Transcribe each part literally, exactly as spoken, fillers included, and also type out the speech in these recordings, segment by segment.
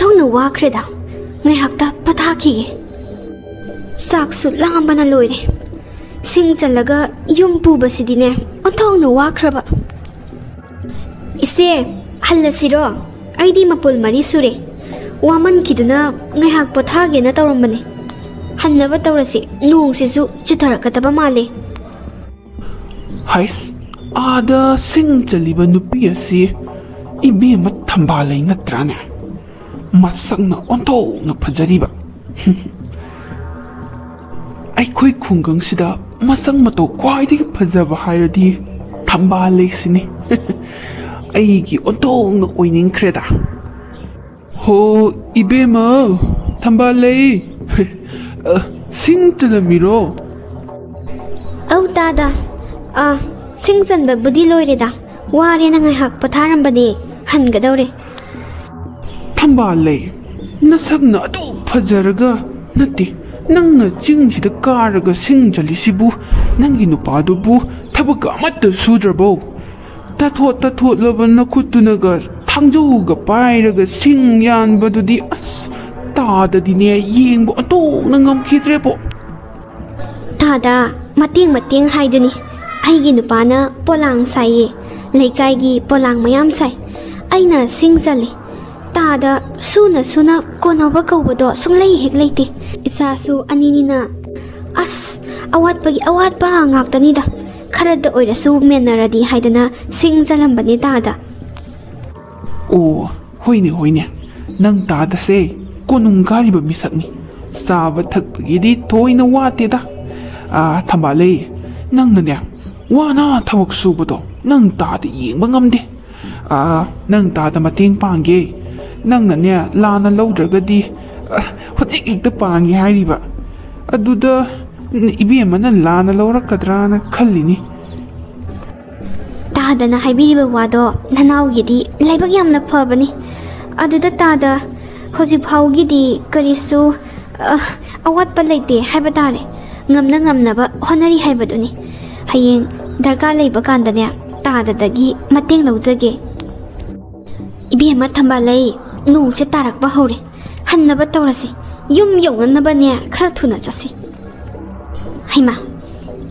ꯑꯣꯟꯊꯣꯛꯅ ꯋꯥꯈ꯭ꯔꯦꯗ꯫ ꯉꯥꯏꯍꯥꯛꯇ ꯄꯣꯊꯥꯈꯤꯒꯦ꯫ ꯆꯥꯛꯁꯨ ꯂꯥꯝꯕꯅ ꯂꯣꯏꯔꯦ꯫ ꯁꯤꯡ ꯆꯜꯂꯒ ꯌꯨꯝ ꯄꯨꯕꯁꯤꯗꯤꯅꯦ, ꯑꯣꯟꯊꯣꯛꯅ ꯋꯥꯈ꯭ꯔꯕ꯫ ꯏꯆꯦ, ꯍꯜꯂꯁꯤꯔꯣ? ꯑꯩꯗꯤ ꯃꯄꯨꯜ ꯃꯔꯤ ꯁꯨꯔꯦ꯫ ꯋꯥꯃꯟꯈꯤꯗꯨꯅ ꯉꯥꯏꯍꯥꯛ ꯄꯣꯊꯥꯒꯦꯅ ꯇꯧꯔꯝꯕꯅꯦ꯫ ꯍꯟꯅꯕ ꯇꯧꯔꯁꯤ, ꯅꯣꯡꯁꯤꯁꯨ ꯆꯨꯊꯔꯛꯀꯗꯕ ꯃꯥꯜꯂꯦ꯫ ꯍꯩꯁ, ꯑꯥꯗ ꯁꯤꯡ ꯆꯜꯂꯤꯕ ꯅꯨꯄꯤ ꯑꯁꯤ ꯏꯕꯦꯝꯃ ꯊꯝꯕꯥꯜꯂꯩ ꯅꯠꯇ꯭ꯔꯥꯅꯦ? ꯃꯁꯛꯅ ꯑꯣꯟꯊꯣꯛꯅ ꯐꯖꯔꯤꯕ꯫ ꯑꯩꯈꯣꯏ ꯈꯨꯡꯒꯪꯁꯤꯗ ꯃꯁꯛ ꯃꯇꯧ ꯈ꯭ꯋꯥꯏꯗꯒꯤ ꯐꯖꯕ ꯍꯥꯏꯔꯗꯤ ꯊꯝꯕꯥꯜꯂꯩꯁꯤꯅꯤ꯫ ꯑꯩꯒꯤ ꯑꯣꯟꯊꯣꯛꯅ ꯑꯣꯏꯅꯤꯡꯈ꯭ꯔꯦꯗ꯫ ꯍꯣ, ꯏꯕꯦꯝꯃ, ꯊꯝꯕꯥꯜꯂꯩ, ꯑ, ꯁꯤꯡ ꯆꯜꯂꯝꯃꯤꯔꯣ? ꯑꯧ ꯇꯥꯗ, ꯑ, ꯁꯤꯡ ꯆꯟꯕꯕꯨꯗꯤ ꯂꯣꯏꯔꯦꯗ꯫ ꯋꯥꯔꯦꯅ ꯉꯥꯏꯍꯥꯛ ꯄꯣꯊꯥꯔꯝꯕꯅꯦ, ꯍꯟꯒꯗꯧꯔꯦ꯫ ꯊꯝꯕꯥꯜꯂꯩ, ꯅꯁꯛꯅ ꯑꯗꯨꯛ ꯐꯖꯔꯒ, ꯅꯠꯇꯦ, ꯅꯪꯅ ꯆꯤꯡꯁꯤꯗ ꯀꯥꯔꯒ ꯁꯤꯡ ꯆꯜꯂꯤꯁꯤꯕꯨ ꯅꯪꯒꯤ ꯅꯨꯄꯥꯗꯨꯕꯨ ꯊꯕꯛ ꯑꯃꯠꯇ ꯁꯨꯗ꯭ꯔꯕꯣ? ꯇꯥꯊꯣꯠ ꯇꯥꯊꯣꯠꯂꯕ ꯅꯈꯨꯠꯇꯨꯅꯒ ꯊꯥꯡꯖꯧꯒ ꯄꯥꯏꯔꯒ ꯁꯤꯡ ꯌꯥꯟꯕꯗꯨꯗꯤ ꯑꯁ, ꯇꯥꯗꯗꯤꯅꯦ ꯌꯦꯡꯕ ꯑꯣꯟꯊꯣꯛꯅ ꯉꯝꯈꯤꯗ꯭ꯔꯦꯕꯣ꯫ ꯇꯥꯗ, ꯃꯇꯦꯡ ꯃꯇꯦꯡ ꯍꯥꯏꯗꯨꯅꯤ꯫ ꯑꯩꯒꯤ ꯅꯨꯄꯥꯅ ꯄꯣꯂꯥꯡ ꯁꯥꯏꯌꯦ, ꯂꯩꯀꯥꯏꯒꯤ ꯄꯣꯂꯥꯡ ꯃꯌꯥꯝ ꯁꯥꯏ꯫ ꯑꯩꯅ ꯁꯤꯡ ꯆꯜꯂꯤ꯫ ꯇꯥꯗ, ꯁꯨꯅ ꯁꯨꯅ ꯀꯣꯟꯅꯕ ꯀꯧꯕꯗꯣ ꯁꯨꯡꯂꯩ ꯍꯦꯛ ꯂꯩꯇꯦ꯫ ꯏꯆꯥꯁꯨ ꯑꯅꯤꯅꯤꯅ ꯑꯁ, ꯑꯋꯥꯠꯄꯒꯤ ꯑꯋꯥꯠꯄ ꯉꯥꯛꯇꯅꯤꯗ꯫ ꯈꯔꯗ ꯑꯣꯏꯔꯁꯨ ꯃꯦꯟꯅꯔꯗꯤ ꯍꯥꯏꯗꯅ ꯁꯤꯡ ꯆꯜꯂꯝꯕꯅꯦ ꯇꯥꯗ꯫ ꯑꯣ, ꯍꯣꯏꯅꯦ, ꯍꯣꯏꯅꯦ, ꯅꯪ ꯇꯥꯗꯁꯦ ꯀꯣꯅꯨꯡ ꯀꯥꯔꯤꯕ ꯃꯤꯁꯛꯅꯤ꯫ ꯆꯥꯕ ꯊꯛꯄꯒꯤꯗꯤ ꯊꯣꯏꯅ ꯋꯥꯠꯇꯦꯗ꯫ ꯑꯥ, ꯊꯝꯕꯥꯜꯂꯩ, ꯅꯪꯅꯅꯦ ꯋꯥꯅ ꯊꯕꯛ ꯁꯨꯕꯗꯣ ꯅꯪ ꯇꯥꯗ ꯌꯦꯡꯕ ꯉꯝꯗꯦ꯫ ꯑꯥ, ꯅꯪ ꯇꯥꯗ ꯃꯇꯦꯡ ꯄꯥꯡꯒꯦ꯫ ꯅꯪꯅꯅꯦ ꯂꯥꯟꯅ ꯂꯧꯗ꯭ꯔꯒꯗꯤ, ꯑ, ꯍꯧꯖꯤꯛ ꯍꯦꯛꯇ ꯄꯥꯡꯒꯦ ꯍꯥꯏꯔꯤꯕ꯫ ꯑꯗꯨꯗ ꯏꯕꯦꯝꯃꯅ ꯂꯥꯟꯅ ꯂꯧꯔꯛꯀꯗ꯭ꯔꯥꯅ ꯈꯜꯂꯤꯅꯤ꯫ ꯇꯥꯗꯅ ꯍꯥꯏꯕꯤꯔꯤꯕ ꯋꯥꯗꯣ ꯅꯅꯥꯎꯒꯤꯗꯤ ꯂꯥꯏꯕꯛ ꯌꯥꯝꯅ ꯐꯕꯅꯤ꯫ ꯑꯗꯨꯗ ꯇꯥꯗ ꯍꯧꯖꯤꯛ ꯐꯥꯎꯒꯤꯗꯤ ꯀꯔꯤꯁꯨ, ꯑ, ꯑꯋꯥꯠꯄ ꯂꯩꯇꯦ ꯍꯥꯏꯕ ꯇꯥꯔꯦ꯫ ꯉꯝꯅ ꯉꯝꯅꯕ ꯍꯣꯠꯅꯔꯤ ꯍꯥꯏꯕꯗꯨꯅꯤ꯫ ꯍꯌꯦꯡ ꯗꯔꯀꯥꯔ ꯂꯩꯕ ꯀꯥꯟꯗꯅꯦ, ꯇꯥꯗꯗꯒꯤ ꯃꯇꯦꯡ ꯂꯧꯖꯒꯦ꯫ ꯏꯕꯦꯝꯃ ꯊꯝꯕꯥꯜꯂꯩ, ꯅꯣꯡꯁꯦ ꯇꯥꯔꯛꯄ ꯍꯧꯔꯦ꯫ ꯍꯟꯅꯕ ꯇꯧꯔꯁꯤ꯫ ꯌꯨꯝ ꯌꯧꯅꯅꯕꯅꯦ ꯈꯔ ꯊꯨꯅ ꯆꯠꯁꯤ꯫ ꯍꯩꯃꯥ,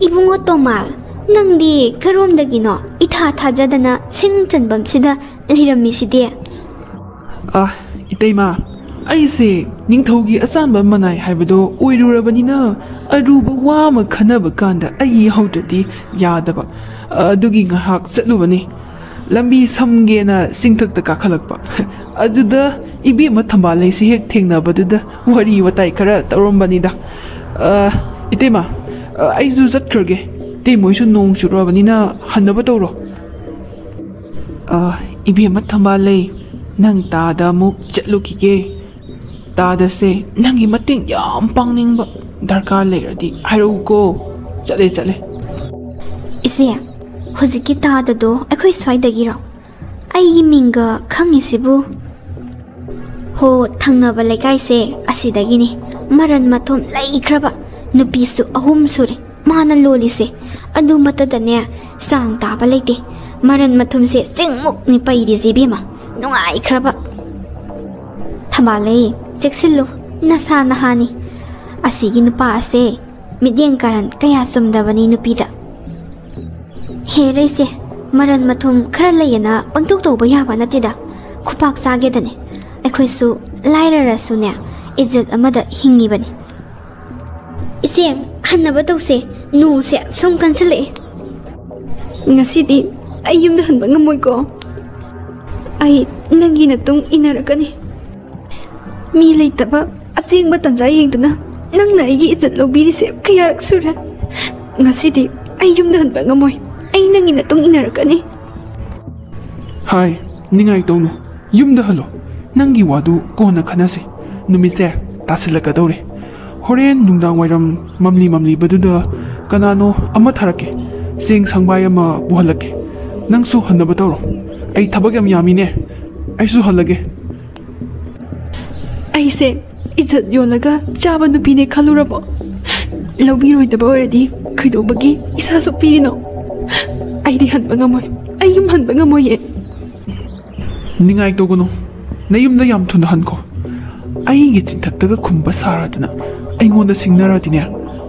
ꯏꯕꯨꯡꯉꯣ ꯇꯣꯃꯥꯜ, ꯅꯪꯗꯤ ꯀꯔꯣꯝꯗꯒꯤꯅꯣ ꯏꯊꯥ ꯊꯥꯖꯗꯅ ꯁꯤꯡ ꯆꯟꯐꯝꯁꯤꯗ ꯂꯩꯔꯝꯃꯤꯁꯤꯗꯤ? ꯑ, ꯏꯇꯩꯃ, ꯑꯩꯁꯦ ꯅꯤꯡꯊꯧꯒꯤ ꯑꯆꯥꯟꯕ ꯃꯅꯥꯏ ꯍꯥꯏꯕꯗꯣ ꯑꯣꯏꯔꯨꯔꯕꯅꯤꯅ, ꯑꯔꯨꯕ ꯋꯥ ꯑꯃ ꯈꯟꯅꯕ ꯀꯥꯟꯗ ꯑꯩ ꯌꯥꯎꯗ꯭ꯔꯗꯤ ꯌꯥꯗꯕ꯫ ꯑꯗꯨꯒꯤ ꯉꯥꯏꯍꯥꯛ ꯆꯠꯂꯨꯕꯅꯤ꯫ ꯂꯝꯕꯤ ꯁꯝꯒꯦꯅ ꯆꯤꯡꯊꯛꯇ ꯀꯥꯈꯠꯂꯛꯄ꯫ ꯑꯗꯨꯗ ꯏꯕꯦꯝꯃ ꯊꯝꯕꯥꯜ ꯂꯩꯁꯤ ꯍꯦꯛ ꯊꯦꯡꯅꯕꯗꯨꯗ ꯋꯥꯔꯤ ꯋꯥꯇꯥꯏ ꯈꯔ ꯇꯧꯔꯝꯕꯅꯤꯗ꯫ ꯑ, ꯏꯇꯩꯃ, ꯑ, ꯑꯩꯁꯨ ꯆꯠꯈ꯭ꯔꯒꯦ꯫ ꯏꯇꯩꯃꯣꯏꯁꯨ ꯅꯣꯡ ꯆꯨꯔꯛꯑꯕꯅꯤꯅ ꯍꯟꯅꯕ ꯇꯧꯔꯣ꯫ ꯑ, ꯏꯕꯦꯝꯃ ꯊꯝꯕꯥꯜ ꯂꯩ, ꯅꯪ ꯇꯥꯗ ꯑꯃꯨꯛ ꯆꯠꯂꯨꯈꯤꯒꯦ꯫ ꯇꯥꯗꯁꯦ ꯅꯪꯒꯤ ꯃꯇꯦꯡ ꯌꯥꯝ ꯄꯥꯡꯅꯤꯡꯕ ꯗꯔꯀꯥꯔ ꯂꯩꯔꯗꯤ ꯍꯥꯏꯔꯛꯎꯀꯣ꯫ ꯆꯠꯂꯦ, ꯆꯠꯂꯦ꯫ ꯏꯆꯦ, ꯍꯧꯖꯤꯛꯀꯤ ꯇꯥꯗꯗꯣ ꯑꯩꯈꯣꯏ ꯁ꯭ꯋꯥꯏꯗꯒꯤꯔꯣ? ꯑꯩꯒꯤ ꯃꯤꯡꯒ ꯈꯪꯉꯤꯁꯤꯕꯨ? ꯍꯣ, ꯊꯪꯅꯕ ꯂꯩꯀꯥꯏꯁꯦ ꯑꯁꯤꯗꯒꯤꯅꯤ꯫ ꯃꯔꯟ ꯃꯊꯨꯝ ꯂꯩꯈ꯭ꯔꯕ ꯅꯨꯄꯤꯁꯨ ꯑꯍꯨꯝ ꯁꯨꯔꯦ ꯃꯥꯅ ꯂꯣꯜꯂꯤꯁꯦ꯫ ꯑꯗꯨꯃꯛꯇꯗꯅꯦ ꯆꯥꯡ ꯇꯥꯕ ꯂꯩꯇꯦ꯫ ꯃꯔꯟ ꯃꯊꯨꯝꯁꯦ ꯆꯤꯡꯃꯨꯛꯅꯤ ꯄꯩꯔꯤꯁꯦ ꯏꯕꯦꯝꯃ꯫ ꯅꯨꯡꯉꯥꯏꯈ꯭ꯔꯕ꯫ ꯊꯝꯕꯥꯜꯂꯩ, ꯆꯦꯛꯁꯤꯜꯂꯨ, ꯅꯁꯥ ꯅꯍꯥꯅꯤ꯫ ꯑꯁꯤꯒꯤ ꯅꯨꯄꯥ ꯑꯁꯦ ꯃꯤꯠꯌꯦꯡ ꯀꯥꯔꯟ ꯀꯌꯥ ꯆꯨꯝꯗꯕꯅꯤ ꯅꯨꯄꯤꯗ꯫ ꯍꯦ ꯔꯩꯁꯦ, ꯃꯔꯟ ꯃꯊꯨꯝ ꯈꯔ ꯂꯩꯌꯦꯅ ꯄꯪꯇꯧ ꯇꯧꯕ ꯌꯥꯕ ꯅꯠꯇꯦꯗ꯫ ꯈꯨꯄꯥꯛ ꯆꯥꯒꯦꯗꯅꯦ꯫ ꯑꯩꯈꯣꯏꯁꯨ ꯂꯥꯏꯔꯔꯁꯨꯅꯦ, ꯏꯖꯠ ꯑꯃꯗ ꯍꯤꯡꯉꯤꯕꯅꯤ꯫ ꯏꯆꯦ, ꯍꯟꯅꯕ ꯇꯧꯁꯦ꯫ ꯅꯣꯡꯁꯦ ꯁꯨꯝ ꯀꯟꯁꯤꯜꯂꯛꯑꯦ꯫ ꯉꯁꯤꯗꯤ ꯑꯩ ꯌꯨꯝꯗ ꯍꯟꯕ ꯉꯝꯃꯣꯏꯀꯣ꯫ ꯑꯩ ꯅꯪꯒꯤ ꯅꯇꯨꯡ ꯏꯟꯅꯔꯛꯀꯅꯤ꯫ ꯃꯤ ꯂꯩꯇꯕ ꯑꯆꯦꯡꯕ ꯇꯟꯖꯥ ꯌꯦꯡꯗꯨꯅ ꯅꯪꯅ ꯑꯩꯒꯤ ꯏꯖꯠ ꯂꯧꯕꯤꯔꯤꯁꯦ ꯀꯌꯥꯔꯛ ꯁꯨꯔꯦ? ꯉꯁꯤꯗꯤ ꯑꯩ ꯌꯨꯝꯗ ꯍꯟꯕ ꯉꯝꯃꯣꯏ꯫ ꯑꯩ ꯅꯪꯒꯤ ꯅꯇꯨꯡ ꯏꯟꯅꯔꯛꯀꯅꯤ꯫ ꯍꯥꯏ, ꯅꯤꯡꯉꯥꯏ ꯇꯧꯅꯨ꯫ ꯌꯨꯝꯗ ꯍꯜꯂꯣ꯫ ꯅꯪꯒꯤ ꯋꯥꯗꯨ ꯀꯣꯟꯅ ꯈꯟꯅꯁꯤ꯫ ꯅꯨꯃꯤꯠꯁꯦ ꯇꯥꯁꯤꯜꯂꯛꯀꯗꯧꯔꯦ꯫ ꯍꯣꯔꯦꯟ ꯅꯨꯡꯗꯥꯡ ꯋꯥꯏꯔꯝ ꯃꯝꯂꯤ ꯃꯝꯂꯤꯕꯗꯨꯗ ꯀꯅꯥꯅꯣ ꯑꯃ ꯊꯥꯔꯛꯀꯦ꯫ ꯆꯦꯡ ꯁꯪꯕꯥꯏ ꯑꯃ ꯄꯨꯍꯜꯂꯛꯀꯦ꯫ ꯅꯪꯁꯨ ꯍꯟꯅꯕ ꯇꯧꯔꯣ꯫ ꯑꯩ ꯊꯕꯛ ꯌꯥꯝ ꯌꯥꯝꯃꯤꯅꯦ꯫ ꯑꯩꯁꯨ ꯍꯜꯂꯒꯦ꯫ ꯑꯩꯁꯦ ꯏꯖꯠ ꯌꯣꯜꯂꯒ ꯆꯥꯕ ꯅꯨꯄꯤꯅꯦ ꯈꯜꯂꯨꯔꯕꯣ? ꯂꯧꯕꯤꯔꯣꯏꯗꯕ ꯑꯣꯏꯔꯗꯤ ꯀꯩꯗꯧꯕꯒꯤ ꯏꯁꯥꯁꯨ ꯄꯤꯔꯤꯅꯣ? ꯑꯩꯗꯤ ꯍꯟꯕ ꯉꯝꯃꯣꯏ꯫ ꯑꯩ ꯌꯨꯝ ꯍꯟꯕ ꯉꯝꯃꯣꯏꯌꯦ꯫ ꯅꯤꯡꯉꯥꯏ ꯇꯧꯒꯅꯨ꯫ ꯅꯌꯨꯝꯗ ꯌꯥꯝ ꯊꯨꯅ ꯍꯟꯈꯣ꯫ ꯑꯩꯒꯤ ꯆꯤꯟꯊꯛꯇꯒ ꯈꯨꯝꯕ ꯁꯥꯔꯗꯅ ꯑꯩꯉꯣꯟꯗ ꯁꯤꯡꯅꯔꯗꯤꯅꯦ,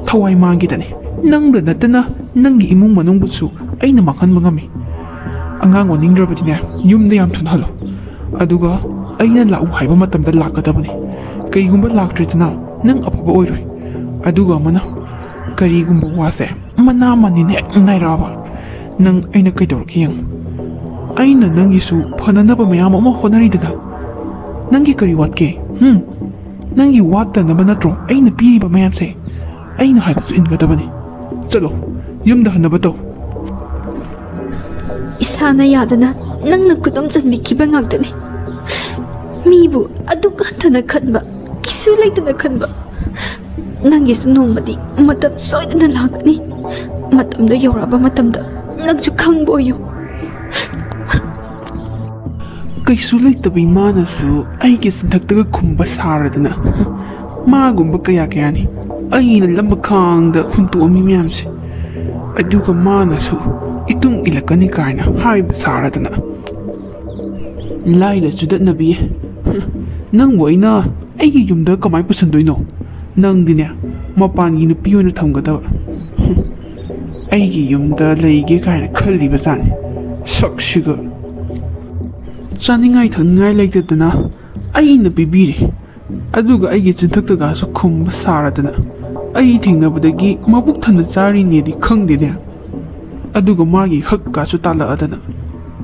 ꯊꯋꯥꯏ ꯃꯥꯡꯈꯤꯗꯅꯤ꯫ ꯅꯪꯗ ꯅꯠꯇꯅ ꯅꯪꯒꯤ ꯏꯃꯨꯡ ꯃꯅꯨꯡꯕꯨꯁꯨ ꯑꯩꯅ ꯃꯥꯡꯍꯟꯕ ꯉꯝꯃꯤ꯫ ꯑꯉꯥꯡ ꯑꯣꯟꯅꯤꯡꯗ꯭ꯔꯕꯗꯤꯅꯦ, ꯌꯨꯝꯗ ꯌꯥꯝ ꯊꯨꯅ ꯍꯜꯂꯣ꯫ ꯑꯗꯨꯒ ꯑꯩꯅ ꯂꯥꯛꯎ ꯍꯥꯏꯕ ꯃꯇꯝꯗ ꯂꯥꯛꯀꯗꯕꯅꯤ꯫ ꯀꯩꯒꯨꯝꯕ ꯂꯥꯛꯇ꯭ꯔꯦꯗꯅ, ꯅꯪ ꯑꯐꯕ ꯑꯣꯏꯔꯣꯏ꯫ ꯑꯗꯨꯒ ꯑꯃꯅ, ꯀꯔꯤꯒꯨꯝꯕ ꯋꯥꯁꯦ ꯃꯅꯥ ꯃꯅꯤꯟ ꯍꯦꯛ ꯅꯥꯏꯔꯛꯑꯕ, ꯅꯪ ꯑꯩꯅ ꯀꯩꯗꯧꯔꯛꯀꯦ ꯌꯦꯡꯉꯨ꯫ ꯑꯩꯅ ꯅꯪꯒꯤꯁꯨ ꯐꯅꯅꯕ ꯃꯌꯥꯝ ꯑꯃ ꯍꯣꯠꯅꯔꯤꯗꯅ꯫ ꯅꯪꯒꯤ ꯀꯔꯤ ꯋꯥꯠꯀꯦ? ꯍꯨꯝ? ꯅꯪꯒꯤ ꯋꯥꯠꯇꯅꯕ ꯅꯠꯇ꯭ꯔꯣ ꯑꯩꯅ ꯄꯤꯔꯤꯕ ꯃꯌꯥꯝꯁꯦ? ꯑꯩꯅ ꯍꯥꯏꯕꯁꯨ ꯏꯟꯒꯗꯕꯅꯤ꯫ ꯆꯠꯂꯣ, ꯌꯨꯝꯗ ꯍꯟꯅꯕ ꯇꯧ꯫ ꯏꯁꯥꯅ ꯌꯥꯗꯅ ꯅꯪꯅ ꯈꯨꯗꯨꯝ ꯆꯟꯕꯤꯈꯤꯕ ꯉꯥꯛꯇꯅꯤ꯫ ꯃꯤꯕꯨ ꯑꯗꯨꯛ ꯍꯟꯊꯅ ꯈꯟꯕ, ꯀꯩꯁꯨ ꯂꯩꯇꯅ ꯈꯟꯕ꯫ ꯅꯪꯒꯤꯁꯨ ꯅꯣꯡꯃꯗꯤ ꯃꯇꯝ ꯁꯣꯏꯗꯅ ꯂꯥꯛꯀꯅꯤ꯫ ꯃꯇꯝꯗꯣ ꯌꯧꯔꯛꯑꯕ ꯃꯇꯝꯗ ꯅꯪꯁꯨ ꯈꯪꯕ ꯑꯣꯏꯌꯨ꯫ ꯀꯩꯁꯨ ꯂꯩꯇꯕ ꯏꯃꯥꯅꯁꯨ ꯑꯩꯒꯤ ꯆꯤꯟꯊꯛꯇꯒ ꯈꯨꯝꯕ ꯁꯥꯔꯗꯅ, ꯃꯥꯒꯨꯝꯕ ꯀꯌꯥ ꯀꯌꯥꯅꯤ ꯑꯩꯅ ꯂꯝꯕ ꯈꯥꯡꯗ ꯍꯨꯟꯇꯣꯛꯑꯝꯃꯤ ꯃꯌꯥꯝꯁꯦ꯫ ꯑꯗꯨꯒ ꯃꯥꯅꯁꯨ ꯏꯇꯨꯡ ꯏꯜꯂꯛꯀꯅꯤ ꯀꯥꯏꯅ ꯍꯥꯏꯕ ꯁꯥꯔꯗꯅ꯫ ꯂꯥꯏꯔ ꯆꯨꯗꯠꯅꯕꯤ, ꯅꯪꯕꯨ ꯑꯩꯅ ꯑꯩꯒꯤ ꯌꯨꯝꯗ ꯀꯃꯥꯏꯅ ꯄꯨꯁꯟꯗꯣꯏꯅꯣ? ꯅꯪꯗꯤꯅꯦ, ꯃꯄꯥꯟꯒꯤ ꯅꯨꯄꯤ ꯑꯣꯏꯅ ꯊꯝꯒꯗꯕ꯫ ꯑꯩꯒꯤ ꯌꯨꯝꯗ ꯂꯩꯒꯦ ꯀꯥꯏꯅ ꯈꯜꯂꯤꯕ ꯖꯥꯠꯅꯤ꯫ ꯁꯛꯁꯤꯒ꯫ ꯆꯥꯅꯤꯡꯉꯥꯏ ꯊꯛꯅꯤꯡꯉꯥꯏ ꯂꯩꯇꯗꯅ ꯑꯩꯅ ꯄꯤꯕꯤꯔꯦ꯫ ꯑꯗꯨꯒ ꯑꯩꯒꯤ ꯆꯤꯟꯊꯛꯇꯒꯁꯨ ꯈꯨꯝꯕ ꯁꯥꯔꯗꯅ, ꯑꯩ ꯊꯦꯡꯅꯕꯗꯒꯤ ꯃꯕꯨꯛ ꯊꯟꯅ ꯆꯥꯔꯤꯅꯦꯗꯤ ꯈꯪꯗꯦꯅꯦ꯫ ꯑꯗꯨꯒ ꯃꯥꯒꯤ ꯍꯛꯀꯁꯨ ꯇꯥꯜꯂꯛꯑꯗꯅ,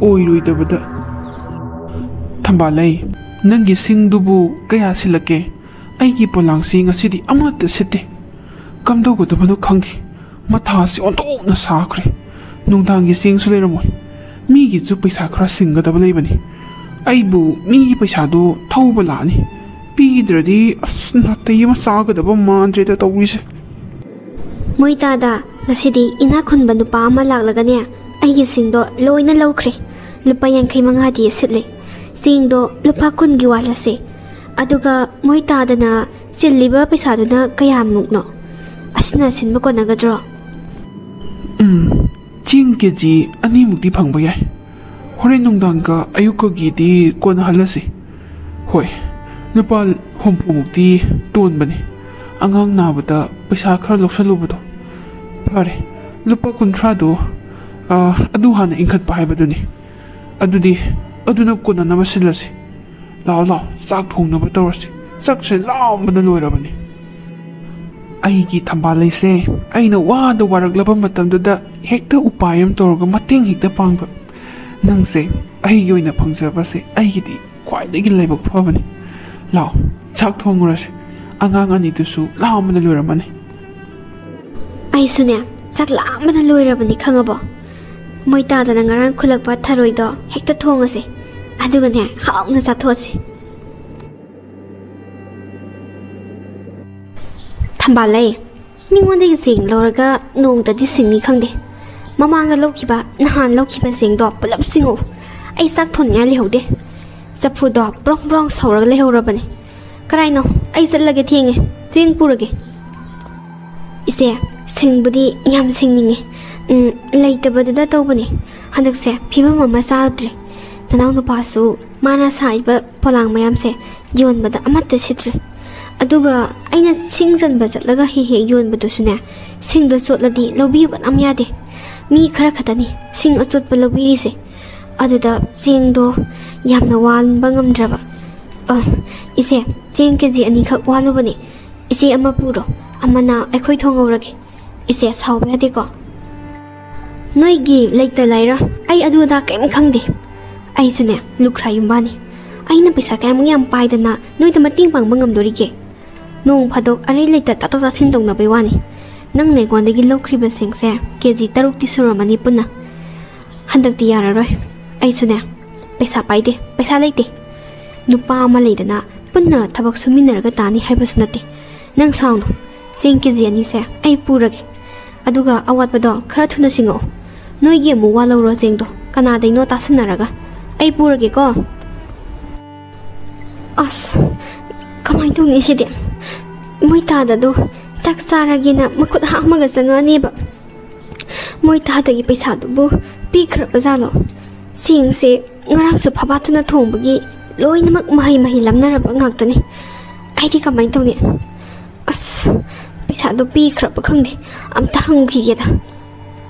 ꯑꯣꯏꯔꯣꯏꯗꯕꯗ꯫ ꯊꯝꯕꯥꯜꯂꯩ, ꯅꯪꯒꯤ ꯁꯤꯡꯗꯨꯕꯨ ꯀꯌꯥ ꯁꯤꯠꯂꯛꯀꯦ? ꯑꯩꯒꯤ ꯄꯣꯂꯥꯡꯁꯤ ꯉꯁꯤꯗꯤ ꯑꯃꯠꯇ ꯁꯤꯠꯇꯦ꯫ ꯀꯝꯗꯧꯒꯗꯕꯅꯣ ꯈꯪꯗꯦ꯫ ꯃꯊꯥꯁꯤ ꯑꯣꯟꯊꯣꯛꯅ ꯁꯥꯈ꯭ꯔꯦ꯫ ꯅꯨꯡꯗꯥꯡꯒꯤ ꯆꯦꯡꯁꯨ ꯂꯩꯔꯝꯃꯣꯏ꯫ ꯃꯤꯒꯤꯁꯨ ꯄꯩꯁꯥ ꯈꯔ ꯁꯤꯡꯒꯗꯕ ꯂꯩꯕꯅꯤ꯫ ꯑꯩꯕꯨ ꯃꯤꯒꯤ ꯄꯩꯁꯥꯗꯣ ꯊꯧꯕ ꯂꯥꯛꯑꯅꯤ꯫ ꯄꯤꯗ꯭ꯔꯗꯤ ꯑꯁ, ꯅꯥꯇꯩ ꯑꯃ ꯆꯥꯒꯗꯕ ꯃꯥꯟꯗ꯭ꯔꯦꯗ ꯇꯧꯔꯤꯁꯦ꯫ ꯃꯣꯏꯇꯥꯗ, ꯉꯁꯤꯗꯤ ꯏꯅꯥꯛ ꯈꯨꯟꯕ ꯅꯨꯄꯥ ꯑꯃ ꯂꯥꯛꯂꯒꯅꯦ, ꯑꯩꯒꯤ ꯁꯤꯡꯗꯣ ꯂꯣꯏꯅ ꯂꯧꯈ꯭ꯔꯦ꯫ ꯂꯨꯄꯥ ꯌꯥꯡꯈꯩ ꯃꯉꯥꯗꯤ ꯁꯤꯠꯂꯦ꯫ ꯆꯦꯡꯗꯣ ꯂꯨꯄꯥ ꯀꯨꯟꯒꯤ ꯋꯥꯠꯂꯁꯦ꯫ ꯑꯗꯨꯒ ꯃꯣꯏꯇꯥꯗꯅ ꯆꯤꯜꯂꯤꯕ ꯄꯩꯁꯥꯗꯨꯅ ꯀꯌꯥꯃꯨꯛꯅꯣ? ꯑꯁꯤꯅ ꯁꯤꯟꯕ ꯀꯣꯟꯅꯒꯗ꯭ꯔꯣ? ꯎꯝ, ꯆꯦꯡ ꯀꯦ ꯖꯤ ꯑꯅꯤꯃꯨꯛꯇꯤ ꯐꯪꯕ ꯌꯥꯏ꯫ ꯍꯣꯔꯦꯟ ꯅꯨꯡꯗꯥꯡꯒ ꯑꯌꯨꯛꯀꯒꯤꯗꯤ ꯀꯣꯟꯅꯍꯜꯂꯁꯤ꯫ ꯍꯣꯏ, ꯂꯨꯄꯥ ꯍꯨꯝꯐꯨꯃꯨꯛꯇꯤ ꯇꯣꯟꯕꯅꯤ꯫ ꯑꯉꯥꯡ ꯅꯥꯕꯗ ꯄꯩꯁꯥ ꯈꯔ ꯂꯧꯁꯜꯂꯨꯕꯗꯣ꯫ ꯐꯔꯦ, ꯂꯨꯄꯥ ꯀꯨꯟꯊ꯭ꯔꯥꯗꯣ, ꯑ, ꯑꯗꯨ ꯍꯥꯟꯅ ꯏꯟꯈꯠꯄ ꯍꯥꯏꯕꯗꯨꯅꯤ꯫ ꯑꯗꯨꯗꯤ ꯑꯗꯨꯅ ꯀꯣꯟꯅꯅꯕ ꯁꯤꯜꯂꯁꯤ꯫ ꯂꯥꯛꯑꯣ, ꯂꯥꯛꯑꯣ, ꯆꯥꯛ ꯊꯣꯡꯅꯕ ꯇꯧꯔꯁꯤ꯫ ꯆꯥꯛꯁꯦ ꯂꯥꯝꯕꯅ ꯂꯣꯏꯔꯕꯅꯤ꯫ ꯑꯩꯒꯤ ꯊꯝꯕꯥꯜ ꯂꯩꯁꯦ, ꯑꯩꯅ ꯋꯥꯗ ꯋꯥꯔꯛꯂꯕ ꯃꯇꯝꯗꯨꯗ ꯍꯦꯛꯇ ꯎꯄꯥꯏ ꯑꯃ ꯇꯧꯔꯒ ꯃꯇꯦꯡ ꯍꯦꯛꯇ ꯄꯥꯡꯕ꯫ ꯅꯪꯁꯦ ꯑꯩꯒꯤ ꯑꯣꯏꯅ ꯐꯪꯖꯕꯁꯦ ꯑꯩꯒꯤꯗꯤ ꯈ꯭ꯋꯥꯏꯗꯒꯤ ꯂꯥꯏꯕꯛ ꯐꯕꯅꯤ꯫ ꯂꯥꯛꯑꯣ, ꯆꯥꯛ ꯊꯣꯡꯉꯨꯔꯁꯤ꯫ ꯑꯉꯥꯡ ꯑꯅꯤꯗꯨꯁꯨ ꯂꯥꯝꯕꯅ ꯂꯣꯏꯔꯝꯃꯅꯤ꯫ ꯑꯩꯁꯨꯅꯦ, ꯆꯥꯛ ꯂꯥꯝꯕꯅ ꯂꯣꯏꯔꯕꯅꯤ, ꯈꯪꯉꯕꯣ? ꯃꯣꯏ ꯇꯥꯗꯅ ꯉꯔꯥꯡ ꯈꯨꯜꯂꯛꯄ ꯊꯔꯣꯏꯗꯣ ꯍꯦꯛꯇ ꯊꯣꯡꯉꯁꯦ, ꯑꯗꯨꯒꯅꯦ, ꯍꯥꯎꯅ ꯆꯥꯊꯣꯛꯑꯁꯤ꯫ ꯊꯝꯕꯥꯜꯂꯩ, ꯃꯤꯉꯣꯟꯗꯒꯤ ꯆꯦꯡ ꯂꯧꯔꯒ ꯅꯣꯡꯃꯇꯗꯤ ꯁꯤꯡꯅꯤ ꯈꯪꯗꯦ꯫ ꯃꯃꯥꯡꯗ ꯂꯧꯈꯤꯕ, ꯅꯍꯥꯟ ꯂꯧꯈꯤꯕ ꯆꯦꯡꯗꯣ ꯄꯨꯂꯞ ꯁꯤꯡꯉꯨ꯫ ꯑꯩ ꯆꯥꯛ ꯊꯣꯡꯅꯤꯡꯉꯥꯏ ꯂꯩꯍꯧꯗꯦ꯫ ꯆꯐꯨꯗꯣ ꯕ꯭ꯔꯣꯡ ꯕ꯭ꯔꯣꯡ ꯁꯧꯔꯒ ꯂꯩꯍꯧꯔꯕꯅꯦ꯫ ꯀꯔꯥꯏꯅꯣ? ꯑꯩ ꯆꯠꯂꯒꯦ, ꯊꯦꯡꯉꯦ꯫ ꯆꯦꯡ ꯄꯨꯔꯒꯦ꯫ ꯏꯆꯦ, ꯁꯤꯡꯕꯨꯗꯤ ꯌꯥꯝ ꯁꯤꯡꯅꯤꯡꯉꯦ꯫ ꯎꯝ, ꯂꯩꯇꯕꯗꯨꯗ ꯇꯧꯕꯅꯦ꯫ ꯍꯟꯗꯛꯁꯦ ꯐꯤꯕꯝ ꯑꯃ ꯆꯥꯗ꯭ꯔꯦ꯫ ꯅꯅꯥꯎ ꯅꯨꯄꯥꯁꯨ ꯃꯥꯅ ꯁꯥꯔꯤꯕ ꯄꯣꯂꯥꯡ ꯃꯌꯥꯝꯁꯦ ꯌꯣꯟꯕꯗ ꯑꯃꯠꯇ ꯁꯤꯠꯇ꯭ꯔꯦ꯫ ꯑꯗꯨꯒ ꯑꯩꯅ ꯁꯤꯡ ꯆꯟꯕ ꯆꯠꯂꯒ ꯍꯦꯛ ꯍꯦꯛ ꯌꯣꯟꯕꯗꯨꯁꯨꯅꯦ, ꯁꯤꯡꯗꯣ ꯆꯣꯠꯂꯗꯤ ꯂꯧꯕꯤꯌꯨ ꯀꯅꯥꯝ ꯌꯥꯗꯦ꯫ ꯃꯤ ꯈꯔ ꯈꯛꯇꯅꯤ ꯁꯤꯡ ꯑꯆꯣꯠꯄ ꯂꯧꯕꯤꯔꯤꯁꯦ꯫ ꯑꯗꯨꯗ ꯆꯦꯡꯗꯣ ꯌꯥꯝꯅ ꯋꯥꯟꯕ ꯉꯝꯗ꯭ꯔꯕ꯫ ꯑ, ꯏꯆꯦ, ꯆꯦꯡ ꯀꯦ ꯖꯤ ꯑꯅꯤꯈꯛ ꯋꯥꯜꯂꯨꯕꯅꯦ꯫ ꯏꯆꯦ ꯑꯃ ꯄꯨꯔꯣ, ꯑꯃꯅ ꯑꯩꯈꯣꯏ ꯊꯣꯡꯍꯧꯔꯒꯦ꯫ ꯏꯆꯦ, ꯁꯥꯎꯕ ꯌꯥꯗꯦꯀꯣ꯫ ꯅꯣꯏꯒꯤ ꯂꯩꯇ ꯂꯥꯏꯔ, ꯑꯩ ꯑꯗꯨ ꯑꯗꯥ ꯀꯩꯝ ꯈꯪꯗꯦ꯫ ꯑꯩꯁꯨꯅꯦ, ꯂꯨꯈ꯭ꯔꯥ ꯌꯨꯝꯕꯥꯅꯤ꯫ ꯑꯩꯅ ꯄꯩꯁꯥ ꯀꯌꯥꯃꯨꯛ ꯌꯥꯝ ꯄꯥꯏꯗꯅ ꯅꯣꯏꯗ ꯃꯇꯦꯡ ꯄꯥꯡꯕ ꯉꯝꯗꯣꯔꯤꯒꯦ? ꯅꯣꯡ ꯐꯥꯗꯣꯛ ꯑꯔꯩ ꯂꯩꯇ ꯇꯥꯊꯣꯛ ꯇꯥꯁꯤꯟ ꯇꯧꯅꯕꯩ ꯋꯥꯅꯤ꯫ ꯅꯪꯅ ꯑꯩꯉꯣꯟꯗꯒꯤ ꯂꯧꯈ꯭ꯔꯤꯕꯁꯤꯡꯁꯦ ꯀꯦ ꯖꯤ ꯇꯔꯨꯛꯇꯤ ꯁꯨꯔꯝꯃꯅꯤ ꯄꯨꯟꯅ꯫ ꯍꯟꯗꯛꯇꯤ ꯌꯥꯔꯔꯣꯏ꯫ ꯑꯩꯁꯨꯅꯦ, ꯄꯩꯁꯥ ꯄꯥꯏꯗꯦ, ꯄꯩꯁꯥ ꯂꯩꯇꯦ꯫ ꯅꯨꯄꯥ ꯑꯃ ꯂꯩꯗꯅ ꯄꯨꯟꯅ ꯊꯕꯛ ꯁꯨꯃꯤꯟꯅꯔꯒ ꯇꯥꯅꯤ ꯍꯥꯏꯕꯁꯨ ꯅꯠꯇꯦ꯫ ꯅꯪ ꯁꯥꯎꯅꯨ, ꯆꯦꯡ ꯀꯦ ꯖꯤ ꯑꯅꯤꯁꯦ ꯑꯩ ꯄꯨꯔꯒꯦ꯫ ꯑꯗꯨꯒ ꯑꯋꯥꯠꯄꯗꯣ ꯈꯔ ꯊꯨꯅ ꯁꯤꯡꯉꯛꯑꯣ꯫ ꯅꯣꯏꯒꯤ ꯑꯃꯨꯛ ꯋꯥ ꯂꯧꯔꯣ ꯆꯦꯡꯗꯣ, ꯀꯅꯥꯗꯩꯅꯣ ꯇꯥꯁꯤꯟꯅꯔꯒ꯫ ꯑꯩ ꯄꯨꯔꯒꯦꯀꯣ꯫ ꯑꯁ, ꯀꯃꯥꯏꯅ ꯇꯧꯅꯤ ꯁꯤꯗꯤ? ꯃꯣꯏ ꯇꯥꯗꯗꯣ ꯆꯥꯛ ꯆꯥꯔꯒꯦꯅ ꯃꯈꯨꯠ ꯍꯥꯝꯃꯒ ꯆꯪꯉꯛꯑꯅꯦꯕ꯫ ꯃꯣꯏ ꯇꯥꯗꯒꯤ ꯄꯩꯁꯥꯗꯨꯕꯨ ꯄꯤꯈ꯭ꯔꯕ ꯖꯥꯠꯂꯣ? ꯆꯦꯡꯁꯦ ꯉꯔꯥꯡꯁꯨ ꯐꯕꯥꯠꯇꯨꯅ ꯊꯣꯡꯕꯒꯤ ꯂꯣꯏꯅꯃꯛ ꯃꯍꯩ ꯃꯍꯩ ꯂꯝꯅꯔꯕ ꯉꯥꯛꯇꯅꯤ꯫ ꯑꯩꯗꯤ ꯀꯃꯥꯏꯅ ꯇꯧꯅꯤ? ꯑꯁ, ꯄꯩꯁꯥꯗꯣ ꯄꯤꯈ꯭ꯔꯕ ꯈꯪꯗꯦ꯫ ꯑꯝꯇ ꯍꯪꯈꯤꯒꯦꯗ꯫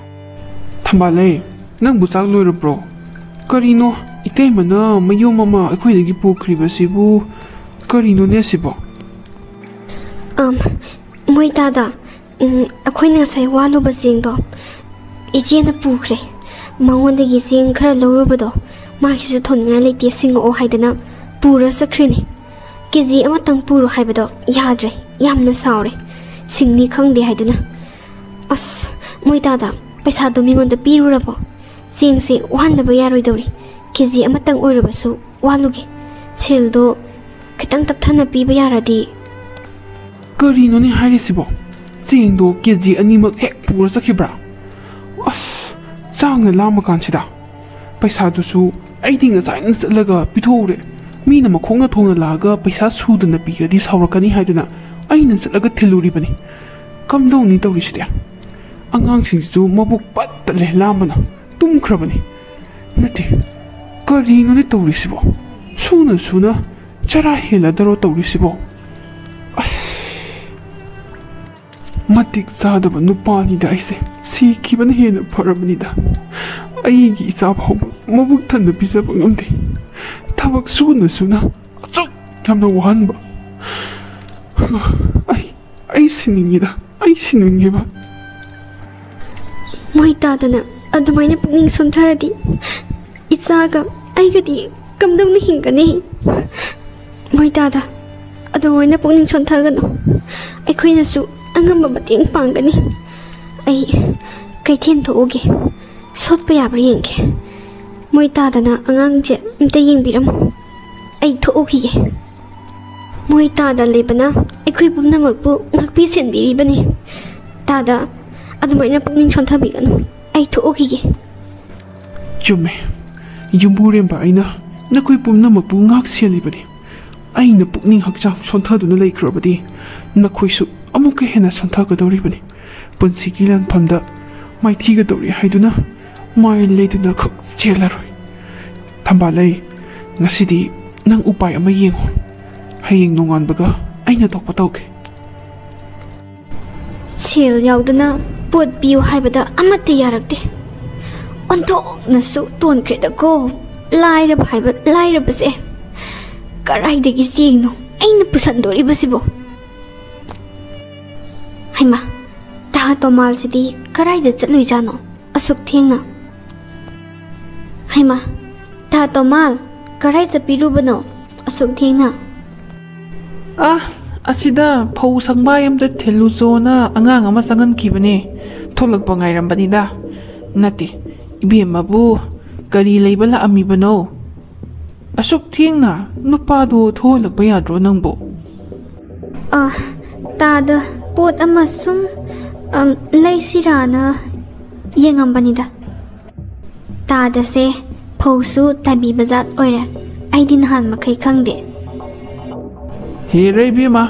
ꯊꯝꯕꯥꯜꯂꯩ, ꯅꯪꯕꯨ ꯆꯥꯛ ꯂꯣꯏꯔꯕ꯭ꯔꯣ? ꯀꯔꯤꯅꯣ, ꯏꯇꯩꯃꯅ ꯃꯌꯨꯝ ꯑꯃ ꯑꯩꯈꯣꯏꯗꯒꯤ ꯄꯨꯈ꯭ꯔꯤꯕꯁꯤꯕꯨ? ꯀꯔꯤꯅꯣꯅꯦ ꯁꯤꯕꯣ? ꯑꯝ, ꯃꯣꯏ ꯇꯥꯗ, ꯎꯝ, ꯑꯩꯈꯣꯏꯅ ꯉꯁꯥꯏ ꯋꯥꯂꯨꯕ ꯆꯦꯡꯗꯣ ꯏꯆꯦꯅ ꯄꯨꯈ꯭ꯔꯦ꯫ ꯃꯉꯣꯟꯗꯒꯤ ꯆꯦꯡ ꯈꯔ ꯂꯧꯔꯨꯕꯗꯣ, ꯃꯥꯒꯤꯁꯨ ꯊꯣꯡꯅꯤꯡꯉꯥꯏ ꯂꯩꯇꯦ, ꯁꯤꯡꯉꯛꯑꯣ ꯍꯥꯏꯗꯅ ꯄꯨꯔ ꯆꯠꯈ꯭ꯔꯤꯅꯤ꯫ ꯀꯦ ꯖꯤ ꯑꯃꯇꯪ ꯄꯨꯔꯣ ꯍꯥꯏꯕꯗꯣ ꯌꯥꯗ꯭ꯔꯦ, ꯌꯥꯝꯅ ꯁꯥꯎꯔꯦ꯫ ꯁꯤꯡꯅꯤ ꯈꯪꯗꯦ ꯍꯥꯏꯗꯨꯅ꯫ ꯑꯁ, ꯃꯣꯏ ꯇꯥꯗ, ꯄꯩꯁꯥꯗꯣ ꯃꯤꯉꯣꯟꯗ ꯄꯤꯔꯨꯔꯕꯣ? ꯆꯦꯡꯁꯦ ꯋꯥꯍꯟꯗꯕ ꯌꯥꯔꯣꯏꯗꯧꯔꯤ꯫ ꯀꯦ ꯖꯤ ꯑꯃꯇꯪ ꯑꯣꯏꯔꯕꯁꯨ ꯋꯥꯂꯨꯒꯦ꯫ ꯁꯦꯜꯗꯣ ꯈꯤꯇꯪ ꯇꯞꯊꯅ ꯄꯤꯕ ꯌꯥꯔꯗꯤ꯫ ꯀꯔꯤꯅꯣꯅꯦ ꯍꯥꯏꯔꯤꯁꯤꯕꯣ? ꯆꯦꯡꯗꯣ ꯀꯦ ꯖꯤ ꯑꯅꯤꯃꯛ ꯍꯦꯛ ꯄꯨꯔ ꯆꯠꯈꯤꯕ꯭ꯔꯥ? ꯑꯁ, ꯆꯥꯛꯅ ꯂꯥꯝꯃ ꯀꯥꯟꯁꯤꯗ꯫ ꯄꯩꯁꯥꯗꯨꯁꯨ ꯑꯩꯗꯤ ꯉꯁꯥꯏꯅ ꯆꯠꯂꯒ ꯄꯤꯊꯣꯛꯎꯔꯦ꯫ ꯃꯤꯅ ꯃꯈꯣꯡꯅ ꯊꯣꯡꯅ ꯂꯥꯛꯑꯒ ꯄꯩꯁꯥ ꯁꯨꯗꯅ ꯄꯤꯔꯗꯤ ꯁꯥꯎꯔꯛꯀꯅꯤ ꯍꯥꯏꯗꯨꯅ ꯑꯩꯅ ꯆꯠꯂꯒ ꯊꯤꯜꯂꯨꯔꯤꯕꯅꯤ꯫ ꯀꯝꯗꯧꯅꯤ ꯇꯧꯔꯤꯁꯤꯗꯤ? ꯑꯉꯥꯡꯁꯤꯡꯁꯤꯁꯨ ꯃꯕꯨꯛ ꯄꯠ ꯇꯠꯂꯦ ꯂꯥꯝꯕꯅ꯫ ꯇꯨꯝꯈ꯭ꯔꯕꯅꯤ꯫ ꯅꯠꯇꯦ, ꯀꯔꯤꯅꯣꯅꯦ ꯇꯧꯔꯤꯁꯤꯕꯣ? ꯁꯨꯅ ꯁꯨꯅ ꯆꯔꯥ ꯍꯦꯜꯂꯗꯔꯣ ꯇꯧꯔꯤꯁꯤꯕꯣ? ꯑꯁ! ꯃꯇꯤꯛ ꯆꯥꯗꯕ ꯅꯨꯄꯥꯅꯤꯗ ꯑꯩꯁꯦ꯫ ꯁꯤꯈꯤꯕꯅ ꯍꯦꯟꯅ ꯐꯔꯕꯅꯤꯗ꯫ ꯑꯩꯒꯤ ꯏꯆꯥ ꯐꯥꯎꯕ ꯃꯕꯨꯛ ꯊꯟꯅ ꯄꯤꯖꯕ ꯉꯝꯗꯦ꯫ ꯊꯕꯛ ꯁꯨꯅ ꯁꯨꯅ ꯑꯁꯨꯛ ꯌꯥꯝꯅ ꯋꯥꯍꯟꯕ꯫ ꯑꯩ, ꯑꯩ ꯁꯤꯅꯤꯡꯉꯤꯗ, ꯑꯩ ꯁꯤꯅꯤꯡꯉꯦꯕ꯫ ꯃꯣꯏ ꯇꯥꯗꯅ ꯑꯗꯨꯃꯥꯏꯅ ꯄꯨꯛꯅꯤꯡ ꯁꯣꯟꯊꯔꯗꯤ ꯏꯆꯥꯒ ꯑꯩꯒꯗꯤ ꯀꯝꯗꯧꯅ ꯍꯤꯡꯒꯅꯤ? ꯃꯣꯏ ꯇꯥꯗ ꯑꯗꯨꯃꯥꯏꯅ ꯄꯨꯛꯅꯤꯡ ꯁꯣꯟꯊꯒꯅꯨ꯫ ꯑꯩꯈꯣꯏꯅꯁꯨ ꯑꯉꯝꯕ ꯃꯇꯦꯡ ꯄꯥꯡꯒꯅꯤ꯫ ꯑꯩ ꯀꯩꯊꯦꯜ ꯊꯣꯛꯎꯒꯦ, ꯁꯣꯠꯄ ꯌꯥꯕ꯭ꯔꯥ ꯌꯦꯡꯒꯦ꯫ ꯃꯣꯏ ꯇꯥꯗꯅ ꯑꯉꯥꯡꯁꯦ ꯑꯝꯇ ꯌꯦꯡꯕꯤꯔꯝꯃꯨ꯫ ꯑꯩ ꯊꯣꯛꯎꯈꯤꯒꯦ꯫ ꯃꯣꯏ ꯇꯥꯗ ꯂꯩꯕꯅ ꯑꯩꯈꯣꯏ ꯄꯨꯝꯅꯃꯛꯄꯨ ꯉꯥꯛꯄꯤ ꯁꯦꯟꯕꯤꯔꯤꯕꯅꯤ꯫ ꯇꯥꯗ ꯑꯗꯨꯃꯥꯏꯅ ꯄꯨꯛꯅꯤꯡ ꯁꯣꯟꯊꯕꯤꯒꯅꯨ꯫ ꯑꯩ ꯊꯣꯛꯎꯈꯤꯒꯦ꯫ ꯆꯨꯝꯃꯦ꯫ ꯌꯨꯝꯕꯨꯔꯦꯝꯕ ꯑꯩꯅ ꯅꯈꯣꯏ ꯄꯨꯝꯅꯃꯛꯄꯨ ꯉꯥꯛ ꯁꯦꯜꯂꯤꯕꯅꯤ꯫ ꯑꯩꯅ ꯄꯨꯛꯅꯤꯡ ꯍꯛꯆꯥꯡ ꯁꯣꯟꯊꯗꯨꯅ ꯂꯩꯈ꯭ꯔꯕꯗꯤ ꯅꯈꯣꯏꯁꯨ ꯑꯃꯨꯛꯀ ꯍꯦꯟꯅ ꯁꯣꯟꯊꯒꯗꯧꯔꯤꯕꯅꯤ꯫ ꯄꯨꯟꯁꯤꯒꯤ ꯂꯥꯟꯐꯝꯗ ꯃꯥꯏꯊꯤꯒꯗꯧꯔꯤ ꯍꯥꯏꯗꯨꯅ ꯃꯥꯏ ꯂꯩꯗꯨꯅ ꯈꯛ ꯆꯦꯜꯂꯔꯣꯏ꯫ ꯊꯝꯕꯥꯜꯂꯩ, ꯉꯁꯤꯗꯤ ꯅꯪ ꯎꯄꯥꯏ ꯑꯃ ꯌꯦꯡꯉꯨ꯫ ꯍꯌꯦꯡ ꯅꯣꯡꯉꯥꯟꯕꯒ ꯑꯩꯅ ꯊꯣꯛꯄ ꯇꯧꯒꯦ꯫ ꯁꯦꯜ ꯌꯥꯎꯗꯅ ꯄꯣꯠ ꯄꯤꯌꯨ ꯍꯥꯏꯕꯗ ꯑꯃꯠꯇ ꯌꯥꯔꯛꯇꯦ꯫ ꯑꯣꯟꯊꯣꯛꯅꯁꯨ ꯇꯣꯟꯈ꯭ꯔꯦꯗꯀꯣ꯫ ꯂꯥꯏꯔꯕ ꯍꯥꯏꯕ ꯂꯥꯏꯔꯕꯁꯦ꯫ ꯀꯔꯥꯏꯗꯒꯤ ꯆꯦꯡꯅꯣ ꯑꯩꯅ ꯄꯨꯁꯟꯗꯣꯔꯤꯕꯁꯤꯕꯣ? ꯍꯩꯃꯥ, ꯇꯥ ꯇꯣꯃꯥꯜꯁꯤꯗꯤ ꯀꯔꯥꯏꯗ ꯆꯠꯂꯨꯏꯖꯥꯠꯅꯣ ꯑꯁꯨꯛ ꯊꯦꯡꯅ? ꯍꯩꯃꯥ, ꯇꯥ ꯇꯣꯃꯥꯜ, ꯀꯔꯥꯏ ꯆꯠꯄꯤꯔꯨꯕꯅꯣ ꯑꯁꯨꯛ ꯊꯦꯡꯅ? ꯑ, ꯑꯁꯤꯗ ꯐꯧ ꯁꯪꯕꯥꯏ ꯑꯝꯇ ꯊꯤꯜꯂꯨꯆꯣꯅ ꯑꯉꯥꯡ ꯑꯃ ꯆꯪꯍꯟꯈꯤꯕꯅꯦ꯫ ꯊꯣꯛꯂꯛꯄ ꯉꯥꯏꯔꯝꯕꯅꯤꯗ꯫ ꯅꯠꯇꯦ, ꯏꯕꯦꯝꯃꯕꯨ ꯀꯔꯤ ꯂꯩꯕ ꯂꯥꯛꯑꯝꯃꯤꯕꯅꯣ? ꯑꯁꯨꯛ ꯊꯦꯡꯅ ꯅꯨꯄꯥꯗꯣ ꯊꯣꯛꯍꯜꯂꯛꯄ ꯌꯥꯗ꯭ꯔꯣ ꯅꯪꯕꯣ? ꯑ, ꯇꯥꯗ ꯄꯣꯠ ꯑꯃ ꯁꯨꯝ, ꯑꯝ, ꯂꯩꯁꯤꯔꯥꯅ ꯌꯦꯡꯉꯝꯕꯅꯤꯗ꯫ ꯇꯥꯗꯁꯦ ꯐꯧꯁꯨ ꯇꯥꯏꯕꯤꯕ ꯖꯥꯠ ꯑꯣꯏꯔꯦ꯫ ꯑꯩꯗꯤ ꯅꯍꯥꯟ ꯃꯈꯩ ꯈꯪꯗꯦ꯫ ꯍꯦꯔꯦ ꯏꯕꯦꯝꯃ,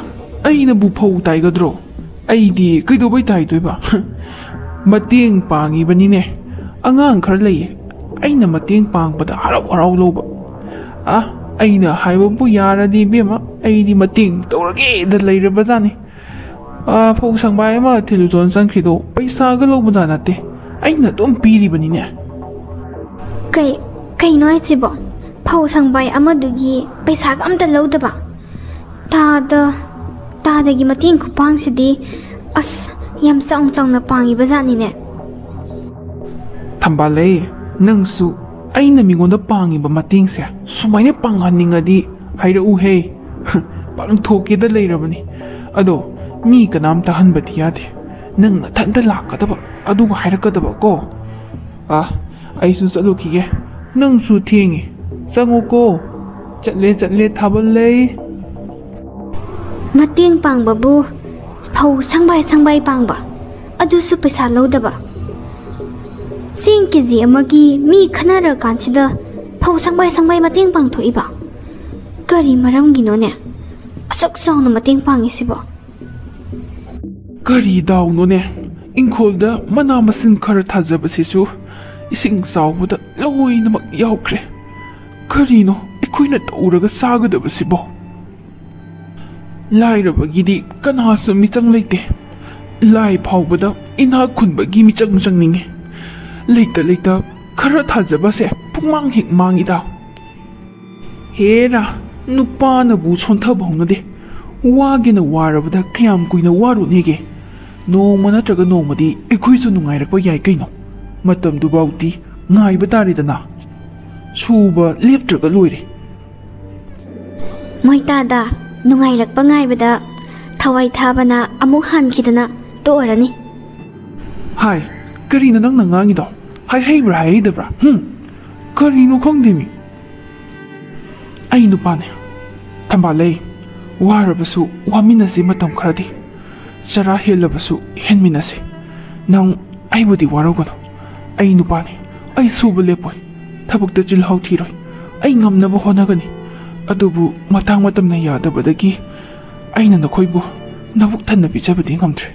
ꯑꯩꯅꯕꯨ ꯐꯧ ꯇꯥꯏꯒꯗ꯭ꯔꯣ? ꯑꯩꯗꯤ ꯀꯩꯗꯧꯕꯩ ꯇꯥꯏꯗꯣꯏꯕ? ꯃꯇꯦꯡ ꯄꯥꯡꯉꯤꯕꯅꯤꯅꯦ꯫ ꯑꯉꯥꯡ ꯈꯔ ꯂꯩꯌꯦ, ꯑꯩꯅ ꯃꯇꯦꯡ ꯄꯥꯡꯕꯗ ꯍꯔꯥꯎ ꯍꯔꯥꯎ ꯂꯧꯕ꯫ ꯑ, ꯑꯩꯅ ꯍꯥꯏꯕꯕꯨ ꯌꯥꯔꯗꯤ ꯏꯕꯦꯝꯃ, ꯑꯩꯗꯤ ꯃꯇꯦꯡ ꯇꯧꯔꯒꯦꯗ ꯂꯩꯔꯕꯖꯥꯠꯅꯤ꯫ ꯑ, ꯐꯧ ꯁꯪꯕꯥꯏ ꯑꯃ ꯊꯤꯜꯂꯨꯆꯣꯅ ꯆꯪꯈ꯭ꯔꯤꯗꯣ ꯄꯩꯁꯥꯒ ꯂꯧꯕꯖꯥꯠ ꯅꯠꯇꯦ, ꯑꯩꯅ ꯑꯗꯨꯝ ꯄꯤꯔꯤꯕꯅꯤꯅꯦ꯫ ꯀꯩ, ꯀꯩꯅꯣ ꯍꯥꯏꯁꯤꯕꯣ? ꯐꯧ ꯁꯪꯕꯥꯏ ꯑꯃꯗꯨꯒꯤ ꯄꯩꯁꯥꯒ ꯑꯝꯇ ꯂꯧꯗꯕ? ꯇꯥꯗ, ꯇꯥꯗꯒꯤ ꯃꯇꯦꯡ ꯈꯨꯄꯥꯡꯁꯤꯗꯤ, ꯑꯁ, ꯌꯥꯝ ꯆꯥꯎꯅ ꯆꯥꯎꯅ ꯄꯥꯡꯉꯤꯕ ꯖꯥꯠꯅꯤꯅꯦ꯫ ꯊꯝꯕꯥꯜꯂꯩ, ꯅꯪꯁꯨ ꯑꯩꯅ ꯃꯤꯉꯣꯟꯗ ꯄꯥꯡꯉꯤꯕ ꯃꯇꯦꯡꯁꯦ ꯁꯨꯃꯥꯏꯅ ꯄꯥꯡꯍꯟꯅꯤꯡꯉꯗꯤ ꯍꯥꯏꯔꯛꯎꯍꯦ꯫ ꯄꯥꯡꯊꯣꯛꯀꯦꯗ ꯂꯩꯔꯕꯅꯤ꯫ ꯑꯗꯣ ꯃꯤ ꯀꯅꯥꯝꯇ ꯍꯟꯕꯗꯤ ꯌꯥꯗꯦ꯫ ꯅꯪ ꯅꯊꯟꯇ ꯂꯥꯛꯀꯗꯕ, ꯑꯗꯨꯒ ꯍꯥꯏꯔꯛꯀꯗꯕ ꯀꯣ꯫ ꯑ, ꯑꯩꯁꯨ ꯆꯠꯂꯨꯈꯤꯒꯦ꯫ ꯅꯪꯁꯨ ꯊꯦꯡꯉꯦ꯫ ꯆꯪꯉꯨꯀꯣ꯫ ꯆꯠꯂꯦ, ꯆꯠꯂꯦ, ꯊꯥꯕꯜꯂꯩ꯫ ꯃꯇꯦꯡ ꯄꯥꯡꯕꯕꯨ ꯐꯧ ꯁꯪꯕꯥꯏ ꯁꯪꯕꯥꯏ ꯄꯥꯡꯕ, ꯑꯗꯨꯁꯨ ꯄꯩꯁꯥ ꯂꯧꯗꯕ꯫ ꯆꯦꯡ ꯀꯦ ꯖꯤ ꯑꯃꯒꯤ ꯃꯤ ꯈꯟꯅꯔꯀꯥꯟꯁꯤꯗ ꯐꯧ ꯁꯪꯕꯥꯏ ꯁꯪꯕꯥꯏ ꯃꯇꯦꯡ ꯄꯥꯡꯊꯣꯛꯏꯕ꯫ ꯀꯔꯤ ꯃꯔꯝꯒꯤꯅꯣꯅꯦ ꯑꯁꯨꯛ ꯆꯥꯎꯅ ꯃꯇꯦꯡ ꯄꯥꯡꯉꯤꯁꯤꯕꯣ? ꯀꯔꯤ ꯗꯥꯎꯅꯣꯅꯦ? ꯏꯪꯈꯣꯜꯗ ꯃꯅꯥ ꯃꯁꯤꯡ ꯈꯔ ꯊꯥꯖꯕꯁꯤꯁꯨ ꯏꯁꯤꯡ ꯆꯥꯎꯕꯗ ꯂꯣꯏꯅꯃꯛ ꯌꯥꯎꯈ꯭ꯔꯦ꯫ ꯀꯔꯤꯅꯣ? ꯑꯩꯈꯣꯏꯅ ꯇꯧꯔꯒ ꯆꯥꯒꯗꯕꯁꯤꯕꯣ? ꯂꯥꯏꯔꯕꯒꯤꯗꯤ ꯀꯅꯥꯁꯨ ꯃꯤꯆꯪ ꯂꯩꯇꯦ꯫ ꯂꯥꯏ ꯐꯥꯎꯕꯗ ꯏꯅꯥꯛ ꯈꯨꯟꯕꯒꯤ ꯃꯤꯆꯪ ꯆꯪꯅꯤꯡꯉꯤ꯫ ꯂꯩꯇ ꯂꯩꯇ ꯈꯔ ꯊꯥꯖꯕꯁꯦ ꯄꯨꯡꯃꯥꯡ ꯍꯦꯛ ꯃꯥꯡꯉꯤꯗ꯫ ꯍꯦꯔꯥ, ꯅꯨꯄꯥꯅꯕꯨ ꯁꯣꯟꯊꯕ ꯍꯧꯅꯗꯦ꯫ ꯋꯥꯒꯦꯅ ꯋꯥꯔꯕꯗ ꯀꯌꯥꯝ ꯀꯨꯏꯅ ꯋꯥꯔꯨꯅꯦꯒꯦ? ꯅꯣꯡꯃ ꯅꯠꯇ꯭ꯔꯒ ꯅꯣꯡꯃꯗꯤ ꯑꯩꯈꯣꯏꯁꯨ ꯅꯨꯡꯉꯥꯏꯔꯛꯄ ꯌꯥꯏ ꯀꯩꯅꯣ꯫ ꯃꯇꯝꯗꯨꯐꯥꯎꯗꯤ ꯉꯥꯏꯕ ꯇꯥꯔꯦꯗꯅ꯫ ꯁꯨꯕ ꯂꯦꯞꯇ꯭ꯔꯒ ꯂꯣꯏꯔꯦ꯫ ꯃꯣꯏꯇꯥꯗ ꯅꯨꯡꯉꯥꯏꯔꯛꯄ ꯉꯥꯏꯕꯗ ꯊꯋꯥꯏ ꯊꯥꯕꯅ ꯑꯃꯨꯛ ꯍꯥꯟꯈꯤꯗꯅ ꯇꯣꯛꯑꯔꯅꯤ꯫ ꯍꯥꯏ, ꯀꯔꯤꯅꯣ ꯅꯪꯅ ꯉꯥꯡꯉꯤꯗꯣ? ꯍꯥꯏꯍꯩꯕ꯭ꯔꯥ ꯍꯥꯏꯍꯩꯗꯕ꯭ꯔꯥ? ꯍꯨꯝ? ꯀꯔꯤꯅꯣ ꯈꯪꯗꯦꯃꯤ꯫ ꯑꯩ ꯅꯨꯄꯥꯅꯦ꯫ ꯊꯝꯕꯥꯜꯂꯩ, ꯋꯥꯔꯕꯁꯨ ꯋꯥꯃꯤꯟꯅꯁꯤ ꯃꯇꯝ ꯈꯔꯗꯤ꯫ ꯆꯔꯥ ꯍꯦꯜꯂꯕꯁꯨ ꯍꯦꯟꯃꯤꯟꯅꯁꯤ꯫ ꯅꯪ ꯑꯩꯕꯨꯗꯤ ꯋꯥꯔꯧꯒꯅꯨ꯫ ꯑꯩ ꯅꯨꯄꯥꯅꯤ꯫ ꯑꯩ ꯁꯨꯕ ꯂꯦꯞꯄꯣꯏ꯫ ꯊꯕꯛꯇ ꯆꯤꯜꯍꯥꯎ ꯊꯤꯔꯣꯏ꯫ ꯑꯩ ꯉꯝꯅꯕ ꯍꯣꯠꯅꯒꯅꯤ꯫ ꯑꯗꯨꯕꯨ ꯃꯇꯥꯡ ꯃꯇꯝꯅ ꯌꯥꯗꯕꯗꯒꯤ ꯑꯩꯅ ꯅꯈꯣꯏꯕꯨ ꯅꯕꯨꯛ ꯊꯟꯅ ꯄꯤꯖꯕꯗꯤ ꯉꯝꯗ꯭ꯔꯦ꯫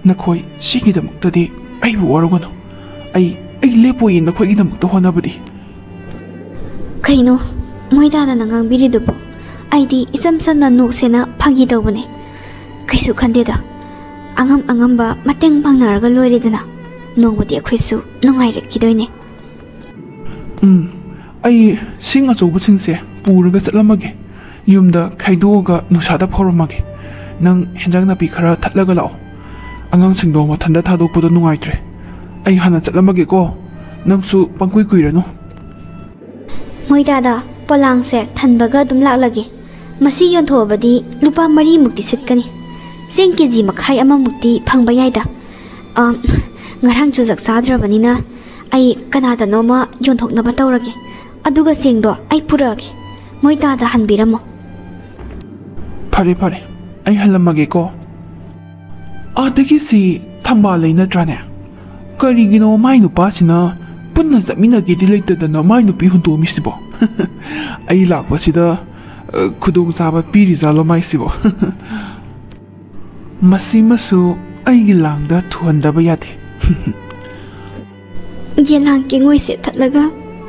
ꯅꯈꯣꯏ ꯁꯤꯒꯤꯗꯃꯛꯇꯗꯤ ꯑꯩꯕꯨ ꯋꯥꯔꯧꯒꯅꯨ꯫ ꯑꯩ, ꯑꯩ ꯂꯦꯞꯄꯣꯏꯌꯦ ꯅꯈꯣꯏꯒꯤꯗꯃꯛꯇ ꯍꯣꯠꯅꯕꯗꯤ꯫ ꯀꯩꯅꯣ ꯃꯣꯏꯗꯥꯗꯅ ꯉꯥꯡꯕꯤꯔꯤꯗꯨꯕꯣ? ꯑꯩꯗꯤ ꯏꯆꯝ ꯆꯝꯅ ꯅꯣꯛꯁꯦꯅ ꯐꯥꯒꯤ ꯇꯧꯕꯅꯦ꯫ ꯀꯩꯁꯨ ꯈꯟꯗꯦꯗ꯫ ꯑꯉꯝ ꯑꯉꯝꯕ ꯃꯇꯦꯡ ꯄꯥꯡꯅꯔꯒ ꯂꯣꯏꯔꯦꯗꯅ꯫ ꯅꯣꯡꯃꯗꯤ ꯑꯩꯈꯣꯏꯁꯨ ꯅꯨꯡꯉꯥꯏꯔꯛꯈꯤꯗꯣꯏꯅꯦ꯫ ꯎꯝ, ꯑꯩ ꯁꯤꯡ ꯑꯆꯧꯕꯁꯤꯡꯁꯦ ꯄꯨꯔꯒ ꯆꯠꯂꯝꯃꯒꯦ꯫ ꯌꯨꯝꯗ ꯈꯥꯏꯗꯣꯛꯑꯒ ꯅꯨꯡꯁꯥꯗ ꯐꯧꯔꯝꯃꯒꯦ꯫ ꯅꯪ ꯍꯦꯟꯖꯥꯡ ꯅꯥꯄꯤ ꯈꯔ ꯊꯠꯂꯒ ꯂꯥꯛꯑꯣ꯫ ꯑꯉꯥꯡꯁꯤꯡꯗꯣ ꯃꯊꯟꯇ ꯊꯥꯗꯣꯛꯄꯗꯣ ꯅꯨꯡꯉꯥꯏꯇ꯭ꯔꯦ꯫ ꯑꯩ ꯍꯥꯟꯅ ꯆꯠꯂꯝꯃꯒꯦꯀꯣ꯫ ꯅꯪꯁꯨ ꯄꯪꯀꯨꯏ ꯀꯨꯏꯔꯅꯨ꯫ ꯃꯣꯏꯗꯥꯗ ꯄꯣꯂꯥꯡꯁꯦ ꯊꯟꯕꯒ ꯑꯗꯨꯝ ꯂꯥꯛꯂꯒꯦ꯫ ꯃꯁꯤ ꯌꯣꯟꯊꯣꯛꯑꯕꯗꯤ ꯂꯨꯄꯥ ꯃꯔꯤꯃꯨꯛꯇꯤ ꯁꯤꯠꯀꯅꯤ꯫ ꯆꯦꯡ ꯀꯦ ꯖꯤ ꯃꯈꯥꯏ ꯑꯃꯃꯨꯛꯇꯤ ꯐꯪꯕ ꯌꯥꯏꯗ꯫ ꯑꯝ, ꯉꯔꯥꯡ ꯆꯨꯖꯥꯛ ꯆꯥꯗ꯭ꯔꯕꯅꯤꯅ ꯑꯩ ꯀꯅꯥꯗꯅꯣꯃ ꯌꯣꯟꯊꯣꯛꯅꯕ ꯇꯧꯔꯒꯦ꯫ ꯑꯗꯨꯒ ꯆꯦꯡꯗꯣ ꯑꯩ ꯄꯨꯔꯛꯑꯒꯦ꯫ ꯃꯣꯏꯗꯥꯗ ꯍꯟꯕꯤꯔꯝꯃꯣ꯫ ꯐꯔꯦ, ꯐꯔꯦ꯫ ꯑꯩ ꯍꯜꯂꯝꯃꯒꯦꯀꯣ꯫ ꯑꯥꯗꯒꯤꯁꯤ ꯊꯝꯕꯥꯜ ꯂꯩ ꯅꯠꯇ꯭ꯔꯥꯅꯦ? ꯀꯔꯤꯒꯤꯅꯣ ꯃꯥꯏ ꯅꯨꯄꯥꯁꯤꯅ ꯄꯨꯟꯅ ꯆꯠꯃꯤꯟꯅꯒꯦꯗꯤ ꯂꯩꯇꯗꯅ ꯃꯥꯏ ꯅꯨꯄꯤ ꯍꯨꯟꯗꯣꯛꯑꯝꯃꯤꯁꯤꯕꯣ? ꯑꯩ ꯂꯥꯛꯄꯁꯤꯗ, ꯑ, ꯈꯨꯗꯣꯡꯆꯥꯕ ꯄꯤꯔꯤꯖꯥꯠꯂꯣ ꯃꯥꯏꯁꯤꯕꯣ? ꯃꯁꯤꯃꯁꯨ ꯑꯩꯒꯤ ꯂꯥꯡꯗ ꯊꯨꯍꯟꯗꯕ ꯌꯥꯗꯦ꯫ ꯌꯦꯂꯥꯡ ꯀꯦꯡꯉꯣꯏꯁꯦ ꯊꯠꯂꯒ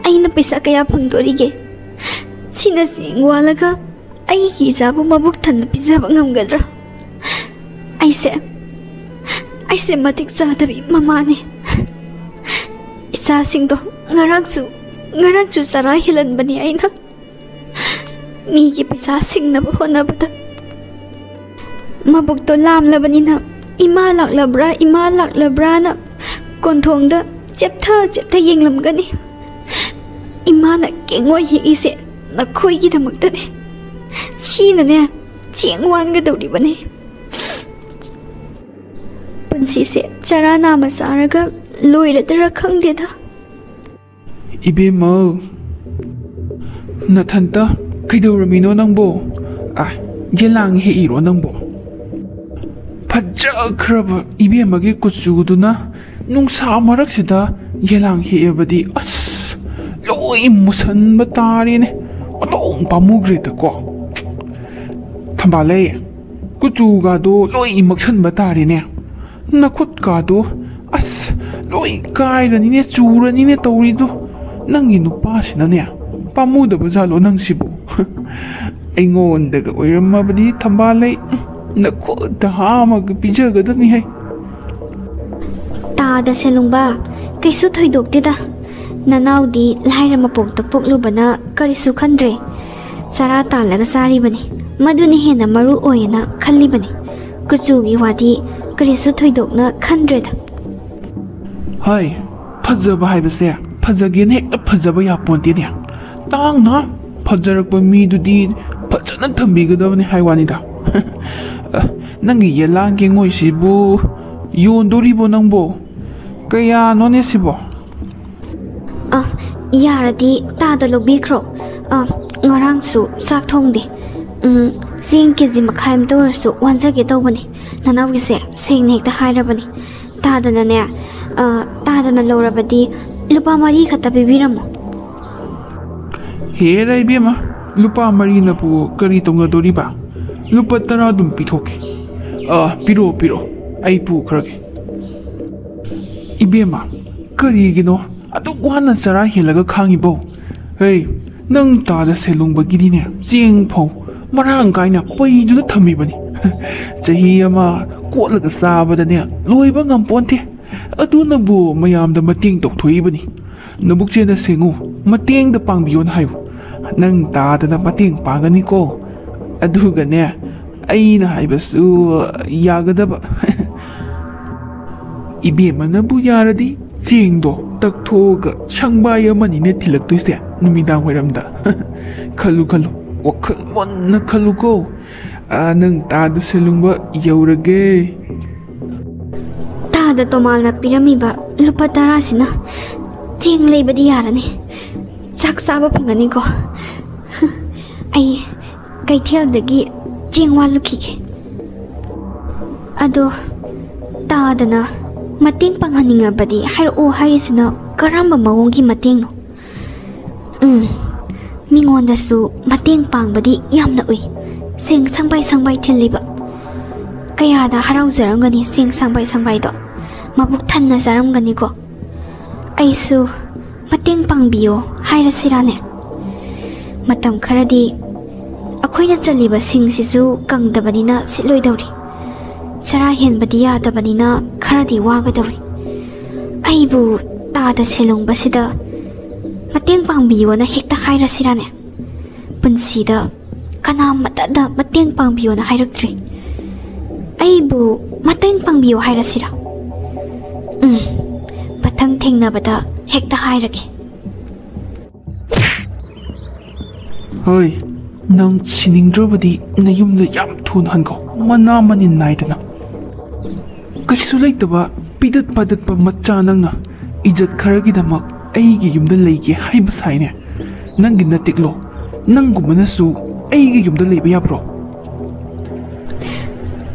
ꯑꯩꯅ ꯄꯩꯁꯥ ꯀꯌꯥ ꯐꯪꯗꯣꯔꯤꯒꯦ? ꯁꯤꯅ ꯆꯦꯡ ꯋꯥꯜꯂꯒ ꯑꯩꯒꯤ ꯏꯆꯥꯕꯨ ꯃꯕꯨꯛ ꯊꯟꯅ ꯄꯤꯖꯕ ꯉꯝꯒꯗ꯭ꯔꯥ? ꯑꯩꯁꯦ, ꯑꯩꯁꯦ ꯃꯇꯤꯛ ꯆꯥꯗꯕꯤ ꯃꯃꯥꯅꯤ꯫ ꯏꯆꯥꯁꯤꯡꯗꯣ ꯉꯔꯥꯡꯁꯨ, ꯉꯔꯥꯡꯁꯨ ꯆꯔꯥ ꯍꯦꯜꯍꯟꯕꯅꯤ ꯑꯩꯅ꯫ ꯃꯤꯒꯤ ꯄꯩꯁꯥ ꯁꯤꯡꯅꯕ ꯍꯣꯠꯅꯕꯗ ꯃꯕꯨꯛꯇꯣ ꯂꯥꯝꯂꯕꯅꯤꯅ ꯏꯃꯥ ꯂꯥꯛꯂꯕ꯭ꯔꯥ, ꯏꯃꯥ ꯂꯥꯛꯂꯕ꯭ꯔꯥꯅ ꯀꯣꯟꯊꯣꯡꯗ ꯆꯦꯞꯊ ꯆꯦꯞꯊ ꯌꯦꯡꯂꯝꯒꯅꯤ꯫ ꯏꯃꯥꯅ ꯀꯦꯡꯉꯣꯏ ꯍꯦꯛꯏꯁꯦ ꯅꯈꯣꯏꯒꯤꯗꯃꯛꯇꯅꯦ꯫ ꯁꯤꯅꯅꯦ ꯆꯦꯡ ꯋꯥꯟꯒꯗꯧꯔꯤꯕꯅꯤ꯫ ꯄꯨꯟꯁꯤꯁꯦ ꯆꯔꯥ ꯅꯥꯝꯃ ꯆꯥꯔꯒ ꯂꯣꯏꯔꯗ꯭ꯔꯥ ꯈꯪꯗꯦꯗ꯫ ꯏꯕꯦꯝꯃ, ꯅꯊꯟꯇ ꯀꯩꯗꯧꯔꯝꯃꯤꯅꯣ ꯅꯪꯕꯣ? ꯑ, ꯌꯦꯂꯥꯡ ꯍꯦꯛꯏꯔꯣ ꯅꯪꯕꯣ? ꯐꯖꯈ꯭ꯔꯕ ꯏꯕꯦꯝꯃꯒꯤ ꯀꯨꯆꯨꯗꯨꯅ ꯅꯨꯡꯁꯥ ꯃꯔꯛꯁꯤꯗ ꯌꯦꯂꯥꯡ ꯍꯦꯛꯑꯕꯗꯤ, ꯑꯁ, ꯂꯣꯏ ꯃꯨꯁꯟꯕ ꯇꯥꯔꯦꯅꯦ꯫ ꯑꯣꯟꯊꯣꯛ ꯄꯥꯝꯃꯨꯈ꯭ꯔꯦꯗꯀꯣ꯫ ꯊꯝꯕꯥꯜꯂꯩ, ꯀꯨꯆꯨꯒꯗꯣ ꯂꯣꯏ ꯃꯛꯁꯟꯕ ꯇꯥꯔꯦꯅꯦ꯫ ꯅꯈꯨꯠꯀꯗꯣ, ꯑꯁ, ꯂꯣꯏ ꯀꯥꯏꯔꯅꯤꯅꯦ, ꯆꯨꯔꯅꯤꯅꯦ ꯇꯧꯔꯤꯗꯣ꯫ ꯅꯪꯒꯤ ꯅꯨꯄꯥꯁꯤꯅꯅꯦ, ꯄꯥꯝꯃꯨꯗꯕ ꯖꯥꯠꯂꯣ ꯅꯪꯁꯤꯕꯨ? ꯑꯩꯉꯣꯟꯗꯒ ꯑꯣꯏꯔꯝꯃꯕꯗꯤ ꯊꯝꯕꯥꯜꯂꯩ, ꯅꯈꯨꯠꯇ ꯍꯥꯝꯃꯒ ꯄꯤꯖꯒꯗꯕꯅꯤ ꯍꯦ꯫ ꯇꯥꯗ ꯁꯦꯂꯨꯡꯕ, ꯀꯩꯁꯨ ꯊꯣꯏꯗꯣꯛꯇꯦꯗ꯫ ꯅꯅꯥꯎꯗꯤ ꯂꯥꯏꯔ ꯃꯄꯣꯛꯇ ꯄꯣꯛꯂꯨꯕꯅ ꯀꯔꯤꯁꯨ ꯈꯟꯗ꯭ꯔꯦ꯫ ꯆꯔꯥ ꯇꯥꯜꯂꯒ ꯆꯥꯔꯤꯕꯅꯤ꯫ ꯃꯗꯨꯅ ꯍꯦꯟꯅ ꯃꯔꯨ ꯑꯣꯏꯌꯦꯅ ꯈꯜꯂꯤꯕꯅꯤ꯫ ꯀꯨꯆꯨꯒꯤ ꯋꯥꯗꯤ ꯀꯔꯤꯁꯨ ꯊꯣꯏꯗꯣꯛꯅ ꯈꯟꯗ꯭ꯔꯦꯗ꯫ ꯍꯥꯏ, ꯐꯖꯕ ꯍꯥꯏꯕꯁꯦ ꯐꯖꯒꯦꯅ ꯍꯦꯛꯇ ꯐꯖꯕ ꯌꯥꯄꯣꯟꯇꯦꯅꯦ꯫ ꯇꯥꯡꯅ ꯐꯖꯔꯛꯄ ꯃꯤꯗꯨꯗꯤ ꯐꯖꯅ ꯊꯝꯕꯤꯒꯗꯕꯅꯤ ꯍꯥꯏ ꯋꯥꯅꯤꯗ꯫ ꯑ, ꯅꯪꯒꯤ ꯌꯦꯂꯥꯡ ꯀꯦꯡꯉꯣꯏꯁꯤꯕꯨ ꯌꯣꯟꯗꯣꯔꯤꯕꯣ ꯅꯪꯕꯣ? ꯀꯌꯥꯅꯣꯅꯦ ꯁꯤꯕꯣ? ꯑ, ꯌꯥꯔꯗꯤ ꯇꯥꯗ ꯂꯧꯕꯤꯈ꯭ꯔꯣ꯫ ꯑ, ꯉꯔꯥꯡꯁꯨ ꯆꯥꯛ ꯊꯣꯡꯗꯦ꯫ ꯎꯝ, ꯆꯦꯡ ꯀꯦ ꯖꯤ ꯃꯈꯥꯏ ꯑꯃꯇ ꯑꯣꯏꯔꯁꯨ ꯋꯥꯟꯖꯒꯦ ꯇꯧꯕꯅꯤ꯫ ꯅꯅꯥꯎꯒꯤꯁꯦ ꯁꯦꯡꯅ ꯍꯦꯛꯇ ꯍꯥꯏꯔꯕꯅꯤ꯫ ꯇꯥꯗꯅꯅꯦ, ꯑ, ꯇꯥꯗꯅ ꯂꯧꯔꯕꯗꯤ ꯂꯨꯄꯥ ꯃꯔꯤ ꯈꯛꯇ ꯄꯤꯕꯤꯔꯝꯃꯣ꯫ ꯍꯦꯔꯥ ꯏꯕꯦꯝꯃ, ꯂꯨꯄꯥ ꯃꯔꯤꯅꯕꯨ ꯀꯔꯤ ꯇꯧꯅꯗꯣꯔꯤꯕ? ꯂꯨꯄꯥ ꯇꯔꯥ ꯑꯗꯨꯝ ꯄꯤꯊꯣꯛꯀꯦ꯫ ꯑ, ꯄꯤꯔꯛꯑꯣ, ꯄꯤꯔꯛꯑꯣ, ꯑꯩ ꯄꯨꯈ꯭ꯔꯒꯦ꯫ ꯏꯕꯦꯝꯃ, ꯀꯔꯤꯒꯤꯅꯣ ꯑꯗꯨꯛ ꯋꯥꯅ ꯆꯔꯥ ꯍꯦꯜꯂꯒ ꯈꯥꯡꯉꯤꯕꯣ? ꯍꯩ, ꯅꯪ ꯇꯥꯗ ꯁꯦꯂꯨꯡꯕꯒꯤꯗꯤꯅꯦ, ꯆꯦꯡ ꯐꯧ ꯃꯔꯥꯡ ꯀꯥꯏꯅ ꯄꯩꯗꯨꯅ ꯊꯝꯃꯤꯕꯅꯤ꯫ ꯆꯍꯤ ꯑꯃ ꯀꯣꯠꯂꯒ ꯆꯥꯕꯗꯅꯦ, ꯂꯣꯏꯕ ꯉꯝꯄꯣꯟꯇꯦ꯫ ꯑꯗꯨꯅꯕꯨ ꯃꯌꯥꯝꯗ ꯃꯇꯦꯡ ꯇꯧꯊꯣꯛꯏꯕꯅꯤ꯫ ꯅꯕꯨꯛꯆꯦꯟꯗ ꯁꯦꯡꯉꯨ, ꯃꯇꯦꯡꯗ ꯄꯥꯡꯕꯤꯌꯣꯅ ꯍꯥꯏꯌꯨ꯫ ꯅꯪ ꯇꯥꯗꯅ ꯃꯇꯦꯡ ꯄꯥꯡꯒꯅꯤꯀꯣ꯫ ꯑꯗꯨꯒꯅꯦ, ꯑꯩꯅ ꯍꯥꯏꯕꯁꯨ ꯌꯥꯒꯗꯕ꯫ ꯏꯕꯦꯝꯃꯅꯕꯨ ꯌꯥꯔꯗꯤ, ꯆꯦꯡꯗꯣ ꯇꯛꯊꯣꯛꯑꯒ ꯁꯪꯕꯥꯏ ꯑꯃꯅꯤꯅꯦ ꯊꯤꯜꯂꯛꯇꯣꯏꯁꯦ ꯅꯨꯃꯤꯗꯥꯡ ꯋꯥꯏꯔꯝꯗ꯫ ꯈꯜꯂꯨ, ꯈꯜꯂꯨ, ꯋꯥꯈꯜ ꯃꯨꯟꯅ ꯈꯜꯂꯨꯀꯣ꯫ ꯑꯥ, ꯅꯪ ꯇꯥꯗ ꯁꯦꯂꯨꯡꯕ ꯌꯧꯔꯒꯦ꯫ ꯇꯥꯗ ꯇꯣꯃꯥꯜꯅ ꯄꯤꯔꯝꯃꯤꯕ ꯂꯨꯄꯥ ꯇꯔꯥꯁꯤꯅ ꯆꯦꯡ ꯂꯩꯕꯗꯤ ꯌꯥꯔꯅꯤ꯫ ꯆꯥꯛ ꯆꯥꯕ ꯐꯪꯒꯅꯤꯀꯣ꯫ ꯑꯩ ꯀꯩꯊꯦꯜꯗꯒꯤ ꯆꯦꯡ ꯋꯥꯜꯂꯨꯈꯤꯒꯦ꯫ ꯑꯗꯣ ꯇꯥꯗꯅ ꯃꯇꯦꯡ ꯄꯥꯡꯍꯟꯅꯤꯡꯉꯕꯗꯤ ꯍꯥꯏꯔꯛꯑꯣ ꯍꯥꯏꯔꯤꯁꯤꯅ ꯀꯔꯝꯕ ꯃꯑꯣꯡꯒꯤ ꯃꯇꯦꯡꯅꯣ? ꯎꯝ, ꯃꯤꯉꯣꯟꯗꯁꯨ ꯃꯇꯦꯡ ꯄꯥꯡꯕꯗꯤ ꯌꯥꯝꯅ ꯎꯏ꯫ ꯆꯦꯡ ꯁꯪꯕꯥꯏ ꯁꯪꯕꯥꯏ ꯊꯤꯜꯂꯤꯕ꯫ ꯀꯌꯥꯗ ꯍꯔꯥꯎꯖꯔꯝꯒꯅꯤ ꯆꯦꯡ ꯁꯪꯕꯥꯏ ꯁꯪꯕꯥꯏꯗꯣ꯫ ꯃꯕꯨꯛ ꯊꯟꯅ ꯆꯥꯔꯝꯒꯅꯤꯀꯣ꯫ ꯑꯩꯁꯨ ꯃꯇꯦꯡ ꯄꯥꯡꯕꯤꯌꯣ ꯍꯥꯏꯔꯁꯤꯔꯥꯅꯦ? ꯃꯇꯝ ꯈꯔꯗꯤ ꯑꯩꯈꯣꯏꯅ ꯆꯜꯂꯤꯕ ꯁꯤꯡꯁꯤꯁꯨ ꯀꯪꯗꯕꯅꯤꯅ ꯁꯤꯠꯂꯣꯏꯗꯧꯔꯤ꯫ ꯆꯔꯥ ꯍꯦꯟꯕꯗꯤ ꯌꯥꯗꯕꯅꯤꯅ ꯈꯔꯗꯤ ꯋꯥꯒꯗꯧꯔꯤ꯫ ꯑꯩꯕꯨ ꯇꯥꯗ ꯁꯦꯂꯨꯡꯕꯁꯤꯗ ꯃꯇꯦꯡ ꯄꯥꯡꯕꯤꯌꯣꯅ ꯍꯦꯛꯇ ꯍꯥꯏꯔꯁꯤꯔꯥꯅꯦ? ꯄꯨꯟꯁꯤꯗ ꯀꯅꯥꯃꯠꯇꯗ ꯃꯇꯦꯡ ꯄꯥꯡꯕꯤꯌꯣꯅ ꯍꯥꯏꯔꯛꯇ꯭ꯔꯤ꯫ ꯑꯩꯕꯨ ꯃꯇꯦꯡ ꯄꯥꯡꯕꯤꯌꯣ ꯍꯥꯏꯔꯁꯤꯔꯥ? ꯎꯝ, ꯃꯊꯪ ꯊꯦꯡꯅꯕꯗ ꯍꯦꯛꯇ ꯍꯥꯏꯔꯒꯦ꯫ ꯍꯣꯏ, ꯅꯪ ꯁꯤꯅꯤꯡꯗ꯭ꯔꯕꯗꯤ ꯅꯌꯨꯝꯗ ꯌꯥꯝ ꯊꯨꯅ ꯍꯟꯈꯣ, ꯃꯅꯥ ꯃꯅꯤꯟ ꯅꯥꯏꯗꯅ꯫ ꯀꯩꯁꯨ ꯂꯩꯇꯕ ꯄꯤꯗꯠ ꯄꯥꯗꯠꯄ ꯃꯆꯥ ꯅꯪꯅ ꯏꯖꯠ ꯈꯔꯒꯤꯗꯃꯛ ꯑꯩꯒꯤ ꯌꯨꯝꯗ ꯂꯩꯒꯦ ꯍꯥꯏꯕ ꯁꯥꯏꯅꯦ꯫ ꯅꯪꯒꯤ ꯅꯇꯤꯛꯂꯣ, ꯅꯪꯒꯨꯝꯕꯅꯁꯨ ꯑꯩꯒꯤ ꯌꯨꯝꯗ ꯂꯩꯕ ꯌꯥꯕ꯭ꯔꯣ?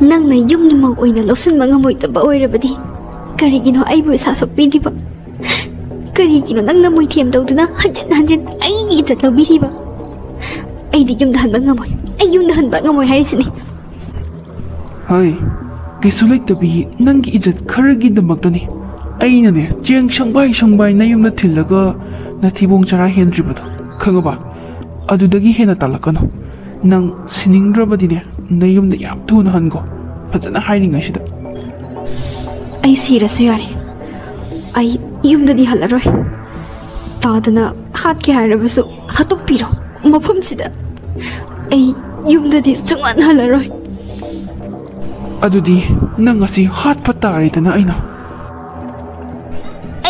ꯅꯪꯅ ꯌꯨꯝꯒꯤ ꯃꯧ ꯑꯣꯏꯅ ꯂꯧꯁꯤꯟꯕ ꯉꯝꯃꯣꯏꯗꯕ ꯑꯣꯏꯔꯕꯗꯤ ꯀꯔꯤꯒꯤꯅꯣ ꯑꯩꯕꯨ ꯏꯁꯥ ꯁꯣꯛꯄꯤꯔꯤꯕ? ꯀꯔꯤꯒꯤꯅꯣ ꯅꯪꯅ ꯃꯣꯏꯊꯦꯝ ꯇꯧꯗꯨꯅ ꯍꯟꯖꯤꯟ ꯍꯟꯖꯤꯟ ꯑꯩꯒꯤ ꯏꯖꯠ ꯂꯧꯕꯤꯔꯤꯕ? ꯑꯩꯗꯤ ꯌꯨꯝꯗ ꯍꯟꯕ ꯉꯝꯃꯣꯏ꯫ ꯑꯩ ꯌꯨꯝꯗ ꯍꯟꯕ ꯉꯝꯃꯣꯏ ꯍꯥꯏꯔꯤꯁꯤꯅꯤ꯫ ꯍꯣꯏ, ꯀꯩꯁꯨ ꯂꯩꯇꯕꯤ ꯅꯪꯒꯤ ꯏꯖꯠ ꯈꯔꯒꯤꯗꯃꯛꯇꯅꯤ ꯑꯩꯅꯅꯦ ꯆꯦꯡ ꯁꯪꯕꯥꯏ ꯁꯪꯕꯥꯏ ꯅꯌꯨꯝꯗ ꯊꯤꯜꯂꯒ ꯅꯊꯤꯕꯣꯡ ꯆꯔꯥ ꯍꯦꯟꯗ꯭ꯔꯤꯕꯗꯣ꯫ ꯈꯪꯉꯕ? ꯑꯗꯨꯗꯒꯤ ꯍꯦꯟꯅ ꯇꯥꯜꯂꯛꯀꯅꯨ꯫ ꯅꯪ ꯁꯤꯅꯤꯡꯗ꯭ꯔꯕꯗꯤꯅꯦ, ꯅꯌꯨꯝꯗ ꯌꯥꯝ ꯊꯨꯅ ꯍꯟꯈꯣ, ꯐꯖꯅ ꯍꯥꯏꯔꯤꯉꯩꯁꯤꯗ꯫ ꯑꯩ ꯁꯤꯔꯁꯨ ꯌꯥꯔꯦ, ꯑꯩ ꯌꯨꯝꯗꯗꯤ ꯍꯜꯂꯔꯣꯏ꯫ ꯇꯥꯗꯅ ꯍꯥꯠꯀꯦ ꯍꯥꯏꯔꯕꯁꯨ ꯍꯥꯠꯇꯣꯛꯄꯤꯔꯣ ꯃꯐꯝꯁꯤꯗ꯫ ꯑꯩ ꯌꯨꯝꯗꯗꯤ ꯁꯨꯡꯍꯟ ꯍꯜꯂꯔꯣꯏ꯫ ꯑꯗꯨꯗꯤ ꯅꯪ ꯉꯁꯤ ꯍꯥꯠꯄ ꯇꯥꯔꯦꯗꯅ ꯑꯩꯅ꯫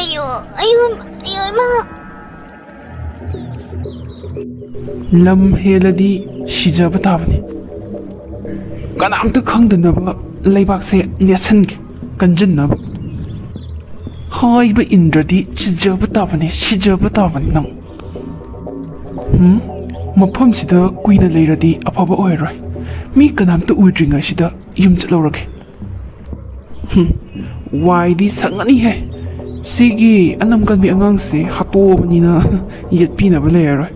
ꯑꯌꯣ, ꯑꯌꯣ, ꯑꯌꯣ, ꯏꯃꯥ꯫ ꯂꯝ ꯍꯦꯜꯂꯗꯤ ꯁꯤꯖꯕ ꯇꯥꯕꯅꯤ꯫ ꯀꯅꯥꯝꯇ ꯈꯪꯗꯅꯕ ꯂꯩꯕꯥꯛꯁꯦ ꯅꯦꯠꯁꯟꯒꯦ, ꯀꯟꯖꯟꯅꯕ꯫ ꯍꯥꯏꯕ ꯏꯟꯗ꯭ꯔꯗꯤ ꯁꯤꯖꯕ ꯇꯥꯕꯅꯤ, ꯁꯤꯖꯕ ꯇꯥꯕꯅꯤ ꯅꯪ꯫ ꯍꯨꯝ? ꯃꯐꯝꯁꯤꯗ ꯀꯨꯏꯅ ꯂꯩꯔꯗꯤ ꯑꯐꯕ ꯑꯣꯏꯔꯣꯏ꯫ ꯃꯤ ꯀꯅꯥꯝꯇ ꯎꯗ꯭ꯔꯤꯉꯩꯁꯤꯗ ꯌꯨꯝ ꯆꯠꯍꯧꯔꯒꯦ꯫ ꯍꯨꯝ, ꯋꯥꯏꯗꯤ ꯁꯪꯉꯅꯤꯍꯦ꯫ ꯁꯤꯒꯤ ꯑꯅꯝ ꯀꯟꯕꯤ ꯑꯉꯥꯡꯁꯦ ꯍꯥꯠꯇꯣꯛꯑꯕꯅꯤꯅ ꯌꯦꯠꯄꯤꯅꯕ ꯂꯩꯔꯔꯣꯏ꯫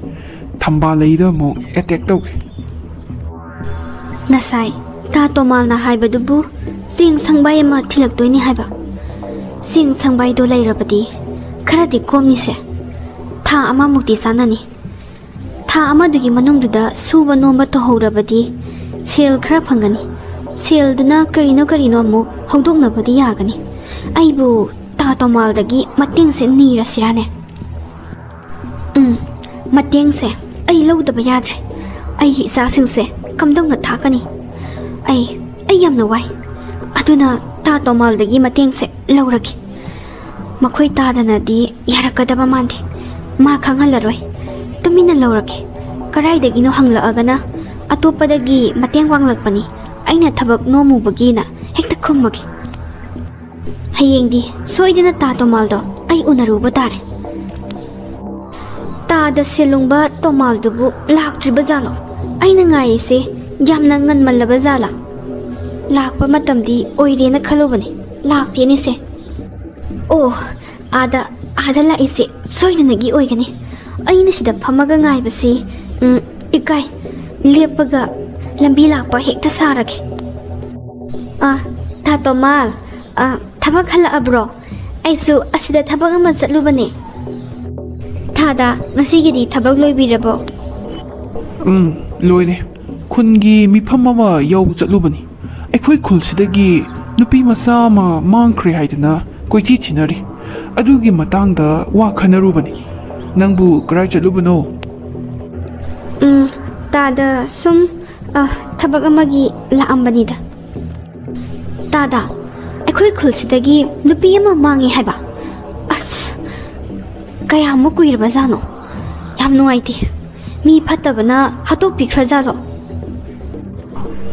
ꯊꯝꯕꯥꯜ ꯂꯩꯗ ꯑꯃꯨꯛ ꯑꯦꯇꯦꯛ ꯇꯧꯒꯦ꯫ ꯉꯁꯥꯏ ꯇꯥ ꯇꯣꯃꯥꯜꯅ ꯍꯥꯏꯕꯗꯨꯕꯨ ꯆꯦꯡ ꯁꯪꯕꯥꯏ ꯑꯃ ꯊꯤꯜꯂꯛꯇꯣꯏꯅꯤ ꯍꯥꯏꯕ꯫ ꯆꯦꯡ ꯁꯪꯕꯥꯏꯗꯣ ꯂꯩꯔꯕꯗꯤ ꯈꯔꯗꯤ ꯀꯣꯝꯅꯤꯁꯦ꯫ ꯊꯥ ꯑꯃꯃꯨꯛꯇꯤ ꯆꯥꯅꯅꯤ꯫ ꯊꯥ ꯑꯃꯗꯨꯒꯤ ꯃꯅꯨꯡꯗꯨꯗ ꯁꯨꯕ ꯅꯣꯝꯕ ꯇꯧꯍꯧꯔꯕꯗꯤ ꯁꯦꯜ ꯈꯔ ꯐꯪꯒꯅꯤ꯫ ꯁꯦꯜꯗꯨꯅ ꯀꯔꯤꯅꯣ ꯀꯔꯤꯅꯣ ꯑꯃꯨꯛ ꯍꯧꯗꯣꯛꯅꯕꯗꯤ ꯌꯥꯒꯅꯤ꯫ ꯑꯩꯕꯨ ꯇꯥ ꯇꯣꯃꯥꯜꯗꯒꯤ ꯃꯇꯦꯡꯁꯦ ꯅꯤꯔꯁꯤꯔꯥꯅꯦ? ꯎꯝ, ꯃꯇꯦꯡꯁꯦ ꯑꯩ ꯂꯧꯗꯕ ꯌꯥꯗ꯭ꯔꯦ꯫ ꯑꯩꯒꯤ ꯏꯆꯥꯁꯤꯡꯁꯦ ꯀꯝꯗꯧꯅ ꯊꯥꯛꯀꯅꯤ? ꯑꯩ, ꯑꯩ ꯌꯥꯝꯅ ꯋꯥꯏ꯫ ꯑꯗꯨꯅ ꯇꯥ ꯇꯣꯃꯥꯜꯗꯒꯤ ꯃꯇꯦꯡꯁꯦ ꯂꯧꯔꯒꯦ꯫ ꯃꯈꯣꯏ ꯇꯥꯗꯅꯗꯤ ꯌꯥꯔꯛꯀꯗꯕ ꯃꯥꯟꯗꯦ꯫ ꯃꯥ ꯈꯪꯍꯜꯂꯔꯣꯏ꯫ ꯇꯨꯃꯤꯟꯅ ꯂꯧꯔꯒꯦ꯫ ꯀꯔꯥꯏꯗꯒꯤꯅꯣ ꯍꯪꯂꯛꯑꯒꯅ ꯑꯇꯣꯞꯄꯗꯒꯤ ꯃꯇꯦꯡ ꯋꯥꯡꯂꯛꯄꯅꯤ, ꯑꯩꯅ ꯊꯕꯛ ꯅꯣꯝꯃꯨꯕꯒꯤꯅ ꯍꯦꯛꯇ ꯈꯨꯝꯃꯒꯦ꯫ ꯍꯌꯦꯡꯗꯤ ꯁꯣꯏꯗꯅ ꯇꯥ ꯇꯣꯃꯥꯜꯗꯣ ꯑꯩ ꯎꯅꯔꯨꯕ ꯇꯥꯔꯦ꯫ ꯇꯥꯗ ꯁꯦꯜꯂꯨꯡꯕ ꯇꯣꯃꯥꯜꯗꯨꯕꯨ ꯂꯥꯛꯇ꯭ꯔꯤꯕ ꯖꯥꯠꯂꯣ? ꯑꯩꯅ ꯉꯥꯏꯔꯤꯁꯦ ꯌꯥꯝꯅ ꯉꯟꯃꯜꯂꯕ ꯖꯥꯠꯂꯥ? ꯂꯥꯛꯄ ꯃꯇꯝꯗꯤ ꯑꯣꯏꯔꯦꯅ ꯈꯜꯂꯨꯕꯅꯤ, ꯂꯥꯛꯇꯦꯅꯦꯁꯦ꯫ ꯑꯣ, ꯑꯥꯗ, ꯑꯥꯗ ꯂꯥꯛꯏꯁꯦ ꯁꯣꯏꯗꯅꯒꯤ ꯑꯣꯏꯒꯅꯤ꯫ ꯑꯩꯅ ꯁꯤꯗ ꯐꯝꯃꯒ ꯉꯥꯏꯕꯁꯤ, ꯎꯝ, ꯏꯀꯥꯏ꯫ ꯂꯦꯞꯄꯒ ꯂꯝꯕꯤ ꯂꯥꯛꯄ ꯍꯦꯛꯇ ꯁꯥꯔꯒꯦ꯫ ꯑꯥ, ꯇꯥ ꯇꯣꯃꯥꯜ, ꯑꯥ, ꯊꯕꯛ ꯍꯜꯂꯛꯑꯕ꯭ꯔꯣ? ꯑꯩꯁꯨ ꯑꯁꯤꯗ ꯊꯕꯛ ꯑꯃ ꯆꯠꯂꯨꯕꯅꯦ꯫ ꯇꯥꯗ, ꯉꯁꯤꯒꯤꯗꯤ ꯊꯕꯛ ꯂꯣꯏꯕꯤꯔꯕꯣ? ꯎꯝ, ꯂꯣꯏꯔꯦ꯫ ꯈꯨꯟꯒꯤ ꯃꯤꯐꯝ ꯑꯃ ꯌꯥꯎꯕ ꯆꯠꯂꯨꯕꯅꯤ꯫ ꯑꯩꯈꯣꯏ ꯈꯨꯜꯁꯤꯗꯒꯤ ꯅꯨꯄꯤ ꯃꯆꯥ ꯑꯃ ꯃꯥꯡꯈ꯭ꯔꯦ ꯍꯥꯏꯗꯅ ꯀꯣꯏꯊꯤ ꯊꯤꯅꯔꯤ꯫ ꯑꯗꯨꯒꯤ ꯃꯇꯥꯡꯗ ꯋꯥ ꯈꯟꯅꯔꯨꯕꯅꯤ꯫ ꯅꯪꯕꯨ ꯀꯗꯥꯏ ꯆꯠꯂꯨꯕꯅꯣ? ꯎꯝ, ꯇꯥꯗ ꯁꯨꯝ, ꯑ, ꯊꯕꯛ ꯑꯃꯒꯤ ꯂꯥꯛꯑꯝꯕꯅꯤꯗ꯫ ꯇꯥꯗ, ꯑꯩꯈꯣꯏ ꯈꯨꯜꯁꯤꯗꯒꯤ ꯅꯨꯄꯤ ꯑꯃ ꯃꯥꯡꯉꯦ ꯍꯥꯏꯕ꯫ ꯑꯁ, ꯀꯌꯥꯃꯨꯛ ꯀꯨꯏꯔꯕꯖꯥꯠꯅꯣ? ꯌꯥꯝ ꯅꯨꯡꯉꯥꯏꯇꯦ꯫ ꯃꯤ ꯐꯠꯇꯕꯅ ꯍꯥꯠꯇꯣꯛꯄꯤꯈ꯭ꯔꯖꯥꯠꯂꯣ?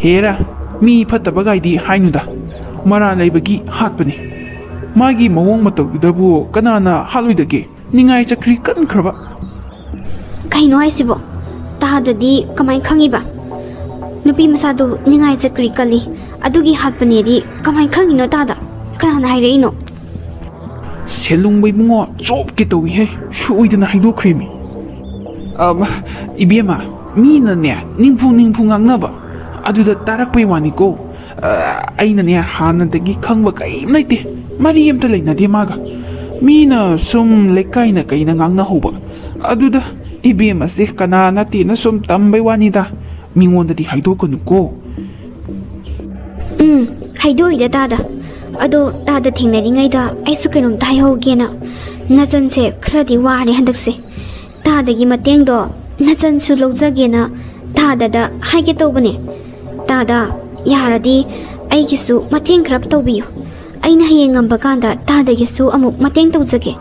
ꯍꯦꯔꯥ, ꯃꯤ ꯐꯠꯇꯕꯒꯥꯏꯗꯤ ꯍꯥꯏꯅꯨꯗ, ꯃꯔꯥꯜ ꯂꯩꯕꯒꯤ ꯍꯥꯠꯄꯅꯤ꯫ ꯃꯥꯒꯤ ꯃꯑꯣꯡ ꯃꯇꯧꯗꯨꯗꯕꯨ ꯀꯅꯥꯅ ꯍꯥꯠꯂꯣꯏꯗꯒꯦ? ꯅꯤꯡꯉꯥꯏ ꯆꯀ꯭ꯔꯤ ꯀꯟꯈ꯭ꯔꯕ꯫ ꯀꯩꯅꯣ ꯍꯥꯏꯁꯤꯕꯣ? ꯇꯥꯗꯗꯤ ꯀꯃꯥꯏꯅ ꯈꯪꯉꯤꯕ? ꯅꯨꯄꯤ ꯃꯆꯥꯗꯨ ꯅꯤꯡꯉꯥꯏ ꯆꯀ꯭ꯔꯤ ꯀꯜꯂꯤ, ꯑꯗꯨꯒꯤ ꯍꯥꯠꯄꯅꯦꯗꯤ ꯀꯃꯥꯏꯅ ꯈꯪꯉꯤꯅꯣ ꯇꯥꯗ? ꯀꯅꯥꯅ ꯍꯥꯏꯔꯛꯏꯅꯣ? ꯁꯦꯂꯨꯡꯕ ꯏꯕꯨꯡꯉꯣ, ꯆꯣꯞꯀꯦ ꯇꯧꯏꯍꯦ, ꯁꯣꯏꯗꯅ ꯍꯥꯏꯗꯣꯛꯈ꯭ꯔꯦꯃꯤ꯫ ꯑꯝ, ꯏꯕꯦꯝꯃ, ꯃꯤꯅꯅꯦ ꯅꯤꯡꯐꯨ ꯅꯤꯡꯐꯨ ꯉꯥꯡꯅꯕ, ꯑꯗꯨꯗ ꯇꯥꯔꯛꯄꯩ ꯋꯥꯅꯤꯀꯣ꯫ ꯑ, ꯑꯩꯅꯅꯦ ꯍꯥꯟꯅꯗꯒꯤ ꯈꯪꯕ ꯀꯔꯤꯝ ꯂꯩꯇꯦ, ꯃꯔꯤ ꯑꯝꯇ ꯂꯩꯅꯗꯦ ꯃꯥꯒ꯫ ꯃꯤꯅ ꯁꯨꯝ ꯂꯩꯀꯥꯏꯅ ꯀꯩꯅ ꯉꯥꯡꯅꯍꯧꯕ, ꯑꯗꯨꯗ ꯏꯕꯦꯝꯃꯁꯦ ꯀꯅꯥ ꯅꯠꯇꯦꯅ ꯁꯨꯝ ꯇꯝꯕꯩ ꯋꯥꯅꯤꯗ, ꯃꯤꯉꯣꯟꯗꯗꯤ ꯍꯥꯏꯗꯣꯛꯀꯅꯨꯀꯣ꯫ ꯎꯝ, ꯍꯥꯏꯗꯣꯛꯏꯗ ꯇꯥꯗ꯫ ꯑꯗꯣ ꯇꯥꯗ ꯊꯦꯡꯅꯔꯤꯉꯩꯗ ꯑꯩꯁꯨ ꯀꯩꯅꯣꯝꯇ ꯍꯥꯏꯍꯧꯒꯦꯅ꯫ ꯅꯆꯟꯁꯦ ꯈꯔꯗꯤ ꯋꯥꯔꯦ ꯍꯟꯗꯛꯁꯦ꯫ ꯇꯥꯗꯒꯤ ꯃꯇꯦꯡꯗꯣ ꯅꯆꯟꯁꯨ ꯂꯧꯖꯒꯦꯅ ꯇꯥꯗꯗ ꯍꯥꯏꯒꯦ ꯇꯧꯕꯅꯦ꯫ ꯇꯥꯗ, ꯌꯥꯔꯗꯤ ꯑꯩꯒꯤꯁꯨ ꯃꯇꯦꯡ ꯈꯔ ꯇꯧꯕꯤꯌꯨ꯫ ꯑꯩꯅ ꯍꯌꯦꯡ ꯉꯝꯕ ꯀꯥꯟꯗ ꯇꯥꯗꯒꯤꯁꯨ ꯑꯃꯨꯛ ꯃꯇꯦꯡ ꯇꯧꯖꯒꯦ꯫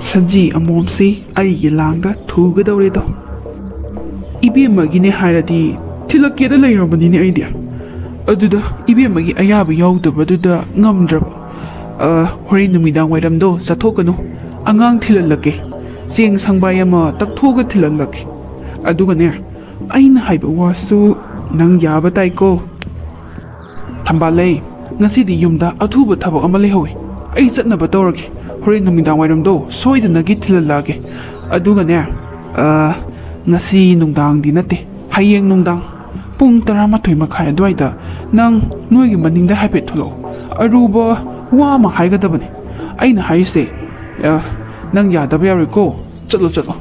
ꯁꯟꯖꯤ ꯑꯃꯣꯝꯁꯤ ꯑꯩꯒꯤ ꯂꯥꯡꯗ ꯊꯨꯒꯗꯧꯔꯦꯗꯣ꯫ ꯏꯕꯦꯝꯃꯒꯤꯅꯦ ꯍꯥꯏꯔꯗꯤ ꯊꯤꯜꯂꯛꯀꯦꯗ ꯂꯩꯔꯕꯅꯤꯅꯦ ꯑꯩꯗꯤ꯫ ꯑꯗꯨꯗ ꯏꯕꯦꯝꯃꯒꯤ ꯑꯌꯥꯕ ꯌꯥꯎꯗꯕꯗꯨꯗ ꯉꯝꯗ꯭ꯔꯕ꯫ ꯑ, ꯍꯣꯔꯦꯟ ꯅꯨꯃꯤꯗꯥꯡ ꯋꯥꯏꯔꯝꯗꯣ ꯆꯠꯊꯣꯛꯀꯅꯨ, ꯑꯉꯥꯡ ꯊꯤꯜꯍꯜꯂꯛꯀꯦ꯫ ꯆꯦꯡ ꯁꯪꯕꯥꯏ ꯑꯃ ꯇꯛꯊꯣꯛꯑꯒ ꯊꯤꯜꯍꯜꯂꯛꯀꯦ꯫ ꯑꯗꯨꯒꯅꯦ, ꯑꯩꯅ ꯍꯥꯏꯕ ꯋꯥꯁꯨ ꯅꯪ ꯌꯥꯕ ꯇꯥꯏꯀꯣ꯫ ꯊꯝꯕꯥꯜꯂꯩ, ꯉꯁꯤꯗꯤ ꯌꯨꯝꯗ ꯑꯊꯨꯕ ꯊꯕꯛ ꯑꯃ ꯂꯩꯍꯧꯋꯤ꯫ ꯑꯩ ꯆꯠꯅꯕ ꯇꯧꯔꯒꯦ꯫ ꯍꯣꯔꯦꯟ ꯅꯨꯃꯤꯗꯥꯡ ꯋꯥꯏꯔꯝꯗꯣ ꯁꯣꯏꯗꯅꯒꯤ ꯊꯤꯜꯍꯜꯂꯛꯑꯒꯦ꯫ ꯑꯗꯨꯒꯅꯦ, ꯑ, ꯉꯁꯤ ꯅꯨꯡꯗꯥꯡꯗꯤ ꯅꯠꯇꯦ, ꯍꯌꯦꯡ ꯅꯨꯡꯗꯥꯡ ꯄꯨꯡ ꯇꯔꯥꯃꯥꯊꯣꯏ ꯃꯈꯥꯏ ꯑꯗꯨꯋꯥꯏꯗ ꯅꯪ ꯅꯣꯏꯒꯤ ꯃꯅꯤꯡꯗ ꯍꯥꯏꯐꯦꯠ ꯊꯣꯛꯂꯛꯑꯣ꯫ ꯑꯔꯨꯕ ꯋꯥ ꯑꯃ ꯍꯥꯏꯒꯗꯕꯅꯤ꯫ ꯑꯩꯅ ꯍꯥꯏꯔꯤꯁꯦ, ꯑ, ꯅꯪ ꯌꯥꯗꯕ ꯌꯥꯔꯣꯏꯀꯣ꯫ ꯆꯠꯂꯣ, ꯆꯠꯂꯣ꯫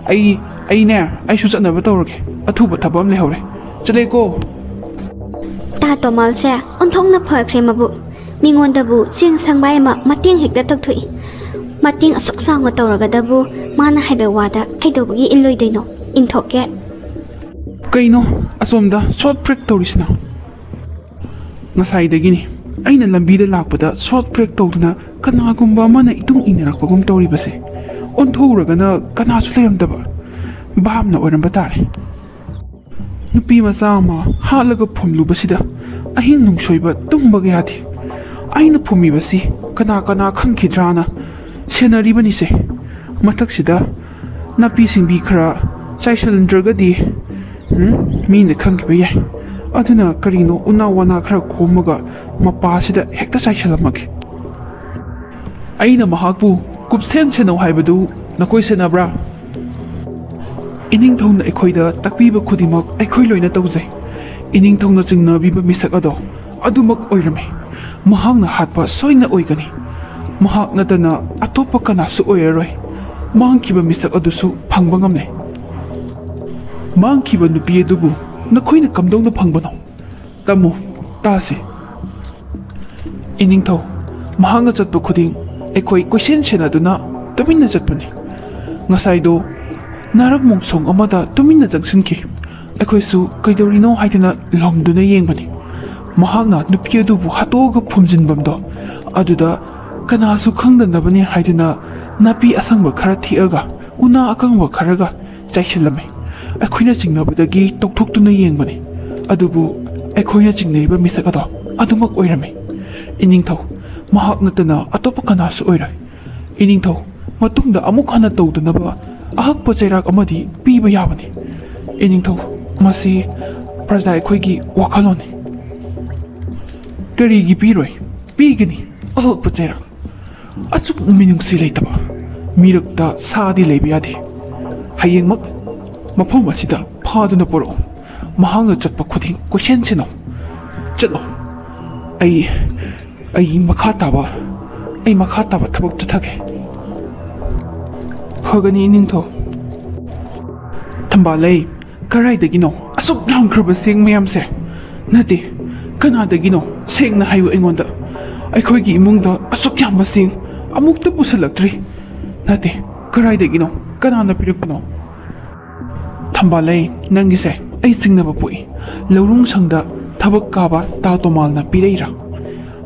ꯑꯩ ꯑꯩꯅꯦ, ꯑꯩꯁꯨ ꯆꯠꯅꯕ ꯇꯧꯔꯒꯦ꯫ ꯑꯊꯨꯕ ꯊꯕꯛ ꯑꯃ ꯂꯩꯍꯧꯔꯦ꯫ ꯆꯠꯂꯦꯀꯣ꯫ ꯇꯥ ꯇꯣꯃꯥꯜꯁꯦ ꯑꯣꯟꯊꯣꯛꯅ ꯐꯈ꯭ꯔꯦ꯫ ꯃꯕꯨ ꯃꯤꯉꯣꯟꯗꯕꯨ ꯆꯦꯡ ꯁꯪꯕꯥꯏ ꯑꯃ ꯃꯇꯦꯡ ꯍꯦꯛꯇ ꯇꯧꯊꯣꯛꯏ꯫ ꯃꯇꯦꯡ ꯑꯁꯨꯛ ꯆꯥꯎꯅ ꯇꯧꯔꯒꯗꯕꯨ ꯃꯥꯅ ꯍꯥꯏꯕ ꯋꯥꯗ ꯀꯩꯗꯧꯕꯒꯤ ꯏꯜꯂꯣꯏꯗꯣꯏꯅꯣ? ꯏꯟꯊꯣꯛꯀꯦ꯫ ꯀꯩꯅꯣ ꯑꯁꯣꯝꯗ ꯁꯣꯠ ꯕ꯭ꯔꯦꯛ ꯇꯧꯔꯤꯁꯤꯅ? ꯉꯁꯥꯏꯗꯒꯤꯅꯤ ꯑꯩꯅ ꯂꯝꯕꯤꯗ ꯂꯥꯛꯄꯗ ꯁꯣꯠ ꯕ꯭ꯔꯦꯛ ꯇꯧꯗꯨꯅ ꯀꯅꯥꯒꯨꯝꯕ ꯑꯃꯅ ꯏꯇꯨꯡ ꯏꯟꯅꯔꯛꯄꯒꯨꯝ ꯇꯧꯔꯤꯕꯁꯦ꯫ ꯑꯣꯟꯊꯣꯛꯎꯔꯒꯅ ꯀꯅꯥꯁꯨ ꯂꯩꯔꯝꯗꯕ꯫ ꯚꯥꯞꯅ ꯑꯣꯏꯔꯝꯕ ꯇꯥꯔꯦ꯫ ꯅꯨꯄꯤ ꯃꯆꯥ ꯑꯃ ꯍꯥꯠꯂꯒ ꯐꯨꯝꯂꯨꯕꯁꯤꯗ ꯑꯍꯤꯡ ꯅꯨꯡꯁꯣꯏꯕ ꯇꯨꯝꯕꯒ ꯌꯥꯗꯦ꯫ ꯑꯩꯅ ꯐꯨꯝꯃꯤꯕꯁꯤ ꯀꯅꯥ ꯀꯅꯥ ꯈꯪꯈꯤꯗ꯭ꯔꯥꯅ ꯁꯦꯟꯅꯔꯤꯕꯅꯤꯁꯦ꯫ ꯃꯊꯛꯁꯤꯗ ꯅꯥꯄꯤ ꯁꯤꯡꯕꯤ ꯈꯔ ꯆꯥꯏꯁꯤꯜꯂꯝꯗ꯭ꯔꯒꯗꯤ, ꯎꯝ, ꯃꯤꯅ ꯈꯪꯈꯤꯕ ꯌꯥꯏ꯫ ꯑꯗꯨꯅ ꯀꯔꯤꯅꯣ ꯎꯅꯥ ꯋꯥꯅꯥ ꯈꯔ ꯈꯣꯝꯃꯒ ꯃꯄꯥꯁꯤꯗ ꯍꯦꯛꯇ ꯆꯥꯏꯁꯤꯜꯂꯝꯃꯒꯦ꯫ ꯑꯩꯅ ꯃꯍꯥꯛꯄꯨ ꯀꯨꯞꯁꯦꯟ ꯁꯦꯟꯅꯧ ꯍꯥꯏꯕꯗꯨ ꯅꯈꯣꯏ ꯁꯦꯟꯅꯕ꯭ꯔꯥ? ꯏꯅꯤꯡꯊꯧꯅ ꯑꯩꯈꯣꯏꯗ ꯇꯥꯛꯄꯤꯕ ꯈꯨꯗꯤꯡꯃꯛ ꯑꯩꯈꯣꯏ ꯂꯣꯏꯅ ꯇꯧꯖꯩ꯫ ꯏꯅꯤꯡꯊꯧꯅ ꯆꯤꯡꯅꯕꯤꯕ ꯃꯤꯁꯛ ꯑꯗꯣ ꯑꯗꯨꯃꯛ ꯑꯣꯏꯔꯝꯃꯤ꯫ ꯃꯍꯥꯛꯅ ꯍꯥꯠꯄ ꯁꯣꯏꯅ ꯑꯣꯏꯒꯅꯤ꯫ ꯃꯍꯥꯛ ꯅꯠꯇꯅ ꯑꯇꯣꯞꯄ ꯀꯅꯥꯁꯨ ꯑꯣꯏꯔꯔꯣꯏ꯫ ꯃꯥꯡꯈꯤꯕ ꯃꯤꯁꯛ ꯑꯗꯨꯁꯨ ꯐꯪꯕ ꯉꯝꯂꯦ꯫ ꯃꯥꯡꯈꯤꯕ ꯅꯨꯄꯤ ꯑꯗꯨꯕꯨ ꯅꯈꯣꯏꯅ ꯀꯝꯗꯧꯅ ꯐꯪꯕꯅꯣ? ꯇꯝꯃꯨ, ꯇꯥꯁꯤ꯫ ꯏꯅꯤꯡꯊꯧ, ꯃꯍꯥꯛꯅ ꯆꯠꯄ ꯈꯨꯗꯤꯡ ꯑꯩꯈꯣꯏ ꯀꯣꯏꯁꯦꯟ ꯁꯦꯟꯅꯗꯨꯅ ꯇꯨꯃꯤꯟꯅ ꯆꯠꯄꯅꯤ꯫ ꯉꯁꯥꯏꯗꯣ ꯅꯥꯔꯛ ꯃꯣꯡꯁꯣꯡ ꯑꯃꯗ ꯇꯨꯃꯤꯟꯅ ꯆꯪꯁꯤꯟꯈꯤ꯫ ꯑꯩꯈꯣꯏꯁꯨ ꯀꯩꯗꯧꯔꯤꯅꯣ ꯍꯥꯏꯗꯅ ꯂꯣꯝꯗꯨꯅ ꯌꯦꯡꯕꯅꯤ꯫ ꯃꯍꯥꯛꯅ ꯅꯨꯄꯤ ꯑꯗꯨꯕꯨ ꯍꯥꯠꯇꯣꯛꯑꯒ ꯐꯨꯝꯖꯤꯟꯐꯝꯗꯣ ꯑꯗꯨꯗ ꯀꯅꯥꯁꯨ ꯈꯪꯗꯅꯕꯅꯤ ꯍꯥꯏꯗꯨꯅ ꯅꯥꯄꯤ ꯑꯁꯪꯕ ꯈꯔ ꯊꯦꯛꯑꯒ ꯎꯅꯥ ꯑꯀꯪꯕ ꯈꯔꯒ ꯆꯥꯏꯁꯤꯜꯂꯝꯃꯤ꯫ ꯑꯩꯈꯣꯏꯅ ꯆꯤꯡꯅꯕꯗꯒꯤ ꯇꯧꯊꯣꯛꯇꯨꯅ ꯌꯦꯡꯕꯅꯤ, ꯑꯗꯨꯕꯨ ꯑꯩꯈꯣꯏꯅ ꯆꯤꯡꯅꯔꯤꯕ ꯃꯤꯁꯛ ꯑꯗꯣ ꯑꯗꯨꯃꯛ ꯑꯣꯏꯔꯝꯃꯤ꯫ ꯏꯅꯤꯡꯊꯧ, ꯃꯍꯥꯛ ꯅꯠꯇꯅ ꯑꯇꯣꯞꯄ ꯀꯅꯥꯁꯨ ꯑꯣꯏꯔꯣꯏ꯫ ꯏꯅꯤꯡꯊꯧ, ꯃꯇꯨꯡꯗ ꯑꯃꯨꯛ ꯍꯟꯅ ꯇꯧꯗꯅꯕ ꯑꯍꯛꯄ ꯆꯩꯔꯥꯛ ꯑꯃꯗꯤ ꯄꯤꯕ ꯌꯥꯕꯅꯤ꯫ ꯏꯅꯤꯡꯊꯧ, ꯃꯁꯤ ꯄ꯭ꯔꯖꯥ ꯑꯩꯈꯣꯏꯒꯤ ꯋꯥꯈꯜꯂꯣꯟꯅꯤ꯫ ꯀꯔꯤꯒꯤ ꯄꯤꯔꯣꯏ? ꯄꯤꯒꯅꯤ ꯑꯍꯛꯄ ꯆꯩꯔꯥꯛ꯫ ꯑꯁꯨꯛ ꯃꯤꯅꯨꯡꯁꯤ ꯂꯩꯇꯕ ꯃꯤꯔꯛꯇ ꯁꯥꯗꯤ ꯂꯩꯕ ꯌꯥꯗꯦ꯫ ꯍꯌꯦꯡꯃꯛ ꯃꯐꯝ ꯑꯁꯤꯗ ꯐꯥꯗꯨꯅ ꯄꯨꯔꯛꯎ꯫ ꯃꯍꯥꯛꯅ ꯆꯠꯄ ꯈꯨꯗꯤꯡ ꯀꯣꯏꯁꯦꯟ ꯁꯦꯟꯅꯧ꯫ ꯆꯠꯂꯣ꯫ ꯑꯩ, ꯑꯩ ꯃꯈꯥ ꯇꯥꯕ, ꯑꯩ ꯃꯈꯥ ꯇꯥꯕ ꯊꯕꯛ ꯆꯠꯊꯒꯦ꯫ ꯐꯒꯅꯤ, ꯏꯅꯤꯡꯊꯧ꯫ ꯊꯝꯕꯥꯜꯂꯩ, ꯀꯔꯥꯏꯗꯒꯤꯅꯣ ꯑꯁꯨꯛ ꯌꯥꯝꯈ꯭ꯔꯕ ꯆꯦꯡ ꯃꯌꯥꯝꯁꯦ? ꯅꯠꯇꯦ, ꯀꯅꯥꯗꯒꯤꯅꯣ? ꯁꯦꯡꯅ ꯍꯥꯏꯌꯨ ꯑꯩꯉꯣꯟꯗ꯫ ꯑꯩꯈꯣꯏꯒꯤ ꯏꯃꯨꯡꯗ ꯑꯁꯨꯛ ꯌꯥꯝꯕ ꯆꯦꯡ ꯑꯃꯨꯛꯇ ꯄꯨꯁꯜꯂꯛꯇ꯭ꯔꯤ꯫ ꯅꯠꯇꯦ, ꯀꯔꯥꯏꯗꯒꯤꯅꯣ? ꯀꯅꯥꯅ ꯄꯤꯔꯛꯄꯅꯣ? ꯊꯝꯕꯥꯜꯂꯩ, ꯅꯪꯒꯤꯁꯦ ꯑꯩ ꯆꯤꯡꯅꯕ ꯄꯣꯛꯏ꯫ ꯂꯧꯔꯨꯡ ꯁꯪꯗ ꯊꯕꯛ ꯀꯥꯕ ꯇꯥ ꯇꯣꯃꯥꯜꯅ ꯄꯤꯔꯛꯏꯔꯥ?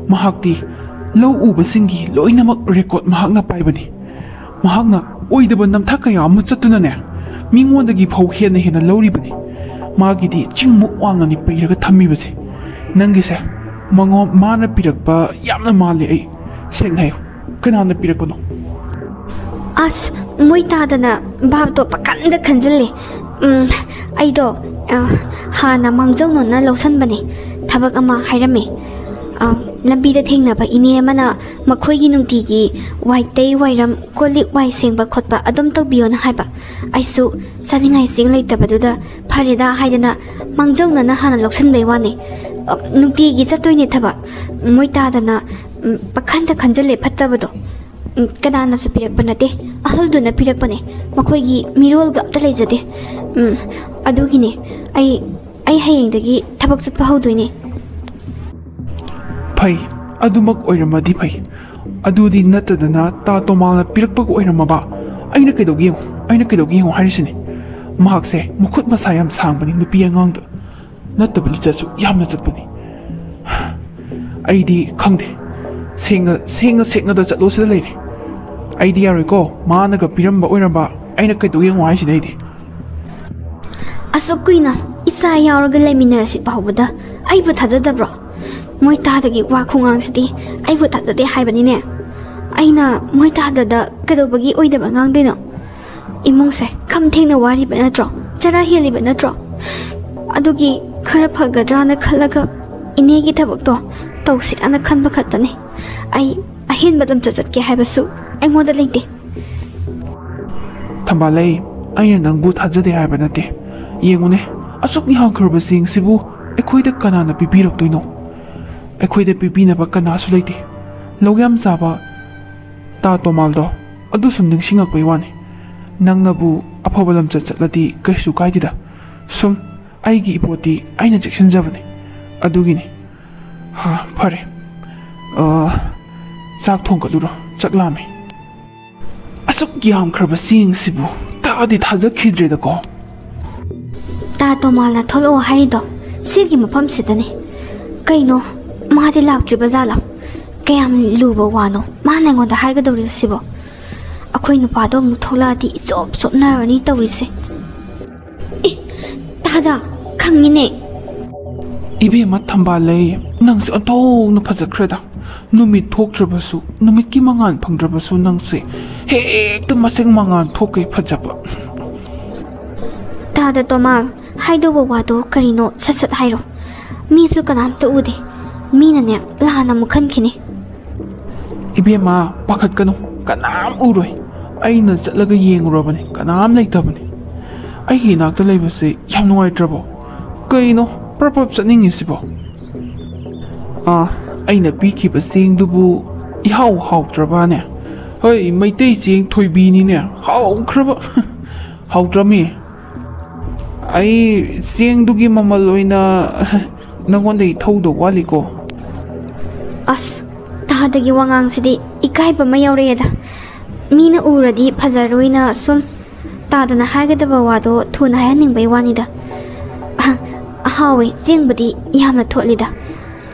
ꯃꯍꯥꯛꯇꯤ ꯂꯧ ꯎꯕꯁꯤꯡꯒꯤ ꯂꯣꯏꯅꯃꯛ ꯔꯦꯀꯣꯔꯗ ꯃꯍꯥꯛꯅ ꯄꯥꯏꯕꯅꯤ꯫ ꯃꯍꯥꯛꯅ ꯑꯣꯏꯗꯕ ꯅꯝꯊꯥꯛ ꯀꯌꯥ ꯑꯃ ꯆꯠꯇꯨꯅꯅꯦ, ꯃꯤꯉꯣꯟꯗꯒꯤ ꯐꯧ ꯍꯦꯟꯅ ꯍꯦꯟꯅ ꯂꯧꯔꯤꯕꯅꯤ꯫ ꯃꯥꯒꯤꯗꯤ ꯆꯤꯡꯃꯨꯛ ꯋꯥꯡꯅꯅꯤ ꯄꯩꯔꯒ ꯊꯝꯃꯤꯕꯁꯦ꯫ ꯅꯪꯒꯤꯁꯦ ꯃꯉꯣꯟ-, ꯃꯥꯅ ꯄꯤꯔꯛꯄ ꯌꯥꯝꯅ ꯃꯥꯜꯂꯦ꯫ ꯑꯩ ꯁꯦꯡꯅ ꯍꯥꯏꯌꯨ, ꯀꯅꯥꯅ ꯄꯤꯔꯛꯄꯅꯣ? ꯑꯁ, ꯃꯣꯏ ꯇꯥꯗꯅ ꯚꯥꯞꯇꯣ ꯄꯪꯈꯟꯗ ꯈꯟꯖꯤꯜꯂꯦ꯫ ꯎꯝ, ꯑꯩꯗꯣ, ꯑ, ꯍꯥꯟꯅ ꯃꯥꯡꯖꯧꯅꯅ ꯂꯧꯁꯟꯕꯅꯦ꯫ ꯊꯕꯛ ꯑꯃ ꯍꯥꯏꯔꯝꯃꯦ꯫ ꯑ, ꯂꯝꯕꯤꯗ ꯊꯦꯡꯅꯕ ꯏꯅꯦ ꯑꯃꯅ ꯃꯈꯣꯏꯒꯤ ꯅꯨꯡꯇꯤꯒꯤ ꯋꯥꯏꯇꯩ ꯋꯥꯏꯔꯝ, ꯀꯣꯜ ꯂꯤꯛ ꯋꯥꯏ ꯁꯦꯡꯕ ꯈꯣꯠꯄ ꯑꯗꯨꯝ ꯇꯧꯕꯤꯌꯣꯅ ꯍꯥꯏꯕ꯫ ꯑꯩꯁꯨ ꯆꯥꯅꯤꯡꯉꯥꯏ ꯆꯦꯡ ꯂꯩꯇꯕꯗꯨꯗ ꯐꯔꯦꯗ ꯍꯥꯏꯗꯅ ꯃꯥꯡꯖꯧꯅꯅ ꯍꯥꯟꯅ ꯂꯧꯁꯟꯕꯩ ꯋꯥꯅꯦ꯫ ꯑ, ꯅꯨꯡꯇꯤꯒꯤ ꯆꯠꯇꯣꯏꯅꯦ ꯊꯕꯛ꯫ ꯃꯣꯏ ꯇꯥꯗꯅ, ꯎꯝ, ꯄꯪꯈꯟꯗ ꯈꯟꯖꯤꯜꯂꯦ ꯐꯠꯇꯕꯗꯣ꯫ ꯎꯝ, ꯀꯅꯥꯅꯁꯨ ꯄꯤꯔꯛꯄ ꯅꯠꯇꯦ, ꯑꯍꯜꯗꯨꯅ ꯄꯤꯔꯛꯄꯅꯦ꯫ ꯃꯈꯣꯏꯒꯤ ꯃꯤꯔꯣꯜꯒ ꯑꯝꯇ ꯂꯩꯖꯗꯦ꯫ ꯎꯝ, ꯑꯗꯨꯒꯤꯅꯦ ꯑꯩ, ꯑꯩ ꯍꯌꯦꯡꯗꯒꯤ ꯊꯕꯛ ꯆꯠꯄ ꯍꯧꯗꯣꯏꯅꯦ꯫ ꯐꯩ, ꯑꯗꯨꯃꯛ ꯑꯣꯏꯔꯝꯃꯗꯤ ꯐꯩ꯫ ꯑꯗꯨꯗꯤ ꯅꯠꯇꯗꯅ ꯇꯥ ꯇꯣꯃꯥꯜꯅ ꯄꯤꯔꯛꯄꯒ ꯑꯣꯏꯔꯝꯃꯕ? ꯑꯩꯅ ꯀꯩꯗꯧꯒꯦ ꯌꯦꯡꯉꯨ, ꯑꯩꯅ ꯀꯩꯗꯧꯒꯦ ꯌꯦꯡꯉꯨ ꯍꯥꯏꯔꯤꯁꯤꯅꯦ꯫ ꯃꯍꯥꯛꯁꯦ ꯃꯈꯨꯠ ꯃꯁꯥ ꯌꯥꯝ ꯁꯥꯡꯕꯅꯤ, ꯅꯨꯄꯤ ꯑꯉꯥꯡꯗ ꯅꯠꯇꯕ ꯂꯤꯆꯠꯁꯨ ꯌꯥꯝꯅ ꯆꯠꯄꯅꯤ꯫ ꯑꯩꯗꯤ ꯈꯪꯗꯦ, ꯁꯦꯡꯅ, ꯁꯦꯡꯅ, ꯁꯦꯡꯅꯗ ꯆꯠꯂꯣ ꯁꯤꯗ ꯂꯩꯔꯦ꯫ ꯑꯩꯗꯤ ꯌꯥꯔꯣꯏꯀꯣ, ꯃꯥꯅꯒ ꯄꯤꯔꯝꯕ ꯑꯣꯏꯔꯝꯕ, ꯑꯩꯅ ꯀꯩꯗꯧ ꯌꯦꯡꯉꯣ ꯍꯥꯏꯁꯤꯅꯦ ꯑꯩꯗꯤ꯫ ꯑꯁꯨꯛ ꯀꯨꯏꯅ ꯏꯆꯥ ꯌꯥꯎꯔꯒ ꯂꯩꯃꯤꯟꯅꯔꯁꯤ ꯐꯥꯎꯕꯗ ꯑꯩꯕꯨ ꯊꯥꯖꯗꯕ꯭ꯔꯣ? ꯃꯣꯏ ꯇꯥꯗꯒꯤ ꯋꯥ ꯈꯣꯡꯉꯥꯡꯁꯤꯗꯤ ꯑꯩꯕꯨ ꯊꯥꯖꯗꯦ ꯍꯥꯏꯕꯅꯤꯅꯦ꯫ ꯑꯩꯅ ꯃꯣꯏ ꯇꯥꯗꯗ ꯀꯩꯗꯧꯕꯒꯤ ꯑꯣꯏꯗꯕ ꯉꯥꯡꯗꯣꯏꯅꯣ? ꯏꯃꯨꯡꯁꯦ ꯈꯝ ꯊꯦꯡꯅ ꯋꯥꯔꯤꯕ ꯅꯠꯇ꯭ꯔꯣ? ꯆꯔꯥ ꯍꯦꯜꯂꯤꯕ ꯅꯠꯇ꯭ꯔꯣ? ꯑꯗꯨꯒꯤ ꯈꯔ ꯐꯒꯗ꯭ꯔꯥꯅ ꯈꯜꯂꯒ ꯏꯅꯦꯒꯤ ꯊꯕꯛꯇꯣ ꯇꯧꯁꯤꯔꯥꯅ ꯈꯟꯕ ꯈꯛꯇꯅꯤ꯫ ꯑꯩ ꯑꯍꯦꯟꯕ ꯂꯝꯆꯠ ꯆꯠꯀꯦ ꯍꯥꯏꯕꯁꯨ ꯑꯩꯉꯣꯟꯗ ꯂꯩꯇꯦ꯫ ꯊꯝꯕꯥꯜꯂꯩ, ꯑꯩꯅ ꯅꯪꯕꯨ ꯊꯥꯖꯗꯦ ꯍꯥꯏꯕ ꯅꯠꯇꯦ꯫ ꯌꯦꯡꯉꯨꯅꯦ, ꯑꯁꯨꯛ ꯌꯥꯝꯈ꯭ꯔꯕ ꯆꯦꯡꯁꯤꯕꯨ ꯑꯩꯈꯣꯏꯗ ꯀꯅꯥꯅ ꯄꯤꯕꯤꯔꯛꯇꯣꯏꯅꯣ? ꯑꯩꯈꯣꯏꯗ ꯄꯤꯕꯤꯅꯕ ꯀꯅꯥꯁꯨ ꯂꯩꯇꯦ꯫ ꯂꯧ ꯌꯥꯝ ꯆꯥꯕ ꯇꯥ ꯇꯣꯃꯥꯜꯗꯣ ꯑꯗꯨꯁꯨ ꯅꯤꯡꯁꯤꯡꯉꯛꯄꯩ ꯋꯥꯅꯤ꯫ ꯅꯪꯅꯕꯨ ꯑꯐꯕ ꯂꯝꯆꯠ ꯆꯠꯂꯗꯤ ꯀꯩꯁꯨ ꯀꯥꯏꯗꯦꯗ꯫ ꯁꯨꯝ ꯑꯩꯒꯤ ꯏꯄꯣꯠꯇꯤ ꯑꯩꯅ ꯆꯦꯛꯁꯤꯟꯖꯕꯅꯦ꯫ ꯑꯗꯨꯒꯤꯅꯤ꯫ ꯍꯥ, ꯐꯔꯦ꯫ ꯑ, ꯆꯥꯛ ꯊꯣꯡꯒꯠꯂꯨꯔꯣ꯫ ꯆꯥꯛ ꯂꯥꯝꯃꯦ꯫ ꯑꯁꯨꯛ ꯌꯥꯝꯈ꯭ꯔꯕ ꯆꯦꯡꯁꯤꯕꯨ ꯇꯥꯗꯤ ꯊꯥꯖꯈꯤꯗ꯭ꯔꯦꯗꯀꯣ꯫ ꯇꯥ ꯇꯣꯃꯥꯜꯅ ꯊꯣꯛꯂꯛꯑꯣ ꯍꯥꯏꯔꯤꯗꯣ ꯁꯤꯒꯤ ꯃꯐꯝꯁꯤꯗꯅꯦ꯫ ꯀꯩꯅꯣ, ꯃꯥꯗꯤ ꯂꯥꯛꯇ꯭ꯔꯤꯕ ꯖꯥꯠꯂꯣ? ꯀꯌꯥꯝ ꯂꯨꯕ ꯋꯥꯅꯣ ꯃꯥꯅ ꯑꯩꯉꯣꯟꯗ ꯍꯥꯏꯒꯗꯧꯔꯤꯕꯁꯤꯕꯣ? ꯑꯩꯈꯣꯏ ꯅꯨꯄꯥꯗꯣ ꯑꯃꯨꯛ ꯊꯣꯛꯂꯛꯑꯗꯤ ꯏꯆꯣꯞ ꯆꯣꯞꯅꯔꯅꯤ ꯇꯧꯔꯤꯁꯦ꯫ ꯑꯦ, ꯇꯥꯗ, ꯈꯪꯉꯤꯅꯦ꯫ ꯏꯕꯦꯝꯃ ꯊꯝꯕꯥꯜꯂꯩ, ꯅꯪꯁꯦ ꯑꯣꯟꯊꯣꯛꯅ ꯐꯖꯈ꯭ꯔꯦꯗ꯫ ꯅꯨꯃꯤꯠ ꯊꯣꯛꯇ꯭ꯔꯕꯁꯨ, ꯅꯨꯃꯤꯠꯀꯤ ꯃꯉꯥꯜ ꯐꯪꯗ꯭ꯔꯕꯁꯨ ꯅꯪꯁꯦ ꯍꯦꯛꯇ ꯃꯁꯦꯡ ꯃꯉꯥꯜ ꯊꯣꯛꯀꯩ ꯐꯖꯕ꯫ ꯇꯥꯗ ꯇꯣꯃꯥꯜ, ꯍꯥꯏꯗꯧꯕ ꯋꯥꯗꯣ ꯀꯔꯤꯅꯣ ꯁꯠ ꯁꯠ ꯍꯥꯏꯔꯣ꯫ ꯃꯤꯁꯨ ꯀꯅꯥꯝꯇ ꯎꯗꯦ꯫ ꯃꯤꯅꯅꯦ ꯂꯥꯟꯅ ꯑꯃꯨꯛ ꯈꯟꯈꯤꯅꯤ꯫ ꯏꯕꯦꯝꯃ, ꯄꯥꯈꯠꯀꯅꯨ, ꯀꯅꯥꯝ ꯎꯔꯣꯏ꯫ ꯑꯩꯅ ꯆꯠꯂꯒ ꯌꯦꯡꯉꯨꯔꯕꯅꯤ, ꯀꯅꯥꯝ ꯂꯩꯇꯕꯅꯤ꯫ ꯑꯩꯒꯤ ꯏꯅꯥꯛꯇ ꯂꯩꯕꯁꯦ ꯌꯥꯝ ꯅꯨꯡꯉꯥꯏꯇ꯭ꯔꯕꯣ? ꯀꯩꯅꯣ ꯄ꯭ꯔꯞ ꯄ꯭ꯔꯞ ꯆꯠꯅꯤꯡꯉꯤꯁꯤꯕꯣ? ꯑꯥ, ꯑꯩꯅ ꯄꯤꯈꯤꯕ ꯆꯦꯡꯗꯨꯕꯨ ꯏꯍꯥꯎ ꯍꯥꯎꯇ꯭ꯔꯕꯅꯦ? ꯍꯣꯏ, ꯃꯩꯇꯩ ꯆꯦꯡ ꯊꯣꯏꯕꯤꯅꯤꯅꯦ, ꯍꯥꯎꯈ꯭ꯔꯕ꯫ ꯍꯥꯎꯇ꯭ꯔꯃꯤ꯫ ꯑꯩ ꯆꯦꯡꯗꯨꯒꯤ ꯃꯃꯜ ꯑꯣꯏꯅ ꯅꯪꯉꯣꯟꯗꯒꯤ ꯊꯧꯗꯧ ꯋꯥꯠꯂꯤꯀꯣ꯫ ꯑꯁ, ꯇꯥꯗꯒꯤ ꯋꯥꯉꯥꯡꯁꯤꯗꯤ ꯏꯀꯥꯏꯕ ꯑꯃ ꯌꯥꯎꯔꯛꯑꯦꯗ꯫ ꯃꯤꯅ ꯎꯔꯗꯤ ꯐꯖꯔꯣꯏꯅ ꯁꯨꯝ ꯇꯥꯗꯅ ꯍꯥꯏꯒꯗꯕ ꯋꯥꯗꯣ ꯊꯨꯅ ꯍꯥꯏꯍꯟꯅꯤꯡꯕꯩ ꯋꯥꯅꯤꯗ꯫ ꯑꯍ, ꯍꯥꯎꯋꯦ, ꯆꯦꯡꯕꯨꯗꯤ ꯌꯥꯝꯅ ꯊꯣꯠꯂꯤꯗ꯫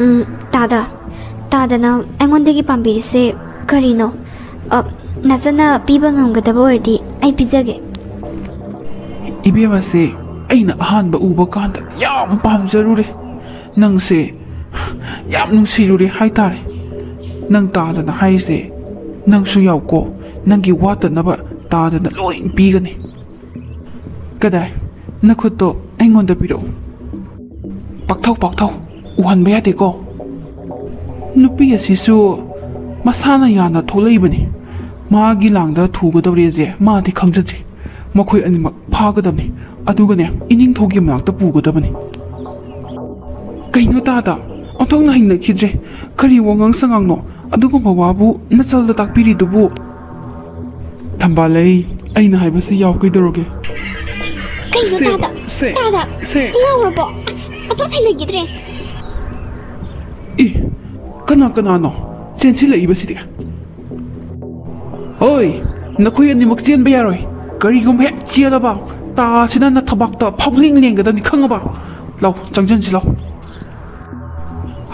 ꯎꯝ, ꯇꯥꯗ, ꯇꯥꯗꯅ ꯑꯩꯉꯣꯟꯗꯒꯤ ꯄꯥꯝꯕꯤꯔꯤꯁꯦ ꯀꯔꯤꯅꯣ? ꯑ, ꯅꯆꯟꯅ ꯄꯤꯕ ꯉꯝꯒꯗꯕ ꯑꯣꯏꯔꯗꯤ ꯑꯩ ꯄꯤꯖꯒꯦ꯫ ꯏꯕꯦꯝꯃꯁꯦ ꯑꯩꯅ ꯑꯍꯥꯟꯕ ꯎꯕ ꯀꯥꯟꯗ ꯌꯥꯝ ꯄꯥꯝꯖꯔꯨꯔꯦ꯫ ꯅꯪꯁꯦ ꯌꯥꯝ ꯅꯨꯡꯁꯤꯔꯨꯔꯦ ꯍꯥꯏꯇꯥꯔꯦ꯫ ꯅꯪ ꯇꯥꯗꯅ ꯍꯥꯏꯔꯤꯁꯦ ꯅꯪꯁꯨ ꯌꯥꯎꯀꯣ꯫ ꯅꯪꯒꯤ ꯋꯥꯠꯇꯅꯕ ꯇꯥꯗꯅ ꯂꯣꯏ ꯄꯤꯒꯅꯤ꯫ ꯀꯗꯥꯏ? ꯅꯈꯨꯠꯇꯣ ꯑꯩꯉꯣꯟꯗ ꯄꯤꯔꯛꯎ꯫ ꯄꯥꯛꯊꯧ, ꯄꯥꯛꯊꯧ, ꯎꯍꯟꯕ ꯌꯥꯗꯦꯀꯣ꯫ ꯅꯨꯄꯤ ꯑꯁꯤꯁꯨ ꯃꯁꯥꯅ ꯌꯥꯅ ꯊꯣꯛꯂꯛꯏꯕꯅꯤ꯫ ꯃꯥꯒꯤ ꯂꯥꯡꯗ ꯊꯨꯒꯗꯧꯔꯦꯁꯦ ꯃꯥꯗꯤ ꯈꯪꯖꯗꯦ꯫ ꯃꯈꯣꯏ ꯑꯅꯤꯃꯛ ꯐꯥꯒꯗꯕꯅꯤ, ꯑꯗꯨꯒꯅꯦ ꯏꯅꯤꯡꯊꯧꯒꯤ ꯃꯅꯥꯛꯇ ꯄꯨꯒꯗꯕꯅꯤ꯫ ꯀꯩꯅꯣ ꯇꯥꯗ? ꯑꯣꯟꯊꯣꯛꯅ ꯍꯩꯅꯈꯤꯗ꯭ꯔꯦ꯫ ꯀꯔꯤ ꯋꯥꯉꯥꯡ ꯁꯉꯥꯡꯅꯣ? ꯑꯗꯨꯒꯨꯝꯕ ꯋꯥꯕꯨ ꯅꯆꯜꯗ ꯇꯥꯛꯄꯤꯔꯤꯗꯨꯕꯨ? ꯊꯝꯕꯥꯜꯂꯩ, ꯑꯩꯅ ꯍꯥꯏꯕꯁꯤ ꯌꯥꯎ ꯀꯩꯗꯧꯔꯒꯦ? ꯀꯩꯅꯣ ꯁꯦ, ꯇꯥꯗ? ꯁꯦ, ꯇꯥꯗ? ꯁꯦ꯫ ꯉꯥꯎꯔꯕꯣ? ꯑꯁ, ꯑꯇꯥ ꯂꯩꯈꯤꯗ꯭ꯔꯦ꯫ ꯏ, ꯀꯅꯥ ꯀꯅꯥꯅꯣ ꯆꯦꯟꯁꯤꯜꯂꯛꯏꯕꯁꯤꯗꯤ? ꯍꯣꯏ, ꯅꯈꯣꯏ ꯑꯅꯤꯃꯛ ꯆꯦꯟꯕ ꯌꯥꯔꯣꯏ꯫ ꯀꯔꯤꯒꯨꯝꯕ ꯍꯦꯛ ꯆꯦꯜꯂꯕ, ꯇꯥꯁꯤꯅ ꯅꯊꯕꯥꯛꯇ ꯐꯥꯎꯂꯦꯡ ꯂꯦꯡꯒꯗꯕꯅꯤ, ꯈꯪꯉꯕ? ꯂꯥꯎ, ꯆꯪꯁꯤꯟꯁꯤ ꯂꯥꯎ꯫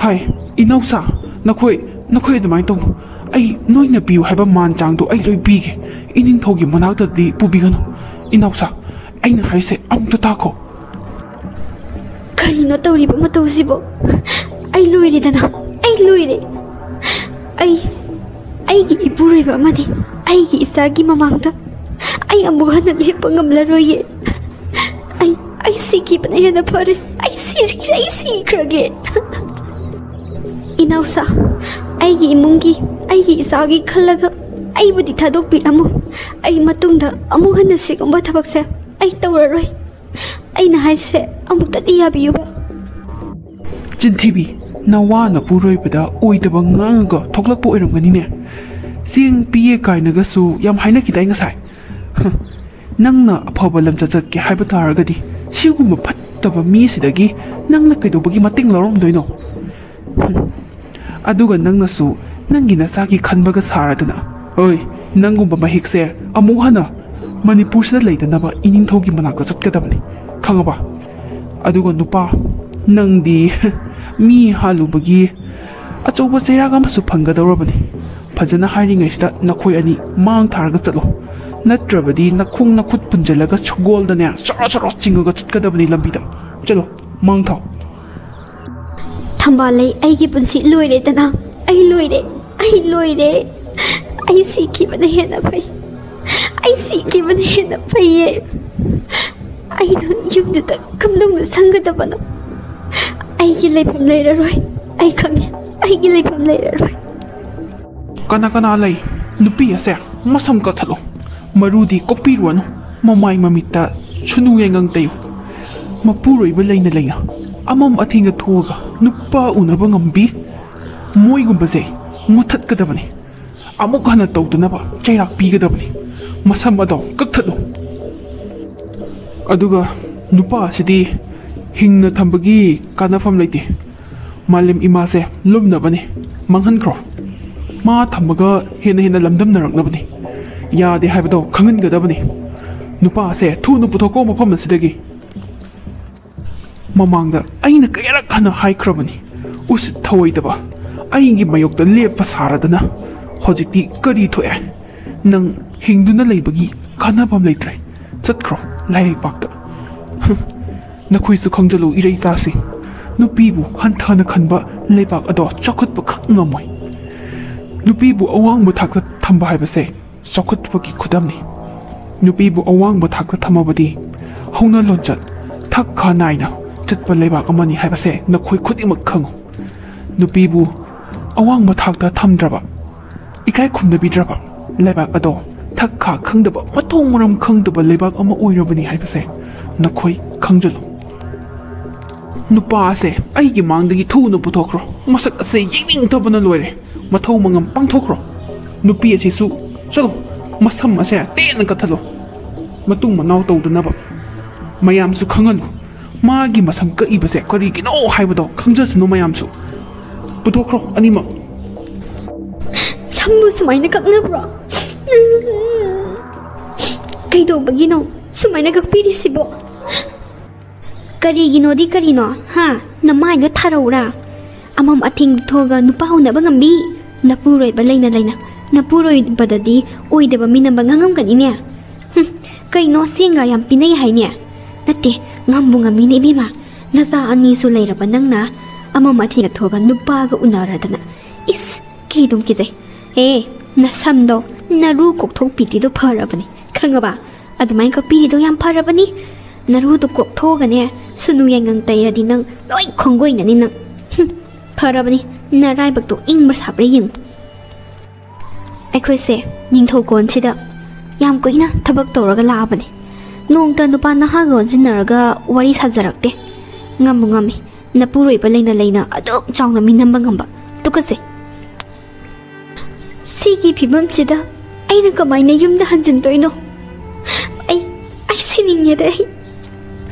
ꯍꯥꯏ, ꯏꯅꯥꯎꯁꯥ, ꯅꯈꯣꯏ, ꯅꯈꯣꯏ ꯑꯗꯨꯃꯥꯏꯅ ꯇꯧꯅꯨ꯫ ꯑꯩ ꯅꯣꯏꯅ ꯄꯤꯌꯨ ꯍꯥꯏꯕ ꯃꯥꯟ ꯆꯥꯡꯗꯣ ꯑꯩ ꯂꯣꯏ ꯄꯤꯒꯦ꯫ ꯏꯅꯤꯡꯊꯧꯒꯤ ꯃꯅꯥꯛꯇꯗꯤ ꯄꯨꯕꯤꯒꯅꯨ꯫ ꯏꯅꯥꯎꯁꯥ, ꯑꯩꯅ ꯍꯥꯏꯁꯦ ꯑꯃꯨꯛꯇ ꯇꯥꯈꯣ꯫ ꯀꯔꯤꯅꯣ ꯇꯧꯔꯤꯕ ꯃꯇꯧꯁꯤꯕꯣ? ꯑꯩ ꯂꯣꯏꯔꯦꯗꯅ, ꯑꯩ ꯂꯣꯏꯔꯦ꯫ ꯑꯩ, ꯑꯩꯒꯤ ꯏꯄꯨꯔꯣꯏꯕ ꯑꯃꯗꯤ ꯑꯩꯒꯤ ꯏꯆꯥꯒꯤ ꯃꯃꯥꯡꯗ ꯑꯩ ꯑꯃꯨꯛ ꯍꯟꯅ ꯂꯦꯞꯄ ꯉꯝꯂꯔꯣꯏꯌꯦ꯫ ꯑꯩ, ꯑꯩ ꯁꯤꯈꯤꯕꯅ ꯍꯦꯟꯅ ꯐꯔꯦ꯫ ꯑꯩ ꯁꯤ-, ꯑꯩ ꯁꯤꯈ꯭ꯔꯒꯦ꯫ ꯏꯅꯥꯎꯁꯥ, ꯑꯩꯒꯤ ꯏꯃꯨꯡꯒꯤ, ꯑꯩꯒꯤ ꯏꯆꯥꯒꯤ ꯈꯜꯂꯒ ꯑꯩꯕꯨꯗꯤ ꯊꯥꯗꯣꯛꯄꯤꯔꯝꯃꯨ꯫ ꯑꯩ ꯃꯇꯨꯡꯗ ꯑꯃꯨꯛ ꯍꯟꯅ ꯁꯤꯒꯨꯝꯕ ꯊꯕꯛꯁꯦ ꯑꯩ ꯇꯧꯔꯔꯣꯏ꯫ ꯑꯩꯅ ꯍꯥꯏꯁꯦ ꯑꯃꯨꯛꯇꯗꯤ ꯌꯥꯕꯤꯌꯨꯕ꯫ ꯆꯤꯟꯊꯤꯕꯤ, ꯅꯋꯥ ꯅꯄꯨꯔꯣꯏꯕꯗ ꯑꯣꯏꯗꯕ ꯉꯥꯡꯉꯒ ꯊꯣꯛꯂꯛꯄ ꯑꯣꯏꯔꯝꯒꯅꯤꯅꯦ꯫ ꯆꯦꯡ ꯄꯤꯌꯦ ꯀꯥꯏꯅꯒꯁꯨ ꯌꯥꯝ ꯍꯥꯏꯅꯈꯤꯗꯥꯏ ꯉꯁꯥꯏ? ꯍ, ꯅꯪꯅ ꯑꯐꯕ ꯂꯝꯆꯠ ꯆꯠꯀꯦ ꯍꯥꯏꯕ ꯇꯥꯔꯒꯗꯤ ꯁꯤꯒꯨꯝꯕ ꯐꯠꯇꯕ ꯃꯤꯁꯤꯗꯒꯤ ꯅꯪꯅ ꯀꯩꯗꯧꯕꯒꯤ ꯃꯇꯦꯡ ꯂꯧꯔꯝꯗꯣꯏꯅꯣ? ꯍꯨꯝ꯫ ꯑꯗꯨꯒ ꯅꯪꯅꯁꯨ ꯅꯪꯒꯤ ꯅꯆꯥꯒꯤ ꯈꯟꯕꯒ ꯁꯥꯔꯗꯅ, ꯑꯣꯏ, ꯅꯪꯒꯨꯝꯕ ꯃꯍꯤꯛꯁꯦ ꯑꯃꯨꯛ ꯍꯟꯅ ꯃꯅꯤꯄꯨꯔꯁꯤꯗ ꯂꯩꯇꯅꯕ ꯏꯅꯤꯡꯊꯧꯒꯤ ꯃꯅꯥꯛꯇ ꯆꯠꯀꯗꯕꯅꯤ, ꯈꯪꯉꯕ? ꯑꯗꯨꯒ ꯅꯨꯄꯥ, ꯅꯪꯗꯤ ꯃꯤ ꯍꯥꯠꯂꯨꯕꯒꯤ ꯑꯆꯧꯕ ꯆꯩꯔꯥꯛ ꯑꯃꯁꯨ ꯐꯪꯒꯗꯧꯔꯕꯅꯤ꯫ ꯐꯖꯅ ꯍꯥꯏꯔꯤꯉꯩꯁꯤꯗ ꯅꯈꯣꯏ ꯑꯅꯤ ꯃꯥꯡ ꯊꯥꯔꯒ ꯆꯠꯂꯣ, ꯅꯠꯇ꯭ꯔꯕꯗꯤ ꯅꯈꯣꯡ ꯅꯈꯨꯠ ꯄꯨꯟꯁꯤꯜꯂꯒ ꯁꯒꯣꯜꯗꯅꯦ ꯆꯔꯣ ꯆꯔꯣ ꯆꯤꯡꯉꯒ ꯆꯠꯀꯗꯕꯅꯤ ꯂꯝꯕꯤꯗ꯫ ꯆꯠꯂꯣ, ꯃꯥꯡ ꯊꯥꯎ꯫ ꯊꯝꯕꯥꯜꯂꯩ, ꯑꯩꯒꯤ ꯄꯨꯟꯁꯤ ꯂꯣꯏꯔꯦꯗꯅ꯫ ꯑꯩ ꯂꯣꯏꯔꯦ, ꯑꯩ ꯂꯣꯏꯔꯦ꯫ ꯑꯩ ꯁꯤꯈꯤꯕꯅ ꯍꯦꯟꯅ ꯐꯩ꯫ ꯑꯩ ꯁꯤꯈꯤꯕꯅ ꯍꯦꯟꯅ ꯐꯩꯌꯦ꯫ ꯑꯩꯅ ꯌꯨꯝꯗꯨꯗ ꯀꯝꯗꯧꯅ ꯁꯪꯒꯗꯕꯅꯣ? ꯑꯩꯒꯤ ꯂꯩꯐꯝ ꯂꯩꯔꯔꯣꯏ꯫ ꯑꯩ ꯈꯪꯉꯦ, ꯑꯩꯒꯤ ꯂꯩꯐꯝ ꯂꯩꯔꯔꯣꯏ꯫ ꯀꯅꯥ ꯀꯅꯥ ꯂꯩ? ꯅꯨꯄꯤ ꯑꯁꯦ ꯃꯁꯝ ꯀꯛꯊꯠꯂꯣ, ꯃꯔꯨꯗꯤ ꯀꯣꯛꯄꯤꯔꯨꯔꯅꯨ, ꯃꯃꯥꯏ ꯃꯃꯤꯠꯇ ꯁꯨꯅꯨ ꯌꯥꯏꯉꯪ ꯇꯩꯌꯨ꯫ ꯃꯄꯨꯔꯣꯏꯕ ꯂꯩꯅ ꯂꯩꯅ ꯑꯃꯝ ꯑꯊꯦꯡꯗ ꯊꯣꯛꯑꯒ ꯅꯨꯄꯥ ꯎꯅꯕ ꯉꯝꯕꯤ? ꯃꯣꯏꯒꯨꯝꯕꯁꯦ ꯃꯨꯊꯠꯀꯗꯕꯅꯤ꯫ ꯑꯃꯨꯛ ꯍꯟꯅ ꯇꯧꯗꯅꯕ ꯆꯩꯔꯥꯛ ꯄꯤꯒꯗꯕꯅꯤ꯫ ꯃꯁꯝ ꯑꯗꯣ ꯀꯛꯊꯠꯂꯨ꯫ ꯑꯗꯨꯒ ꯅꯨꯄꯥ ꯑꯁꯤꯗꯤ ꯍꯤꯡꯅ ꯊꯝꯕꯒꯤ ꯀꯥꯟꯅꯐꯝ ꯂꯩꯇꯦ꯫ ꯃꯥꯂꯦꯝ ꯏꯃꯥꯁꯦ ꯂꯨꯝꯅꯕꯅꯤ, ꯃꯥꯡꯍꯟꯈ꯭ꯔꯣ꯫ ꯃꯥ ꯊꯝꯃꯒ ꯍꯦꯟꯅ ꯍꯦꯟꯅ ꯂꯝꯗꯝꯅꯔꯛꯅꯕꯅꯤ꯫ ꯌꯥꯗꯦ ꯍꯥꯏꯕꯗꯣ ꯈꯪꯍꯟꯒꯗꯕꯅꯤ꯫ ꯅꯨꯄꯥ ꯑꯁꯦ ꯊꯨꯅ ꯄꯨꯊꯣꯛꯀꯣ ꯃꯐꯝ ꯑꯁꯤꯗꯒꯤ꯫ ꯃꯃꯥꯡꯗ ꯑꯩꯅ ꯀꯌꯥꯔꯛ ꯍꯟꯅ ꯍꯥꯏꯈ꯭ꯔꯕꯅꯤ, ꯎꯁꯤꯠ ꯊꯑꯣꯏꯗꯕ, ꯑꯩꯒꯤ ꯃꯥꯌꯣꯛꯇ ꯂꯦꯞꯄ ꯁꯥꯔꯗꯅ꯫ ꯍꯧꯖꯤꯛꯇꯤ ꯀꯔꯤ ꯊꯣꯛꯑꯦ? ꯅꯪ ꯍꯤꯡꯗꯨꯅ ꯂꯩꯕꯒꯤ ꯀꯥꯟꯅꯐꯝ ꯂꯩꯇ꯭ꯔꯦ꯫ ꯆꯠꯈ꯭ꯔꯣ ꯂꯥꯏꯔꯩꯄꯥꯛꯇ꯫ ꯍ, ꯅꯈꯣꯏꯁꯨ ꯈꯪꯖꯜꯂꯨ, ꯏꯔꯩꯆꯥꯁꯤꯡ꯫ ꯅꯨꯄꯤꯕꯨ ꯍꯟꯊꯅ ꯈꯟꯕ ꯂꯩꯕꯥꯛ ꯑꯗꯣ ꯆꯥꯎꯈꯠꯄ ꯈꯛ ꯉꯝꯃꯣꯏ꯫ ꯅꯨꯄꯤꯕꯨ ꯑꯋꯥꯡꯕ ꯊꯥꯛꯇ ꯊꯝꯕ ꯍꯥꯏꯕꯁꯦ ꯆꯥꯎꯈꯠꯄꯒꯤ ꯈꯨꯗꯝꯅꯤ꯫ ꯅꯨꯄꯤꯕꯨ ꯑꯋꯥꯡꯕ ꯊꯥꯛꯇ ꯊꯝꯃꯕꯗꯤ ꯍꯧꯅ ꯂꯣꯟꯆꯠ, ꯊꯛ ꯈꯥ ꯅꯥꯏꯅ ꯆꯠꯄ ꯂꯩꯕꯥꯛ ꯑꯃꯅꯤ ꯍꯥꯏꯕꯁꯦ ꯅꯈꯣꯏ ꯈꯨꯗꯤꯡꯃꯛ ꯈꯪꯉꯨ꯫ ꯅꯨꯄꯤꯕꯨ ꯑꯋꯥꯡꯕ ꯊꯥꯛꯇ ꯊꯝꯗ꯭ꯔꯕ, ꯏꯀꯥꯏ ꯈꯨꯝꯅꯕꯤꯗ꯭ꯔꯕ ꯂꯩꯕꯥꯛ ꯑꯗꯣ ꯊꯛ ꯈꯥ ꯈꯪꯗꯕ, ꯃꯊꯣꯡ ꯃꯔꯝ ꯈꯪꯗꯕ ꯂꯩꯕꯥꯛ ꯑꯃ ꯑꯣꯏꯔꯕꯅꯤ ꯍꯥꯏꯕꯁꯦ ꯅꯈꯣꯏ ꯈꯪꯖꯜꯂꯨ꯫ ꯅꯨꯄꯥ ꯑꯁꯦ ꯑꯩꯒꯤ ꯃꯥꯡꯗꯒꯤ ꯊꯨꯅ ꯄꯨꯊꯣꯛꯈ꯭ꯔꯣ꯫ ꯃꯁꯛ ꯑꯁꯦ ꯌꯦꯡꯅꯤꯡꯗꯕꯅ ꯂꯣꯏꯔꯦ꯫ ꯃꯊꯧ ꯃꯉꯝ ꯄꯥꯡꯊꯣꯛꯈ꯭ꯔꯣ꯫ ꯅꯨꯄꯤ ꯑꯁꯤꯁꯨ ꯆꯠꯂꯣ, ꯃꯁꯝ ꯑꯁꯦ ꯇꯦꯟꯅ ꯀꯛꯊꯠꯂꯣ꯫ ꯃꯇꯨꯡ ꯃꯅꯥꯎ ꯇꯧꯗꯅꯕ꯫ ꯃꯌꯥꯝꯁꯨ ꯈꯪꯍꯜꯂꯨ꯫ ꯃꯥꯒꯤ ꯃꯁꯝ ꯀꯛꯏꯕꯁꯦ ꯀꯔꯤꯒꯤꯅꯣ ꯍꯥꯏꯕꯗꯣ ꯈꯪꯖꯁꯅꯨ ꯃꯌꯥꯝꯁꯨ꯫ ꯄꯨꯊꯣꯛꯈ꯭ꯔꯣ ꯑꯅꯤꯃꯛ꯫ ꯁꯝꯕꯨ ꯁꯨꯃꯥꯏꯅ ꯀꯛꯅꯕ꯭ꯔꯣ? ꯀꯩꯗꯧꯕꯒꯤꯅꯣ ꯁꯨꯃꯥꯏꯅ ꯀꯛꯄꯤꯔꯤꯁꯤꯕꯣ? ꯀꯔꯤꯒꯤꯅꯣꯗꯤ ꯀꯔꯤꯅꯣ? ꯍꯥ? ꯅꯃꯥꯏꯗꯣ ꯊꯥꯔꯧꯔꯥ? ꯑꯃꯝ ꯑꯊꯦꯡ ꯊꯣꯛꯑꯒ ꯅꯨꯄꯥ ꯎꯅꯕ ꯉꯝꯕꯤ? ꯅꯄꯨꯔꯣꯏꯕ ꯂꯩꯅ ꯂꯩꯅ ꯅꯄꯨꯔꯣꯏꯕꯗꯗꯤ ꯑꯣꯏꯗꯕ ꯃꯤꯅꯝꯕ ꯉꯥꯡꯉꯝꯒꯅꯤꯅꯦ꯫ ꯍꯨꯝ, ꯀꯩꯅꯣ ꯁꯦꯡꯒ ꯌꯥꯝ ꯄꯤꯅꯩ ꯍꯥꯏꯅꯦ? ꯅꯠꯇꯦ, ꯉꯝꯕꯨ ꯉꯝꯃꯤꯅꯦ ꯏꯕꯦꯝꯃ꯫ ꯅꯆꯥ ꯑꯅꯤꯁꯨ ꯂꯩꯔꯕ ꯅꯪꯅ ꯑꯃꯝ ꯑꯊꯦꯡ ꯊꯣꯛꯑꯒ ꯅꯨꯄꯥꯒ ꯎꯅꯔꯗꯅ꯫ ꯏꯁ, ꯀꯤꯗꯨꯝ ꯀꯤꯖꯩ꯫ ꯑꯦ, ꯅꯁꯝꯗꯣ ꯅꯔꯨ ꯀꯣꯛꯊꯣꯛꯄꯤꯗ꯭ꯔꯤꯗꯣ ꯐꯔꯕꯅꯤ, ꯈꯪꯉꯕ? ꯑꯗꯨꯃꯥꯏꯅ ꯀꯛꯄꯤꯔꯤꯗꯣ ꯌꯥꯝ ꯐꯔꯕꯅꯤ꯫ ꯅꯔꯨꯗꯣ ꯀꯣꯛꯊꯣꯛꯑꯒꯅꯦ, ꯁꯨꯅꯨ ꯌꯥꯏꯉꯪ ꯇꯩꯔꯗꯤ ꯅꯪ ꯂꯣꯏ ꯈꯣꯡꯒꯣꯏꯅꯅꯤ ꯅꯪ꯫ ꯍꯨꯝ, ꯐꯔꯕꯅꯤ, ꯅꯔꯥꯏꯕꯛꯇꯣ ꯏꯪꯕ꯭ꯔꯥ ꯁꯥꯕ꯭ꯔꯥ ꯌꯦꯡꯉꯨ꯫ ꯑꯩꯈꯣꯏꯁꯦ ꯅꯤꯡꯊꯧꯀꯣꯟꯁꯤꯗ ꯌꯥꯝ ꯀꯨꯏꯅ ꯊꯕꯛ ꯇꯧꯔꯒ ꯂꯥꯛꯑꯕꯅꯤ꯫ ꯅꯣꯡꯃꯇ ꯅꯨꯄꯥ ꯅꯍꯥꯒ ꯑꯣꯟꯁꯤꯟꯅꯔꯒ ꯋꯥꯔꯤ ꯁꯥꯖꯔꯛꯇꯦ꯫ ꯉꯝꯕꯨ ꯉꯝꯃꯤ, ꯅꯄꯨꯔꯣꯏꯕ ꯂꯩꯅ ꯂꯩꯅ ꯑꯗꯨꯛ ꯆꯥꯎꯅ ꯃꯤꯅꯝꯕ ꯉꯝꯕ꯫ ꯇꯨꯀꯠꯆꯩ꯫ ꯁꯤꯒꯤ ꯐꯤꯕꯝꯁꯤꯗ ꯑꯩꯅ ꯀꯃꯥꯏꯅ ꯌꯨꯝꯗ ꯍꯟꯖꯤꯟꯗꯣꯏꯅꯣ? ꯑꯩ ꯑꯩ ꯁꯤꯅꯤꯡꯉꯦꯗ ꯑꯩ꯫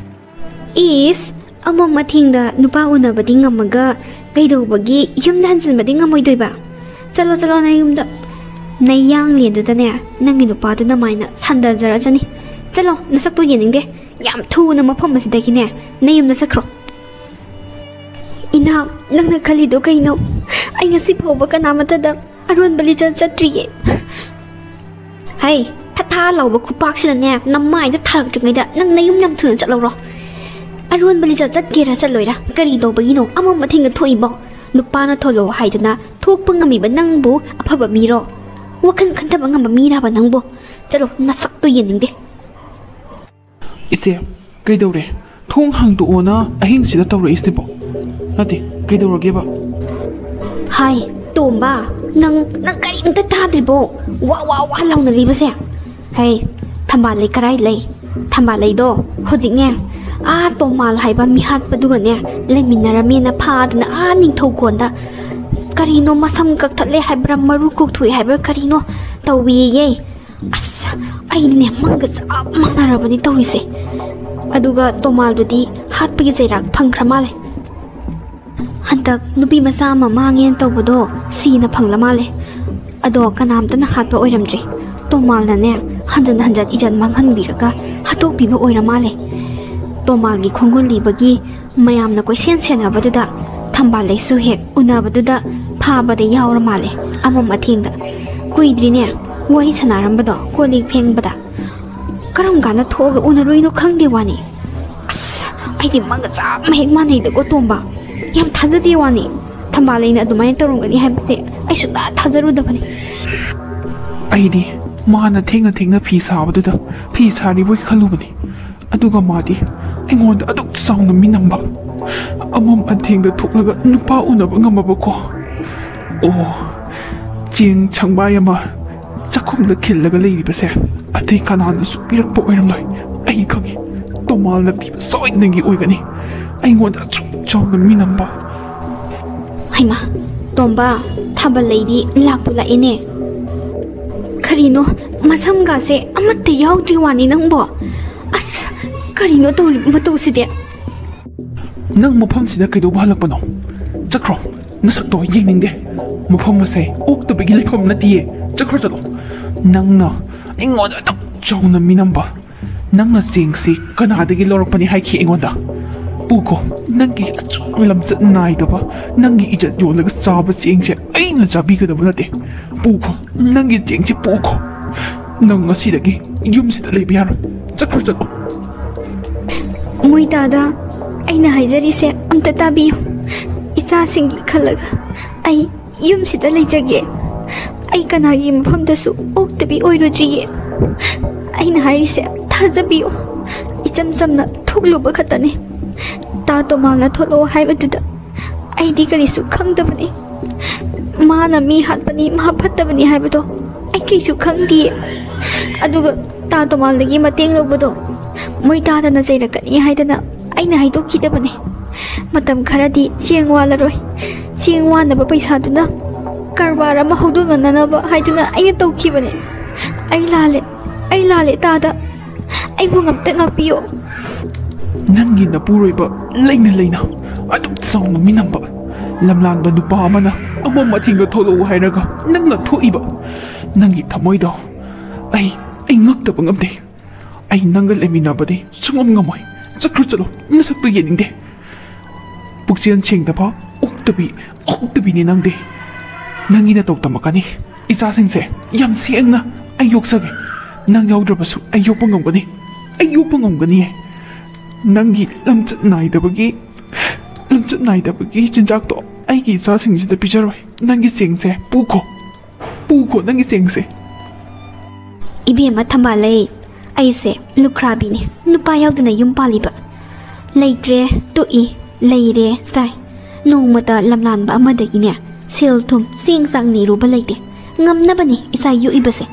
ꯏꯁ, ꯑꯃꯝ ꯑꯊꯦꯡꯗ ꯅꯨꯄꯥ ꯎꯅꯕꯗꯤ ꯉꯝꯃꯒ ꯀꯩꯗꯧꯕꯒꯤ ꯌꯨꯝꯗ ꯍꯟꯖꯤꯟꯕꯗꯤ ꯉꯝꯃꯣꯏꯗꯣꯏꯕ? ꯆꯠꯂꯣ, ꯆꯠꯂꯣ, ꯅꯌꯨꯝꯗ꯫ ꯅꯌꯥꯡꯂꯦꯟꯗꯨꯗꯅꯦ, ꯅꯪꯒꯤ ꯅꯨꯄꯥꯗꯨꯅ ꯃꯥꯏꯅ ꯁꯥꯟꯗꯖꯔꯖꯅꯤ꯫ ꯆꯠꯂꯣ, ꯅꯁꯛꯇꯣ ꯌꯦꯡꯅꯤꯡꯗꯦ꯫ ꯌꯥꯝ ꯊꯨꯅ ꯃꯐꯝ ꯑꯁꯤꯗꯒꯤꯅꯦ, ꯅꯌꯨꯝꯗ ꯆꯠꯈ꯭ꯔꯣ꯫ ꯏꯅꯥꯎ, ꯅꯪꯅ ꯈꯜꯂꯤꯗꯣ ꯀꯩꯅꯣ? ꯑꯩ ꯉꯁꯤ ꯐꯥꯎꯕ ꯀꯅꯥꯃꯠꯇꯗ ꯑꯔꯣꯟꯕ ꯂꯤꯆꯠ ꯆꯠꯇ꯭ꯔꯤꯌꯦ꯫ ꯍꯩ, ꯊꯥ ꯊꯥ ꯂꯥꯎꯕ ꯈꯨꯄꯥꯛꯁꯤꯗꯅꯦ, ꯅꯃꯥꯏꯗ ꯊꯥꯔꯛꯇ꯭ꯔꯤꯉꯩꯗ ꯅꯪ ꯅꯌꯨꯝ ꯌꯥꯝ ꯊꯨꯅ ꯆꯠꯂꯧꯔꯣ꯫ ꯑꯔꯣꯟꯕ ꯂꯤꯆꯠ ꯆꯠꯀꯦꯔꯥ ꯆꯠꯂꯣꯏꯔꯥ, ꯀꯔꯤ ꯇꯧꯕꯒꯤꯅꯣ ꯑꯃꯝ ꯑꯊꯦꯡꯗ ꯊꯣꯛꯏꯕꯣ? ꯅꯨꯄꯥꯅ ꯊꯣꯛꯂꯛꯑꯣ ꯍꯥꯏꯗꯅ ꯊꯣꯛꯄ ꯉꯝꯃꯤꯕ ꯅꯪꯕꯨ ꯑꯐꯕ ꯃꯤꯔꯣ? ꯋꯥꯈꯜ ꯈꯟꯊꯕ ꯉꯝꯕ ꯃꯤꯔꯕ ꯅꯪꯕꯨ? ꯆꯠꯂꯣ, ꯅꯁꯛꯇꯣ ꯌꯦꯡꯅꯤꯡꯗꯦ꯫ ꯏꯆꯦ, ꯀꯩꯗꯧꯔꯦ? ꯊꯣꯡ ꯍꯥꯡꯗꯣꯛꯑꯣꯅ ꯑꯍꯤꯡꯁꯤꯗ ꯇꯧꯔꯛꯏꯁꯤꯕꯣ? ꯅꯠꯇꯦ, ꯀꯩꯗꯧꯔꯒꯦꯕ? ꯍꯥꯏ, ꯇꯣꯝꯕ, ꯅꯪ, ꯅꯪ ꯀꯔꯤꯝꯇ ꯇꯥꯗ꯭ꯔꯤꯕꯣ? ꯋꯥ, ꯋꯥ, ꯋꯥ ꯂꯥꯎꯅꯔꯤꯕꯁꯦ? ꯍꯩ, ꯊꯝꯕꯥꯜ ꯂꯩ ꯀꯔꯥꯏ ꯂꯩ? ꯊꯝꯕꯥꯜ ꯂꯩꯗꯣ ꯍꯧꯖꯤꯛꯅꯦ, ꯑꯥ ꯇꯣꯃꯥꯜ ꯍꯥꯏꯕ ꯃꯤꯍꯥꯠꯄꯗꯨꯒꯅꯦ ꯂꯩꯃꯤꯟꯅꯔꯝꯃꯦꯅ ꯐꯥꯗꯅ ꯑꯥ ꯅꯤꯡꯊꯧꯀꯣꯟꯗ ꯀꯔꯤꯅꯣ ꯃꯁꯝ ꯀꯛꯊꯠꯂꯦ ꯍꯥꯏꯕ꯭ꯔꯥ, ꯃꯔꯨ ꯀꯣꯛꯊꯣꯛꯑꯦ ꯍꯥꯏꯕ꯭ꯔꯥ, ꯀꯔꯤꯅꯣ ꯇꯧꯏꯌꯦ꯫ ꯑꯁ, ꯑꯩꯅꯦ ꯃꯪꯒ ꯆꯞ ꯃꯥꯟꯅꯔꯕꯅꯤ ꯇꯧꯔꯤꯁꯦ꯫ ꯑꯗꯨꯒ ꯇꯣꯃꯥꯜꯗꯨꯗꯤ ꯍꯥꯠꯄꯒꯤ ꯆꯩꯔꯥꯛ ꯐꯪꯈ꯭ꯔ ꯃꯥꯜꯂꯦ꯫ ꯍꯟꯗꯛ ꯅꯨꯄꯤ ꯃꯆꯥ ꯑꯃ ꯃꯥꯡꯉꯦꯅ ꯇꯧꯕꯗꯣ ꯁꯤꯅ ꯐꯪꯂ ꯃꯥꯜꯂꯦ꯫ ꯑꯗꯣ ꯀꯅꯥꯝꯇꯅ ꯍꯥꯠꯄ ꯑꯣꯏꯔꯝꯗ꯭ꯔꯤ꯫ ꯇꯣꯃꯥꯜꯅꯅꯦ, ꯍꯟꯖꯟ ꯍꯟꯖꯟ ꯏꯖꯠ ꯃꯥꯡꯍꯟꯕꯤꯔꯒ ꯍꯥꯠꯇꯣꯛꯄꯤꯕ ꯑꯣꯏꯔ ꯃꯥꯜꯂꯦ꯫ ꯇꯣꯃꯥꯜꯒꯤ ꯈꯣꯡꯒꯨꯜ ꯂꯤꯕꯒꯤ ꯃꯌꯥꯝꯅ ꯀꯣꯏꯁꯦꯟ ꯁꯦꯟꯅꯕꯗꯨꯗ ꯊꯝꯕꯥꯜ ꯂꯩꯁꯨ ꯍꯦꯛ ꯎꯅꯕꯗꯨꯗ ꯐꯥꯕꯗ ꯌꯥꯎꯔ ꯃꯥꯜꯂꯦ, ꯑꯃꯝ ꯑꯊꯦꯡꯗ꯫ ꯀꯨꯏꯗ꯭ꯔꯤꯅꯦ ꯋꯥꯔꯤ ꯁꯥꯟꯅꯔꯝꯕꯗꯣ, ꯀꯣꯜ ꯂꯤꯛ ꯐꯦꯡꯕꯗ꯫ ꯀꯔꯝ ꯀꯥꯟꯗ ꯊꯣꯛꯑꯒ ꯎꯅꯔꯨꯏꯅꯣ ꯈꯪꯗꯦ ꯋꯥꯅꯤ꯫ ꯑꯁ, ꯑꯩꯗꯤ ꯃꯪꯒ ꯆꯞ ꯍꯦꯛ ꯃꯥꯟꯅꯩꯗꯀꯣ ꯇꯣꯝꯕ꯫ ꯌꯥꯝ ꯊꯥꯖꯗꯦ ꯋꯥꯅꯤ꯫ ꯊꯝꯕꯥꯜ ꯂꯩꯅ ꯑꯗꯨꯃꯥꯏꯅ ꯇꯧꯔꯝꯒꯅꯤ ꯍꯥꯏꯕꯁꯦ ꯑꯩ ꯁꯨꯡꯊꯥ ꯊꯥꯖꯔꯨꯗꯕꯅꯤ꯫ ꯑꯩꯗꯤ ꯃꯥꯅ ꯊꯦꯡꯅ ꯊꯦꯡꯅ ꯐꯤ ꯁꯥꯕꯗꯨꯗ ꯐꯤ ꯁꯥꯔꯤꯕꯣꯏ ꯈꯜꯂꯨꯕꯅꯤ꯫ ꯑꯗꯨꯒ ꯃꯥꯗꯤ ꯑꯩꯉꯣꯟꯗ ꯑꯗꯨꯛ ꯆꯥꯎꯅ ꯃꯤꯅꯝꯕ꯫ ꯑꯃꯝ ꯑꯊꯦꯡꯗ ꯊꯣꯛꯂꯒ ꯅꯨꯄꯥ ꯎꯅꯕ ꯉꯝꯃꯕꯀꯣ꯫ ꯑꯣ, ꯆꯦꯡ ꯁꯪꯕꯥꯏ ꯑꯃ ꯆꯥꯛꯈꯨꯝꯗ ꯈꯤꯜꯂꯒ ꯂꯩꯔꯤꯕꯁꯦ ꯑꯇꯩ ꯀꯅꯥꯅꯁꯨ ꯄꯤꯔꯛꯄ ꯑꯣꯏꯔꯝꯂꯣꯏ꯫ ꯑꯩ ꯈꯪꯉꯤ, ꯇꯣꯃꯥꯜꯅ ꯄꯤꯕ ꯁꯣꯏꯗꯅꯒꯤ ꯑꯣꯏꯒꯅꯤ꯫ ꯑꯩꯉꯣꯟꯗ ꯑꯁꯨꯛ ꯆꯥꯎꯅ ꯃꯤꯅꯝꯕ꯫ ꯍꯩꯃꯥ, ꯇꯣꯝꯕ, ꯊꯥꯕꯜ ꯂꯩꯗꯤ ꯂꯥꯛꯄꯨ ꯂꯥꯛꯑꯦꯅꯦ꯫ ꯀꯔꯤꯅꯣ, ꯃꯁꯝꯒꯥꯁꯦ ꯑꯃꯠꯇ ꯌꯥꯎꯗ꯭ꯔꯤ ꯋꯥꯅꯤ ꯅꯪꯕꯣ꯫ ꯑꯁ, ꯀꯔꯤꯅꯣ ꯇꯧꯔꯤꯕ ꯃꯇꯧꯁꯤꯗꯤ? ꯅꯪ ꯃꯐꯝꯁꯤꯗ ꯀꯩꯗꯧꯕ ꯍꯜꯂꯛꯄꯅꯣ? ꯆꯠꯈ꯭ꯔꯣ꯫ ꯅꯁꯛꯇꯣ ꯌꯦꯡꯅꯤꯡꯗꯦ꯫ ꯃꯐꯝ ꯑꯁꯦ ꯑꯣꯛꯇꯕꯒꯤ ꯂꯩꯐꯝ ꯅꯠꯇꯤꯌꯦ꯫ ꯆꯠꯈ꯭ꯔꯣ, ꯆꯠꯂꯣ꯫ ꯅꯪꯅ ꯑꯩꯉꯣꯟꯗ ꯑꯗꯨꯛ ꯆꯥꯎꯅ ꯃꯤꯅꯝꯕ, ꯅꯪꯅ ꯆꯦꯡꯁꯤ ꯀꯅꯥꯗꯒꯤ ꯂꯧꯔꯛꯄꯅꯤ ꯍꯥꯏꯈꯤ ꯑꯩꯉꯣꯟꯗ? ꯄꯨꯈꯣ, ꯅꯪꯒꯤ ꯑꯆꯨꯝ ꯂꯝꯆꯠ ꯅꯥꯏꯗꯕ, ꯅꯪꯒꯤ ꯏꯖꯠ ꯌꯣꯜꯂꯒ ꯆꯥꯕ ꯆꯦꯡꯁꯦ ꯑꯩꯅ ꯆꯥꯕꯤꯒꯗꯕ ꯅꯠꯇꯦ꯫ ꯄꯨꯈꯣ, ꯅꯪꯒꯤ ꯆꯦꯡꯁꯤ ꯄꯨꯈꯣ꯫ ꯅꯪ ꯉꯁꯤꯗꯒꯤ ꯌꯨꯝꯁꯤꯗ ꯂꯩꯕ ꯌꯥꯔꯣꯏ꯫ ꯆꯠꯈ꯭ꯔꯣ, ꯆꯠꯂꯣ꯫ ꯃꯣꯏꯇꯥꯗ, ꯑꯩꯅ ꯍꯥꯏꯖꯔꯤꯁꯦ ꯑꯝꯇ ꯇꯥꯕꯤꯌꯨ꯫ ꯏꯆꯥꯁꯤꯡꯒꯤ ꯈꯜꯂꯒ ꯑꯩ ꯌꯨꯝꯁꯤꯗ ꯂꯩꯖꯒꯦ꯫ ꯑꯩ ꯀꯅꯥꯒꯤ ꯃꯐꯝꯗꯁꯨ ꯑꯣꯛꯇꯕꯤ ꯑꯣꯏꯔꯨꯗ꯭ꯔꯤꯌꯦ꯫ ꯑꯩꯅ ꯍꯥꯏꯔꯤꯁꯦ ꯊꯥꯖꯕꯤꯌꯨ꯫ ꯏꯆꯝ ꯆꯝꯅ ꯊꯣꯛꯂꯨꯕ ꯈꯛꯇꯅꯤ꯫ ꯇꯥ ꯇꯣꯃꯥꯜꯅ ꯊꯣꯛꯂꯛꯑꯣ ꯍꯥꯏꯕꯗꯨꯗ ꯑꯩꯗꯤ ꯀꯔꯤꯁꯨ ꯈꯪꯗꯕꯅꯤ꯫ ꯃꯥꯅ ꯃꯤ ꯍꯥꯠꯄꯅꯤ, ꯃꯥ ꯐꯠꯇꯕꯅꯤ ꯍꯥꯏꯕꯗꯣ ꯑꯩ ꯀꯩꯁꯨ ꯈꯪꯗꯤꯌꯦ꯫ ꯑꯗꯨꯒ ꯇꯥ ꯇꯣꯃꯥꯜꯗꯒꯤ ꯃꯇꯦꯡ ꯂꯧꯕꯗꯣ ꯃꯣꯏ ꯇꯥꯗꯅ ꯆꯩꯔꯛꯀꯅꯤ ꯍꯥꯏꯗꯅ ꯑꯩꯅ ꯍꯥꯏꯗꯣꯛꯈꯤꯗꯕꯅꯤ꯫ ꯃꯇꯝ ꯈꯔꯗꯤ ꯆꯦꯡ ꯋꯥꯜꯂꯔꯣꯏ, ꯆꯦꯡ ꯋꯥꯟꯅꯕ ꯄꯩꯁꯥꯗꯨꯅ ꯀꯔꯕꯥꯔ ꯑꯃ ꯍꯧꯗꯣꯛꯅꯅꯕ ꯍꯥꯏꯗꯨꯅ ꯑꯩꯅ ꯇꯧꯈꯤꯕꯅꯤ꯫ ꯑꯩ ꯂꯥꯜꯂꯦ, ꯑꯩ ꯂꯥꯜꯂꯦ ꯇꯥꯗ꯫ ꯑꯩꯕꯨ ꯑꯝꯇ ꯉꯥꯛꯄꯤꯌꯣ꯫ ꯅꯪꯒꯤ ꯅꯄꯨꯔꯣꯏꯕ ꯂꯩꯅ ꯂꯩꯅ ꯑꯗꯨꯛ ꯆꯥꯎꯅ ꯃꯤꯅꯝꯕ ꯂꯝꯂꯥꯟꯕ ꯅꯨꯄꯥ ꯑꯃꯅ ꯑꯃꯝ ꯑꯊꯦꯡꯗ ꯊꯣꯛꯂꯛꯎ ꯍꯥꯏꯔꯒ ꯅꯪꯅ ꯊꯣꯛꯏꯕ, ꯅꯪꯒꯤ ꯊꯃꯣꯏꯗꯣ ꯑꯩ, ꯑꯩ ꯉꯛꯇꯕ ꯉꯝꯗꯦ꯫ ꯑꯩ ꯅꯪꯒ ꯂꯩꯃꯤꯟꯅꯕꯗꯤ ꯁꯨꯡꯉꯝ ꯉꯝꯃꯣꯏ꯫ ꯆꯠꯈ꯭ꯔꯣ, ꯆꯠꯂꯣ꯫ ꯅꯁꯛꯇꯨ ꯌꯦꯡꯅꯤꯡꯗꯦ꯫ ꯄꯨꯛꯆꯦꯜ ꯁꯦꯡꯗꯕ, ꯑꯣꯛꯇꯕꯤ, ꯑꯣꯛꯇꯕꯤꯅꯤ ꯅꯪꯗꯤ꯫ ꯅꯪꯒꯤ ꯅꯇꯧ ꯇꯝꯃꯛꯀꯅꯤ꯫ ꯏꯆꯥꯁꯤꯡꯁꯦ ꯌꯥꯝ ꯁꯦꯡꯅ ꯑꯩ ꯌꯣꯛꯆꯒꯦ꯫ ꯅꯪ ꯌꯥꯎꯗ꯭ꯔꯕꯁꯨ ꯑꯩ ꯌꯣꯛꯄ ꯉꯝꯒꯅꯤ꯫ ꯑꯩ ꯌꯣꯛꯄ ꯉꯝꯒꯅꯤꯌꯦ꯫ ꯅꯪꯒꯤ ꯂꯝꯆꯠ ꯅꯥꯏꯗꯕꯒꯤ, ꯂꯝꯆꯠ ꯅꯥꯏꯗꯕꯒꯤ ꯆꯤꯟꯖꯥꯛꯇꯣ ꯑꯩꯒꯤ ꯏꯆꯥꯁꯤꯡꯁꯤꯗ ꯄꯤꯖꯔꯣꯏ꯫ ꯅꯪꯒꯤ ꯆꯦꯡꯁꯦ ꯄꯨꯈꯣ꯫ ꯄꯨꯈꯣ ꯅꯪꯒꯤ ꯆꯦꯡꯁꯦ꯫ ꯏꯕꯦꯝꯃ ꯊꯝꯕꯥꯜꯂꯩ, ꯑꯩꯁꯦ ꯂꯨꯈ꯭ꯔꯥꯕꯤꯅꯤ, ꯅꯨꯄꯥ ꯌꯥꯎꯗꯅ ꯌꯨꯝ ꯄꯥꯜꯂꯤꯕ꯫ ꯂꯩꯇ꯭ꯔꯦ ꯇꯣꯛꯏ, ꯂꯩꯔꯦ ꯆꯥꯏ꯫ ꯅꯣꯡꯃꯇ ꯂꯝꯂꯥꯟꯕ ꯑꯃꯗꯒꯤꯅꯦ ꯁꯦꯜ ꯊꯨꯝ ꯆꯦꯡ ꯆꯥꯛ ꯅꯤꯔꯨꯕ ꯂꯩꯇꯦ꯫ ꯉꯝꯅꯕꯅꯤ ꯏꯆꯥ ꯌꯣꯛꯏꯕꯁꯦ,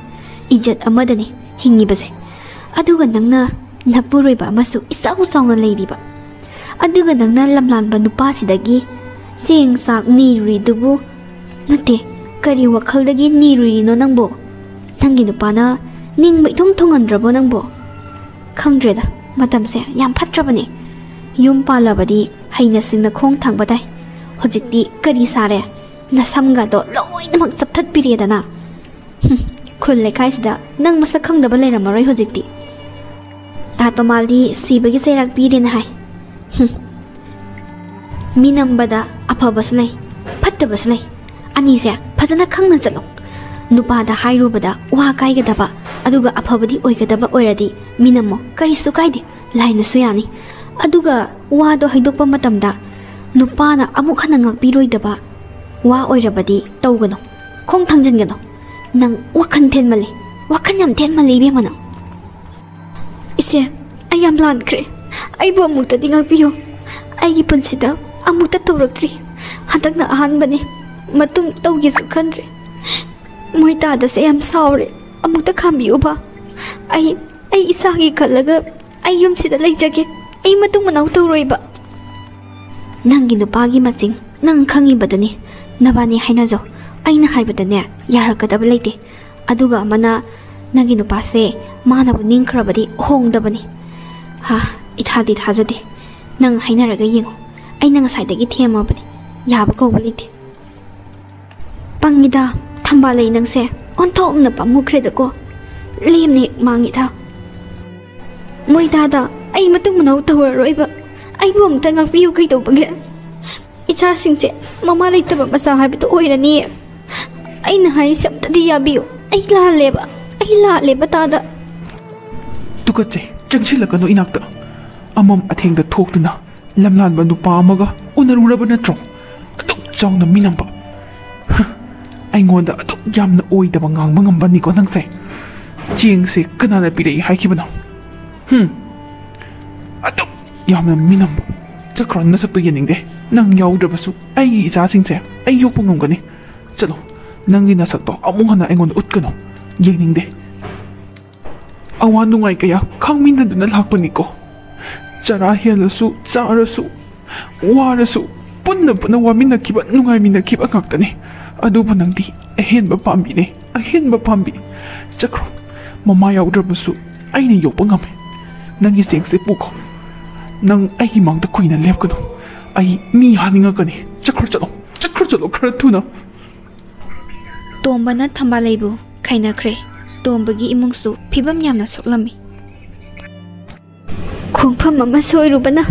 ꯏꯖꯠ ꯑꯃꯗꯅꯤ ꯍꯤꯡꯉꯤꯕꯁꯦ꯫ ꯑꯗꯨꯒ ꯅꯪꯅ ꯅꯄꯨꯔꯣꯏꯕ ꯑꯃꯁꯨ ꯏꯆꯥꯎ ꯆꯥꯎꯅ ꯂꯩꯔꯤꯕ꯫ ꯑꯗꯨꯒ ꯅꯪꯅ ꯂꯝꯂꯥꯟꯕ ꯅꯨꯄꯥꯁꯤꯗꯒꯤ ꯆꯦꯡ ꯆꯥꯛ ꯅꯤꯔꯨꯔꯤꯗꯨꯕꯨ, ꯅꯠꯇꯦ, ꯀꯔꯤ ꯋꯥꯈꯜꯗꯒꯤ ꯅꯤꯔꯨꯔꯤꯅꯣ ꯅꯪꯕꯣ? ꯅꯪꯒꯤ ꯅꯨꯄꯥꯅ ꯅꯤꯡꯕ ꯏꯊꯨꯡ ꯊꯨꯡꯍꯟꯗ꯭ꯔꯕꯣ ꯅꯪꯕꯣ? ꯈꯪꯗ꯭ꯔꯦꯗ, ꯃꯇꯝꯁꯦ ꯌꯥꯝ ꯐꯠꯇ꯭ꯔꯕꯅꯦ꯫ ꯌꯨꯝ ꯄꯥꯜꯂꯕꯗꯤ ꯍꯩꯅ ꯁꯤꯡꯅ ꯈꯣꯡ ꯊꯥꯡꯕ ꯇꯥꯏ꯫ ꯍꯧꯖꯤꯛꯇꯤ ꯀꯔꯤ ꯁꯥꯔꯦ? ꯅꯁꯝꯒꯗꯣ ꯂꯣꯏꯅꯃꯛ ꯆꯞꯊꯠꯄꯤꯔꯦꯗꯅ꯫ ꯍꯨꯝ, ꯈꯨꯜ ꯂꯩꯀꯥꯏꯁꯤꯗ ꯅꯪ ꯃꯁꯛ ꯈꯪꯗꯕ ꯂꯩꯔꯝꯃꯔꯣꯏ ꯍꯧꯖꯤꯛꯇꯤ꯫ ꯇꯥ ꯇꯣꯃꯥꯜꯗꯤ ꯁꯤꯕꯒꯤ ꯆꯩꯔꯥꯛ ꯄꯤꯔꯦꯅ ꯍꯥꯏ꯫ ꯍꯨꯝ꯫ ꯃꯤ ꯅꯝꯕꯗ ꯑꯐꯕꯁꯨ ꯂꯩ, ꯐꯠꯇꯕꯁꯨ ꯂꯩ꯫ ꯑꯅꯤꯁꯦ ꯐꯖꯅ ꯈꯪꯅ ꯆꯠꯂꯣ꯫ ꯅꯨꯄꯥꯗ ꯍꯥꯏꯔꯨꯕꯗ ꯋꯥ ꯀꯥꯏꯒꯗꯕ, ꯑꯗꯨꯒ ꯑꯐꯕꯗꯤ ꯑꯣꯏꯒꯗꯕ ꯑꯣꯏꯔꯗꯤ ꯃꯤ ꯅꯝꯃꯣ, ꯀꯔꯤꯁꯨ ꯀꯥꯏꯗꯦ, ꯂꯥꯏꯅꯁꯨ ꯌꯥꯅꯤ꯫ ꯑꯗꯨꯒ ꯋꯥꯗꯣ ꯍꯩꯗꯣꯛꯄ ꯃꯇꯝꯗ ꯅꯨꯄꯥꯅ ꯑꯃꯨꯛ ꯍꯟꯅ ꯉꯥꯛꯄꯤꯔꯣꯏꯗꯕ ꯋꯥ ꯑꯣꯏꯔꯕꯗꯤ ꯇꯧꯒꯅꯨ, ꯈꯣꯡ ꯊꯥꯡꯖꯤꯟꯒꯅꯨ꯫ ꯅꯪ ꯋꯥꯈꯜ ꯊꯦꯟꯃꯜꯂꯤ, ꯋꯥꯈꯜ ꯌꯥꯝ ꯊꯦꯟꯃꯜꯂꯤ ꯏꯕꯦꯝꯃ ꯅꯪ꯫ ꯏꯆꯦ, ꯑꯩ ꯌꯥꯝ ꯂꯥꯟꯈ꯭ꯔꯦ꯫ ꯑꯩꯕꯨ ꯑꯃꯨꯛꯇꯗꯤ ꯉꯥꯛꯄꯤꯌꯨ꯫ ꯑꯩꯒꯤ ꯄꯨꯟꯁꯤꯗ ꯑꯃꯨꯛꯇ ꯇꯧꯔꯛꯇ꯭ꯔꯤ꯫ ꯍꯟꯗꯛꯅ ꯑꯍꯥꯟꯕꯅꯤ꯫ ꯃꯇꯨꯡ ꯇꯧꯒꯦꯁꯨ ꯈꯟꯗ꯭ꯔꯦ꯫ ꯃꯣꯏ ꯇꯥꯗꯁꯦ ꯌꯥꯝ ꯁꯥꯎꯔꯦ꯫ ꯑꯃꯨꯛꯇ ꯈꯥꯝꯕꯤꯌꯨꯕ꯫ ꯑꯩ, ꯑꯩ ꯏꯁꯥꯒꯤ ꯈꯜꯂꯒ ꯑꯩ ꯌꯨꯝꯁꯤꯗ ꯂꯩꯖꯒꯦ꯫ ꯑꯩ ꯃꯇꯨꯡ ꯃꯅꯥꯎ ꯇꯧꯔꯣꯏꯕ꯫ ꯅꯪꯒꯤ ꯅꯨꯄꯥꯒꯤ ꯃꯆꯤꯡ ꯅꯪ ꯈꯪꯉꯤꯕꯗꯨꯅꯤ꯫ ꯅꯕꯥꯅꯤ ꯍꯥꯏꯅꯖꯧ꯫ ꯑꯩꯅ ꯍꯥꯏꯕꯗꯅꯦ, ꯌꯥꯔꯛꯀꯗꯕ ꯂꯩꯇꯦ꯫ ꯑꯗꯨꯒ ꯑꯃꯅ, ꯅꯪꯒꯤ ꯅꯨꯄꯥꯁꯦ ꯃꯥꯅꯕꯨ ꯅꯤꯡꯈ꯭ꯔꯕꯗꯤ ꯍꯣꯡꯗꯕꯅꯤ꯫ ꯍꯥ, ꯏꯊꯥꯗꯤ ꯊꯥꯖꯗꯦ꯫ ꯅꯪ ꯍꯥꯏꯅꯔꯒ ꯌꯦꯡꯉꯨ꯫ ꯑꯩꯅ ꯉꯁꯥꯏꯗꯒꯤ ꯊꯦꯝꯃꯕꯅꯤ꯫ ꯌꯥꯕ ꯀꯧꯕ ꯂꯩꯇꯦ꯫ ꯄꯪꯉꯤꯗ, ꯊꯝꯕꯥꯜ ꯂꯩ ꯅꯪꯁꯦ꯫ ꯑꯣꯟꯊꯣꯛꯅ ꯄꯥꯝꯃꯨꯈ꯭ꯔꯦꯗꯀꯣ꯫ ꯂꯦꯝꯅ ꯍꯦꯛ ꯃꯥꯡꯉꯤꯗ꯫ ꯃꯣꯏ ꯇꯥꯗ ꯑꯩ ꯃꯇꯨꯡ ꯃꯅꯥꯎ ꯇꯧꯔꯔꯣꯏꯕ꯫ ꯑꯩꯕꯨ ꯑꯃꯨꯛꯇ ꯉꯥꯛꯄꯤꯌꯨ ꯀꯩꯗꯧꯕꯒꯦ? ꯏꯆꯥꯁꯤꯡꯁꯦ ꯃꯃꯥ ꯂꯩꯇꯕ ꯃꯆꯥ ꯍꯥꯏꯕꯗꯨ ꯑꯣꯏꯔꯅꯤꯌꯦ꯫ ꯑꯩꯅ ꯍꯥꯏꯔꯤꯁꯦ ꯑꯝꯇꯗꯤ ꯌꯥꯕꯤꯌꯨ꯫ ꯑꯩ ꯂꯥꯜꯂꯦꯕ꯫ ꯑꯩ ꯂꯥꯜꯂꯦꯕ ꯇꯥꯗ꯫ ꯇꯨꯀꯠꯆꯩ, ꯆꯪꯁꯤꯜꯂꯛꯀꯅꯨ ꯏꯅꯥꯛꯇ꯫ ꯑꯃꯝ ꯑꯊꯦꯡꯗ ꯊꯣꯛꯇꯨꯅ ꯂꯝꯂꯥꯟꯕ ꯅꯨꯄꯥ ꯑꯃꯒ ꯎꯅꯔꯨꯔꯕ ꯅꯠꯇ꯭ꯔꯣ? ꯑꯗꯨꯛ ꯆꯥꯎꯅ ꯃꯤꯅꯝꯕ꯫ ꯍ, ꯑꯩꯉꯣꯟꯗ ꯑꯗꯨꯛ ꯌꯥꯝꯅ ꯑꯣꯏꯗꯕ ꯉꯥꯡꯕ ꯉꯝꯕꯅꯤꯀꯣ ꯅꯪꯁꯦ꯫ ꯆꯦꯡꯁꯦ ꯀꯅꯥꯅ ꯄꯤꯔꯛꯏ ꯍꯥꯏꯈꯤꯕꯅꯣ? ꯍꯨꯝ꯫ ꯑꯗꯨꯛ ꯌꯥꯝꯅ ꯃꯤꯅꯝꯕ꯫ ꯆꯠꯈ꯭ꯔꯣ, ꯅꯁꯛꯇꯣ ꯌꯦꯡꯅꯤꯡꯗꯦ꯫ ꯅꯪ ꯌꯥꯎꯗ꯭ꯔꯕꯁꯨ ꯑꯩꯒꯤ ꯏꯆꯥꯁꯤꯡꯁꯦ ꯑꯩ ꯌꯣꯛꯄ ꯉꯝꯒꯅꯤ꯫ ꯆꯠꯂꯣ, ꯅꯪꯒꯤ ꯅꯁꯛꯇꯣ ꯑꯃꯨꯛ ꯍꯟꯅ ꯑꯩꯉꯣꯟꯗ ꯎꯠꯀꯅꯨ꯫ ꯌꯦꯡꯅꯤꯡꯗꯦ꯫ ꯑꯋꯥ ꯅꯨꯡꯉꯥꯏ ꯀꯌꯥ ꯈꯪꯃꯤꯟꯅꯗꯨꯅ ꯂꯥꯛꯄꯅꯤꯀꯣ꯫ ꯆꯔꯥ ꯍꯦꯜꯂꯁꯨ, ꯆꯥꯔꯁꯨ, ꯋꯥꯔꯁꯨ, ꯄꯨꯟꯅ ꯄꯨꯟꯅ ꯋꯥꯃꯤꯟꯅꯈꯤꯕ, ꯅꯨꯡꯉꯥꯏꯃꯤꯟꯅꯈꯤꯕ ꯉꯥꯛꯇꯅꯤ꯫ ꯑꯗꯨꯕꯨ ꯅꯪꯗꯤ ꯑꯍꯦꯟꯕ ꯄꯥꯝꯕꯤꯅꯦ, ꯑꯍꯦꯟꯕ ꯄꯥꯝꯕꯤ꯫ ꯆꯠꯈ꯭ꯔꯣ, ꯃꯃꯥ ꯌꯥꯎꯗ꯭ꯔꯕꯁꯨ ꯑꯩꯅ ꯌꯣꯛꯄ ꯉꯝꯃꯦ꯫ ꯅꯪꯒꯤ ꯆꯦꯡꯁꯦ ꯄꯨꯈꯣ꯫ ꯅꯪ ꯑꯩꯒꯤ ꯃꯥꯡꯗ ꯀꯨꯏꯅ ꯂꯦꯞꯀꯅꯨ꯫ ꯑꯩ ꯃꯤ ꯍꯥꯠꯅꯤꯡꯉꯛꯀꯅꯤ꯫ ꯆꯠꯈ꯭ꯔꯣ, ꯆꯠꯂꯣ, ꯆꯠꯈ꯭ꯔꯣ, ꯆꯠꯂꯣ, ꯈꯔ ꯊꯨꯅ꯫ ꯇꯣꯝꯕꯅ ꯊꯝꯕꯥꯜꯂꯩꯕꯨ ꯈꯥꯏꯅꯈ꯭ꯔꯦ꯫ ꯇꯣꯝꯕꯒꯤ ꯏꯃꯨꯡꯁꯨ ꯐꯤꯕꯝ ꯌꯥꯝꯅ ꯁꯣꯛꯂꯝꯃꯤ꯫ ꯈꯣꯡꯐꯝ ꯑꯃ ꯁꯣꯏꯔꯨꯕꯅ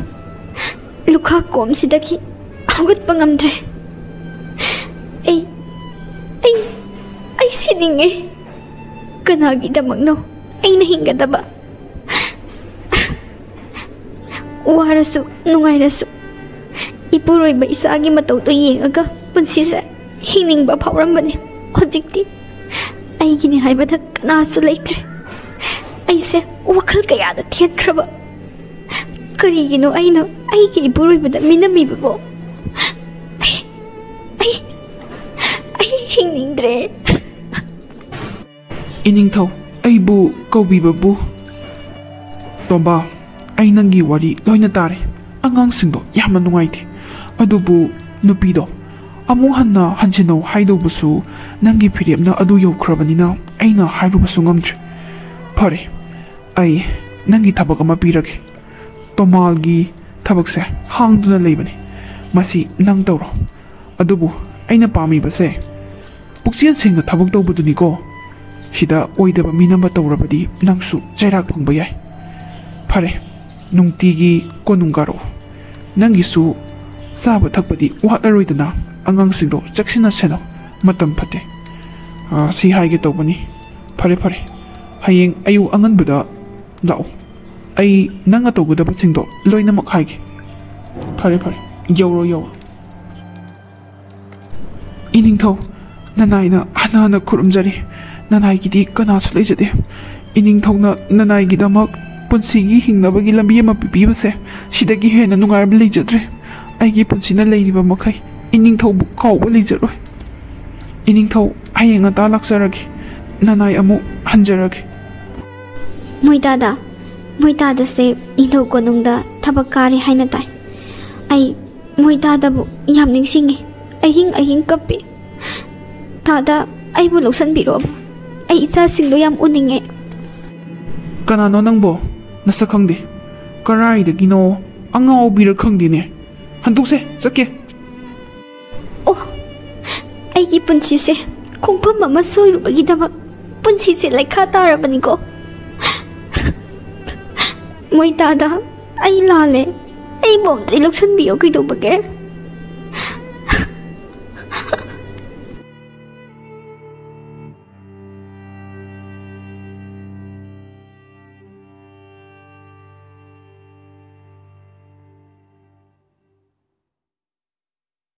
ꯂꯨꯈꯥ ꯀꯣꯝꯁꯤꯗꯒꯤ ꯍꯧꯒꯠꯄ ꯉꯝꯗ꯭ꯔꯦ꯫ ꯑꯩ, ꯑꯩ, ꯑꯩ ꯁꯤꯅꯤꯡꯉꯦ꯫ ꯀꯅꯥꯒꯤꯗꯃꯛꯅꯣ ꯑꯩꯅ ꯍꯤꯡꯒꯗꯕ? ꯋꯥꯔꯁꯨ ꯅꯨꯡꯉꯥꯏꯔꯁꯨ ꯏꯄꯨꯔꯣꯏꯕ ꯏꯆꯥꯒꯤ ꯃꯇꯧꯗꯣ ꯌꯦꯡꯉꯒ ꯄꯨꯟꯁꯤꯁꯦ ꯍꯤꯡꯅꯤꯡꯕ ꯐꯥꯎꯔꯝꯕꯅꯤ꯫ ꯍꯧꯖꯤꯛꯇꯤ ꯑꯩꯒꯤꯅꯤ ꯍꯥꯏꯕꯗ ꯀꯅꯥꯁꯨ ꯂꯩꯇ꯭ꯔꯦ꯫ ꯑꯩꯁꯦ ꯋꯥꯈꯜ ꯀꯌꯥꯗ ꯊꯦꯠꯈ꯭ꯔꯕ꯫ ꯀꯔꯤꯒꯤꯅꯣ ꯑꯩꯅ ꯑꯩꯒꯤ ꯏꯄꯨꯔꯣꯏꯕꯗ ꯃꯤꯅꯝꯃꯤꯕꯕꯣ? ꯑꯩ, ꯑꯩ, ꯑꯩ ꯍꯤꯡꯅꯤꯡꯗ꯭ꯔꯦ꯫ ꯏꯅꯤꯡꯊꯧ, ꯑꯩꯕꯨ ꯀꯧꯕꯤꯕꯕꯨ꯫ ꯇꯣꯝꯕ, ꯑꯩ ꯅꯪꯒꯤ ꯋꯥꯔꯤ ꯂꯣꯏꯅ ꯇꯥꯔꯦ꯫ ꯑꯉꯥꯡꯁꯤꯡꯗꯣ ꯌꯥꯝꯅ ꯅꯨꯡꯉꯥꯏꯇꯦ꯫ ꯑꯗꯨꯕꯨ ꯅꯨꯄꯤꯗꯣ ꯑꯃꯨꯛ ꯍꯟꯅ ꯍꯟꯖꯤꯟꯅꯧ ꯍꯥꯏꯗꯧꯕꯁꯨ ꯅꯪꯒꯤ ꯐꯤꯔꯦꯞꯅ ꯑꯗꯨ ꯌꯧꯈ꯭ꯔꯕꯅꯤꯅ ꯑꯩꯅ ꯍꯥꯏꯔꯨꯕꯁꯨ ꯉꯝꯗ꯭ꯔꯦ꯫ ꯐꯔꯦ, ꯑꯩ ꯅꯪꯒꯤ ꯊꯕꯛ ꯑꯃ ꯄꯤꯔꯒꯦ꯫ ꯇꯣꯃꯥꯜꯒꯤ ꯊꯕꯛꯁꯦ ꯍꯥꯡꯗꯨꯅ ꯂꯩꯕꯅꯤ꯫ ꯃꯁꯤ ꯅꯪ ꯇꯧꯔꯣ꯫ ꯑꯗꯨꯕꯨ ꯑꯩꯅ ꯄꯥꯝꯃꯤꯕꯁꯦ ꯄꯨꯛꯆꯦꯜ ꯁꯦꯡꯅ ꯊꯕꯛ ꯇꯧꯕꯗꯨꯅꯤꯀꯣ꯫ ꯁꯤꯗ ꯑꯣꯏꯗꯕ ꯃꯤꯅꯝꯕ ꯇꯧꯔꯕꯗꯤ ꯅꯪꯁꯨ ꯆꯩꯔꯥꯛ ꯐꯪꯕ ꯌꯥꯏ꯫ ꯐꯔꯦ, ꯅꯨꯡꯇꯤꯒꯤ ꯀꯣꯅꯨꯡ ꯀꯥꯔꯛꯑꯣ꯫ ꯅꯪꯒꯤꯁꯨ ꯆꯥꯕ ꯊꯛꯄꯗꯤ ꯋꯥꯠꯂꯔꯣꯏꯗꯅ꯫ ꯑꯉꯥꯡꯁꯤꯡꯗꯣ ꯆꯦꯛꯁꯤꯟꯅ ꯁꯦꯟꯅꯧ꯫ ꯃꯇꯝ ꯐꯠꯇꯦ꯫ ꯑꯥ, ꯁꯤ ꯍꯥꯏꯒꯦ ꯇꯧꯕꯅꯤ꯫ ꯐꯔꯦ, ꯐꯔꯦ꯫ ꯍꯌꯦꯡ ꯑꯌꯨꯛ ꯑꯉꯟꯕꯗ ꯂꯥꯛꯎ꯫ ꯑꯩ ꯅꯪꯅ ꯇꯧꯒꯗꯕꯁꯤꯡꯗꯣ ꯂꯣꯏꯅꯃꯛ ꯍꯥꯏꯒꯦ꯫ ꯐꯔꯦ, ꯐꯔꯦ꯫ ꯌꯧꯔꯣ, ꯌꯧꯔꯣ꯫ ꯏꯅꯤꯡꯊꯧ, ꯅꯅꯥꯏꯅ ꯍꯟꯅ ꯍꯟꯅ ꯈꯨꯔꯨꯝꯖꯔꯤ꯫ ꯅꯅꯥꯏꯒꯤꯗꯤ ꯀꯅꯥꯁꯨ ꯂꯩꯖꯗꯦ꯫ ꯏꯅꯤꯡꯊꯧꯅ ꯅꯅꯥꯏꯒꯤꯗꯃꯛ ꯄꯨꯟꯁꯤꯒꯤ ꯍꯤꯡꯅꯕꯒꯤ ꯂꯝꯕꯤ ꯑꯃ ꯄꯤꯕꯤꯕꯁꯦ, ꯁꯤꯗꯒꯤ ꯍꯦꯟꯅ ꯅꯨꯡꯉꯥꯏꯕ ꯂꯩꯖꯗ꯭ꯔꯦ꯫ ꯑꯩꯒꯤ ꯄꯨꯟꯁꯤꯅ ꯂꯩꯔꯤꯕ ꯃꯈꯩ ꯏꯅꯤꯡꯊꯧꯕꯨ ꯀꯥꯎꯕ ꯂꯩꯖꯔꯣꯏ꯫ ꯏꯅꯤꯡꯊꯧ, ꯍꯌꯦꯡ ꯉꯟꯇꯥ ꯂꯥꯛꯆꯔꯒꯦ꯫ ꯅꯅꯥꯏ ꯑꯃꯨꯛ ꯍꯟꯖꯔꯒꯦ꯫ ꯃꯣꯏꯇꯥꯗ, ꯃꯣꯏꯇꯥꯗꯁꯦ ꯅꯤꯡꯊꯧ ꯀꯣꯅꯨꯡꯗ ꯊꯕꯛ ꯀꯥꯔꯦ ꯍꯥꯏꯅ ꯇꯥꯏ꯫ ꯑꯩ ꯃꯣꯏ ꯇꯥꯗꯕꯨ ꯌꯥꯝ ꯅꯤꯡꯁꯤꯡꯉꯤ꯫ ꯑꯍꯤꯡ ꯑꯍꯤꯡ ꯀꯞꯄꯤ꯫ ꯇꯥꯗ, ꯑꯩꯕꯨ ꯂꯧꯁꯟꯕꯤꯔꯣ꯫ ꯑꯩ ꯏꯆꯥꯁꯤꯡꯗꯣ ꯌꯥꯝ ꯎꯅꯤꯡꯉꯦ꯫ ꯀꯅꯥꯅꯣ ꯅꯪꯕꯣ? ꯅꯁꯛ ꯈꯪꯗꯦ꯫ ꯀꯔꯥꯏꯗꯒꯤꯅꯣ? ꯑꯉꯥꯎꯕꯤꯔ ꯈꯪꯗꯦꯅꯦ꯫ ꯍꯟꯗꯣꯛꯁꯦ, ꯆꯠꯀꯦ꯫ ꯑꯣ, ꯑꯩꯒꯤ ꯄꯨꯟꯁꯤꯁꯦ ꯈꯣꯡꯐꯝ ꯑꯃ ꯁꯣꯏꯔꯨꯕꯒꯤꯗꯃꯛ ꯄꯨꯟꯁꯤꯁꯦ ꯂꯩꯈꯥ ꯇꯥꯔꯕꯅꯤꯀꯣ꯫ ꯃꯣꯏ ꯇꯥꯗ, ꯑꯩ ꯂꯥꯜꯂꯦ꯫ ꯑꯩꯕꯨ ꯑꯝꯇ ꯂꯧꯁꯟꯕꯤꯌꯣ꯫ ꯀꯩꯗꯧꯕꯒꯦ?